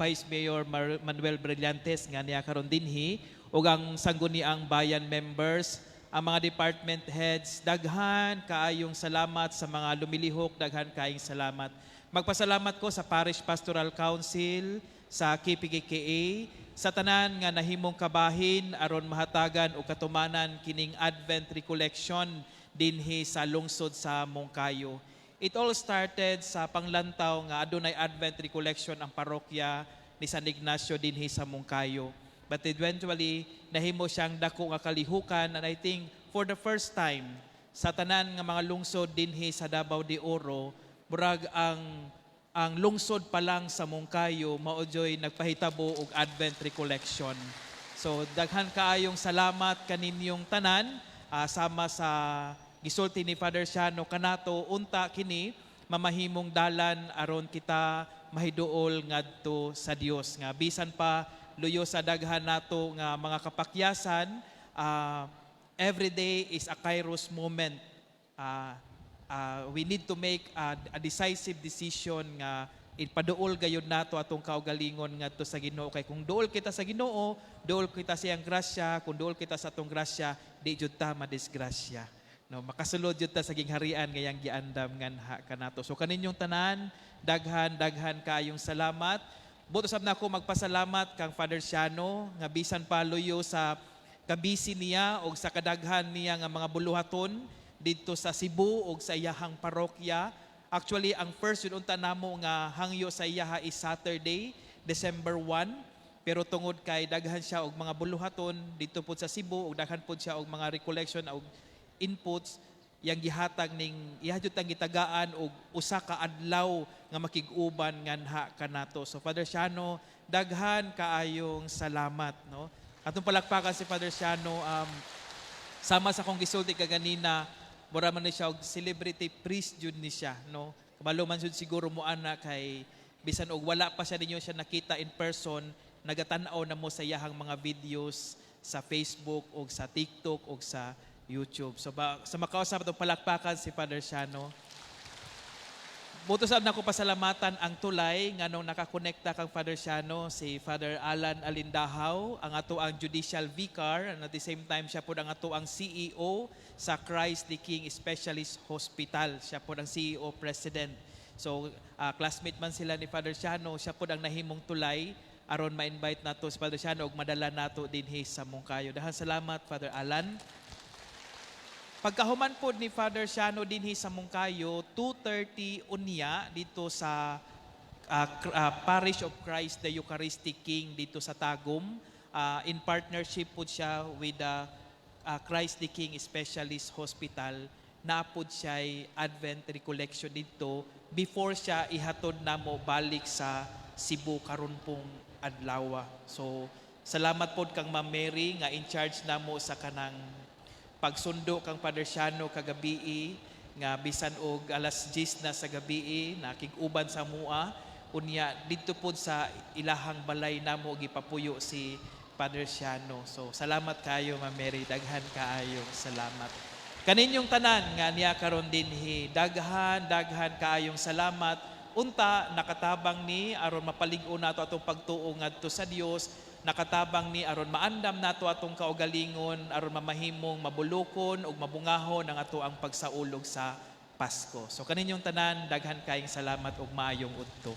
Vice Mayor Manuel Brillantes nga niya karon dinhi, ug ang Sangguniang Bayan members, ang mga department heads. Daghan kaayong salamat sa mga lumilihok, daghan kaayong salamat. Magpasalamat ko sa Parish Pastoral Council, sa KPKKA, sa tanan nga nahimong kabahin aron mahatagan og katumanan kining Advent Recollection dinhi sa lungsod sa Monkayo. It all started sa panglantaw nga adunay Advent Recollection ang parokya ni San Ignacio dinhi sa Monkayo. But eventually, nahimo siyang dako nga kalihukan, and I think for the first time sa tanan nga mga lungsod dinhi sa Davao de Oro, murag ang lungsod pa lang sa Monkayo mao juy nagpahitabo og Advent Recollection. So daghan kaayong salamat kaninyong tanan, sama sa gisulti ni Father Siano kanato, unta kini mamahimong dalan aron kita mahiduol ngadto sa Dios nga bisan pa luyo sa daghan nato nga mga kapakyasan, every day is a kairos moment. We need to make a decisive decision nga ipaduol gayud nato atong kaugalingon ngadto sa Ginoo, kay kung duol kita sa Ginoo, duol kita sa iyang grasya. Kung duol kita sa atong grasya, di jud ta madisgrasya, no? Makasulod jud ta sa gingharian ngayang giandam nganha kanato. So kaninyong tanan, daghan daghan kaayong salamat. Buot usab nako magpasalamat kang Father Siano nga bisan pa luyo sa kabisi niya og sa kadaghan niya nga mga buluhaton didto sa Cebu og sa iyahang parokya. Actually, ang first yun unta namo nga hangyo sa iyaha is Saturday, December 1. Pero tungod kay daghan siya og mga buluhaton didto pod sa Cebu ug daghan pod siya og mga recollection og inputs, yang gihatag ning iya jud tang gitagaan og usa ka adlaw nga makig-uban nganha kanato. So Father Siano, daghan kaayong salamat, no? Atong palakpakan si Father Siano. Sama sa akong gisulti kaganina, mura man ni siya og celebrity priest jud ni siya, no? Kabalo man jud siguro mo ana kay bisan og wala pa siya ninyo siya nakita in person, nagatan-aw na mo sa iyahang mga videos sa Facebook og sa TikTok og sa YouTube. So ba, sa makausap atong palakpakan si Father Siano. Buot usab nako pasalamatan ang tulay nganong nakakonekta kang Father Siano, si Father Alan Alindahaw, ang ato ang judicial vicar, and at the same time siya pod ang ato ang CEO sa Christ the King Specialist Hospital. Siya pod ang CEO president. So classmate man sila ni Father Siano, siya pod ang nahimong tulay aron ma-invite nato si Father Siano ug madala nato dinhi sa Monkayo. Daghang salamat, Father Alan. Pagkahuman pod ni Father Siano dinhi sa Monkayo, 2:30 unya dito sa Parish of Christ the Eucharistic King dito sa Tagum. In partnership pod siya with the Christ the King Specialist Hospital. Naapod siya Advent Recollection dito before siya ihatod namo balik sa Cebu karon pong adlaw. So salamat pod kang Ma'am Mary nga in charge namo sa kanang pagsundo kang Father Siano kagabii, nga bisan og alas 10 na sa gabii nakig-uban sa mua, unya didto pod sa ilahang balay namo gipapuyo si Father Siano. So salamat kayo, Ma'am Mary, daghan kaayo salamat. Kaninyong tanan nga niya karon dinhi, daghan daghan kaayong salamat. Unta nakatabang ni aron mapalig-on nato atong pagtuo ngadto sa Dios, nakatabang ni aron maandam nato atong kaugalingon, aron mamahimong mabulukon ug mabungahon ang ato ang pagsaulog sa Pasko. So kaninyong tanan, daghan kaayong salamat ug maayong udto.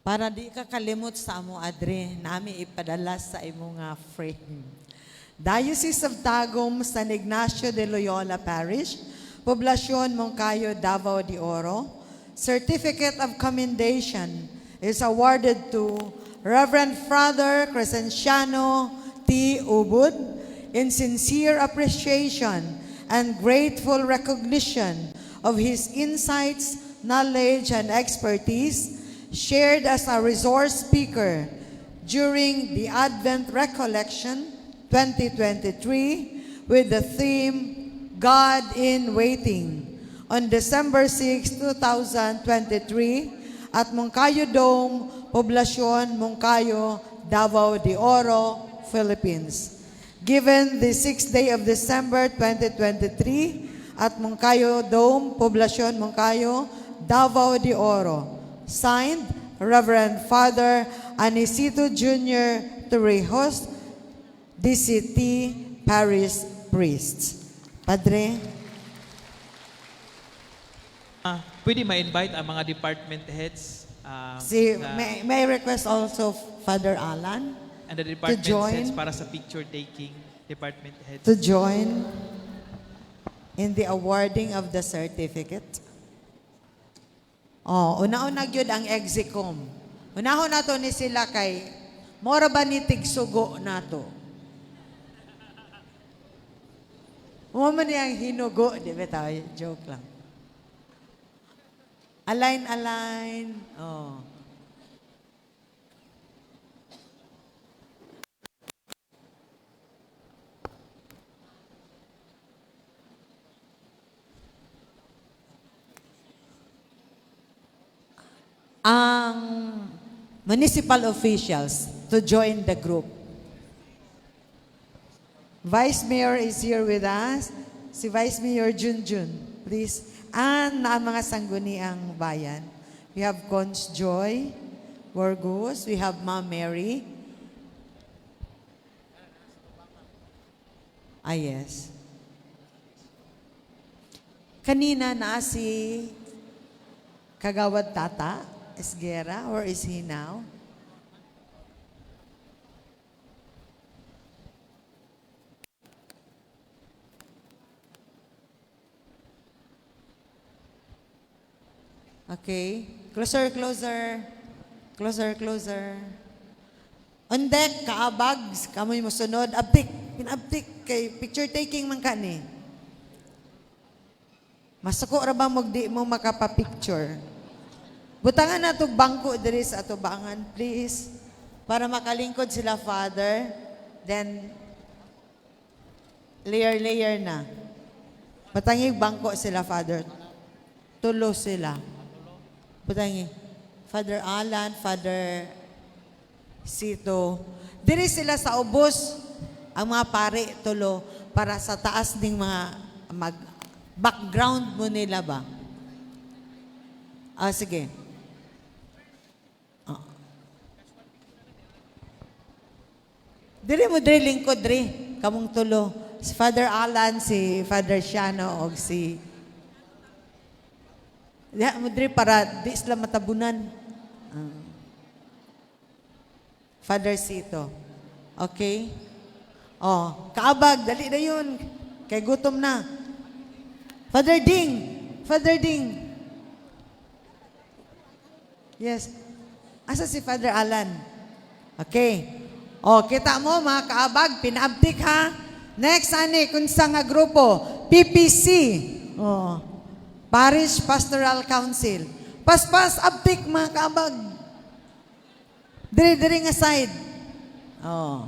Para di ka kalimot sa amo adre, nami ipadala sa imo nga frame. Diocese of Tagum, San Ignacio de Loyola Parish, Poblacion Moncayo, Davao de Oro. Certificate of Commendation is awarded to Reverend Father Crescenciano T. Ubud in sincere appreciation and grateful recognition of his insights, knowledge, and expertise shared as a resource speaker during the Advent Recollection 2023 with the theme God in Waiting on December 6, 2023 at Moncayo Dome, Poblacion, Moncayo, Davao de Oro, Philippines. Given the 6th day of December 2023 at Moncayo Dome, Poblacion, Moncayo, Davao de Oro. Signed, Reverend Father Anicito Jr. Torrijos, DCT Parish Priest. Padre. Pwede ma-invite ang mga department heads Si, may I request also Father Alan and the to department join heads para sa picture taking, department heads. To join in the awarding of the certificate. Oh, una-una gyud ang Execom. Unahon nato ni sila kay mora ba ni tigsugo nato. Mo man niyang hinugo, di ba tayo? Joke lang. Align, align. Oh. Ang municipal officials to join the group. Vice Mayor is here with us. Si Vice Mayor Junjun, please. And ang mga sangguniang bayan. We have Cons Joy Borgus. We have Ma'am Mary. Ah, yes. Kanina na si Kagawad Tata Esguera. Where is he now? Okay. Closer, closer. Closer, closer. On deck, kaabag, kamoy mo sunod. Abtik, pinabtik, kay picture taking man ka ni. Masuko ra ba mo di mo makapa-picture? Butangan na tog bangko diri sa atubangan, please. Para makalingkod sila, Father. Then, layer, layer na. Batangig bangko sila, Father. Tulo sila. Butangi. Father Alan, Father Sito. Diri sila sa ubos, ang mga pare tulo, para sa taas ning mga mag background mo nila ba? Ah, sige. Ah. Diri mo diri lingkod diri kamong tulo. Si Father Alan, si Father Shano og si. Diha mo diri para di sila matabunan. Ah. Father Sito. Okay? Oh, kaabag, dali na yun. Kay gutom na. Father Ding! Father Ding! Yes. Asa si Father Alan? Okay. Oh, kita mo mga kaabag, pinaabtik ha. Next ani kunsa nga grupo, PPC. Oh. Parish Pastoral Council. Paspas abtik mga kaabag. Diri-diri nga side. Oh.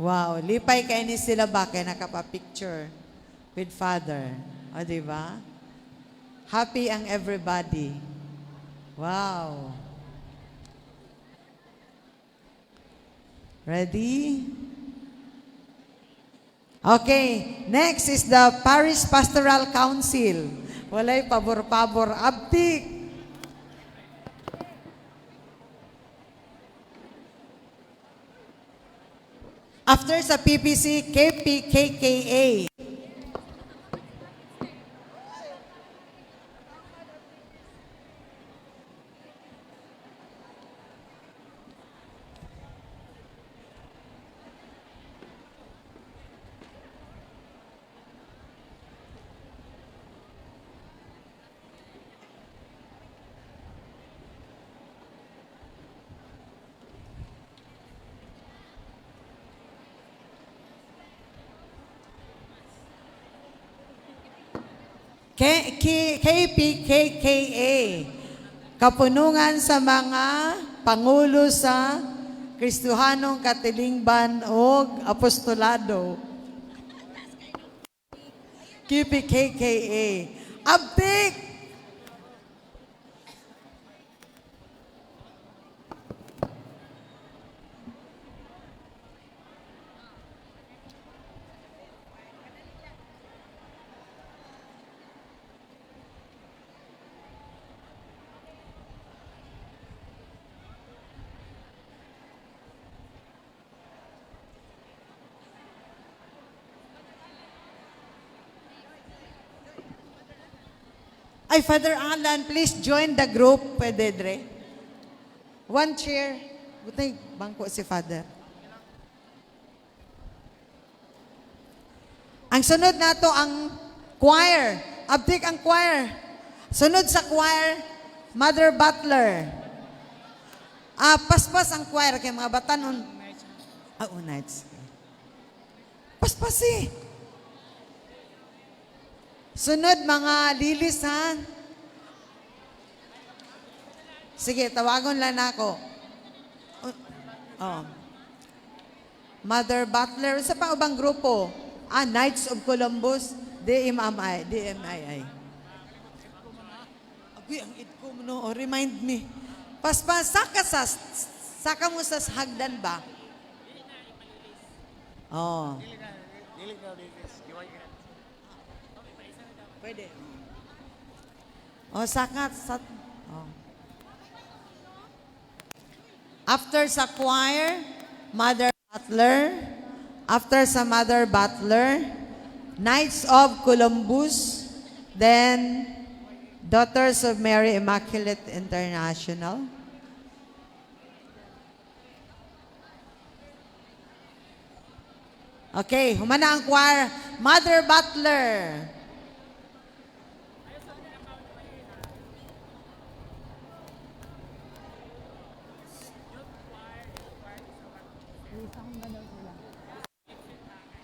Wow, lipay kay ni sila ba kay nakapa-picture with Father. O, di ba? Happy ang everybody. Wow. Ready? Okay, next is the Parish Pastoral Council. Walay pabor-pabor. Abtik. After sa PPC, KPKKA. K, K, KPKKA. Kapunungan sa mga Pangulo sa Kristohanong Katilingban og Apostolado. KPKKA. Abtik! Ay, Father Alan, please join the group. Pwede, Dre. One chair. Butay, bangko si Father. Ang sunod nato ang choir. Abtik ang choir. Sunod sa choir, Mother Butler. Ah, paspas ang choir kay mga batanon. Ah, oh, nights. Paspas eh. Sunod mga lilis ha. Sige, tawagon lang nako. Oh. Mother Butler, sa pang ubang grupo? Ah, Knights of Columbus, DMI, DMII. Agoy, ang idkom no, oh, remind me. Paspas, saka sa, saka mo sa hagdan ba? Oh. Pwede. Oh, saka, sa, oh. After sa choir, Mother Butler. After sa Mother Butler, Knights of Columbus, then Daughters of Mary Immaculate International. Okay, humana ang choir. Mother Butler.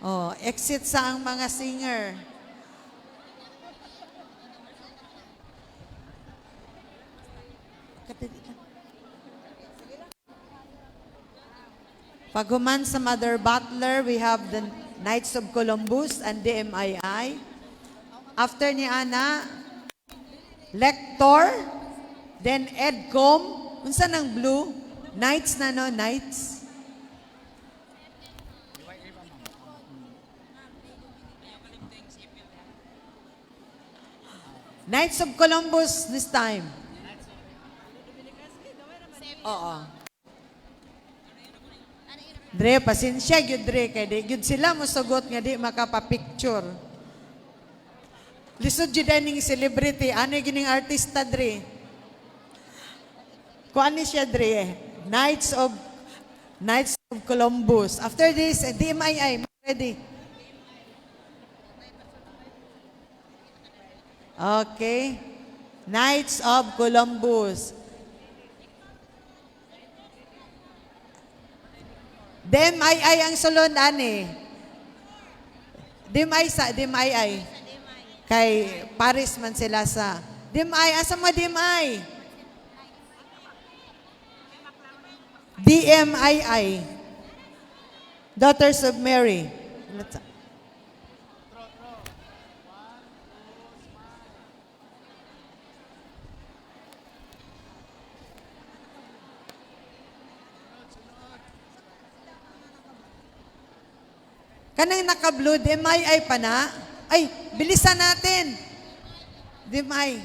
Oh, exit sa ang mga singer. Paghuman sa Mother Butler, we have the Knights of Columbus and DMII. After ni Ana, Lector, then EDCOM. Unsa nang blue? Knights na no, Knights. Knights of Columbus this time. Oo. Dre, pasensya gyud dre kay di gyud sila mosugot nga di makapa-picture. Lisod jud ning celebrity, ano gining artista dre? Kuan ni siya dre, Knights of Columbus. After this, eh, DMII, ready. Okay. Knights of Columbus. DMII ang sulod ani. DMI sa DMII. Kay Paris man sila sa DMI. Asa mo DMI? DMII. Daughters of Mary. Kanang naka-blue, DMII pa na? Ay, bilisan natin. DMI.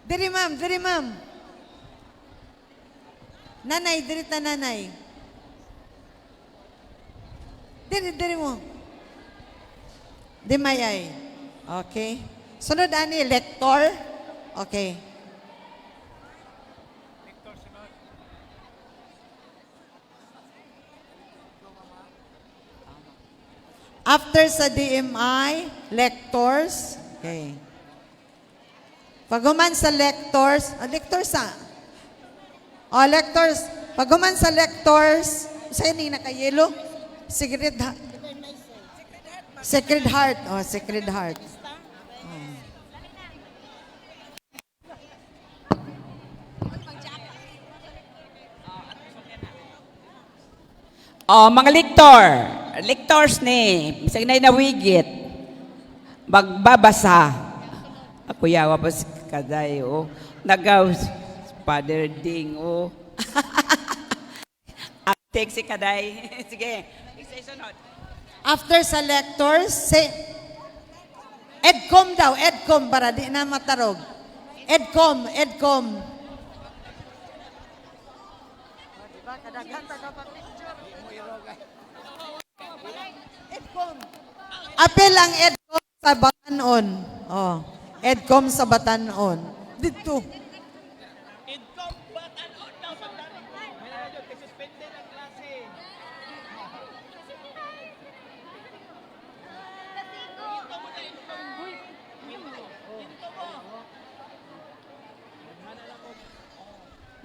Diri ma'am, diri ma'am. Nanay, diri ta nanay. Diri, diri mo. DMII. Okay. Sunod ani, lector. Okay. After sa DMI, lectors. Okay. Paghuman sa lectors, ah, lectors sa. Oh, lectors. Paghuman sa lectors, sa ini naka-yellow? Sacred Heart. Sacred Heart. Oh, Sacred Heart. Oh, mga lector, lectors ni, bisag na nawigit, magbabasa. Ako yawa pa si Kaday, oh. Nagaw, Father Ding, oh. Take si Kaday. Sige. Isa sunod. After sa lectors, say, EDCOM daw, EDCOM para di na matarog. EDCOM, EDCOM. EDCOM. Apel ang EDCOM sa Batanon. Oh, EDCOM sa Batanon. Dito.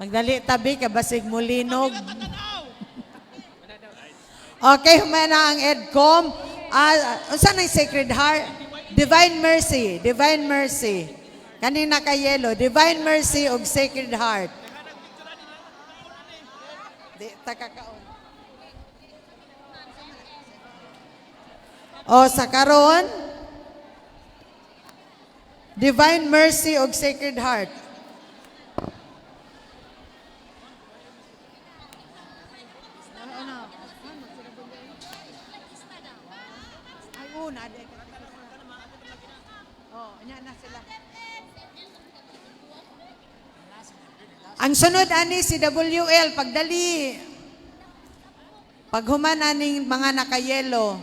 Magdali tabi ka basig mulinog. Okay, humana ang EDCOM. Ah, unsa nang Sacred Heart? Divine Mercy, Divine Mercy. Kanina ka yellow, Divine Mercy ug Sacred Heart. Di ta kakaon. O sa karon, Divine Mercy ug Sacred Heart. Ay, una. Oh, nya na sila. Ang sunod ani si WL pagdali. Paghuman aning mga nakayelo,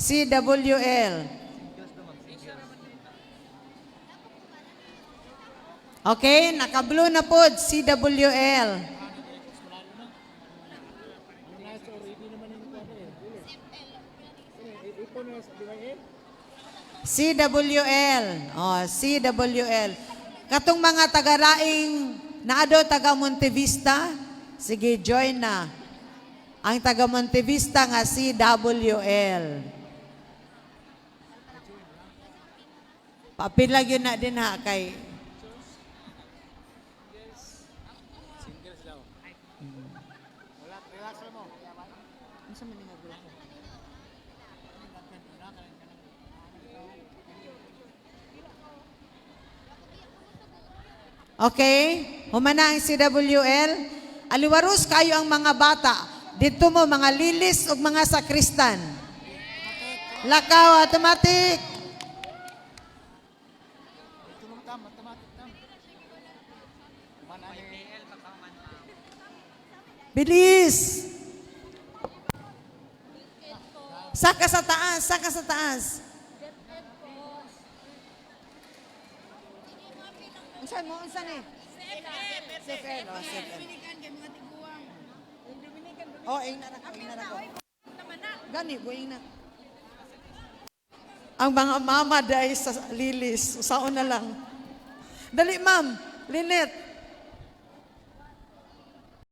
CWL. Okay, naka-blue na po, CWL. CWL. Oh, CWL. Katong mga tagaraing naado taga Montevista, sige join na. Ang taga Montevista nga CWL. Papila yun na din ha kay. Okay? Humana ang CWL. Aliwarus kayo ang mga bata. Dito mo mga lilis ug mga sakristan. Lakaw automatic. Bilis. Saka sa taas, saka sa taas. Unsa mo, unsa ni? CFL, oh, CFL. Oh, ing na ko, ing na ko. Gani, buing na. Ang mga mama dahil sa lilis, usaon na lang. Dali, ma'am. Lynette.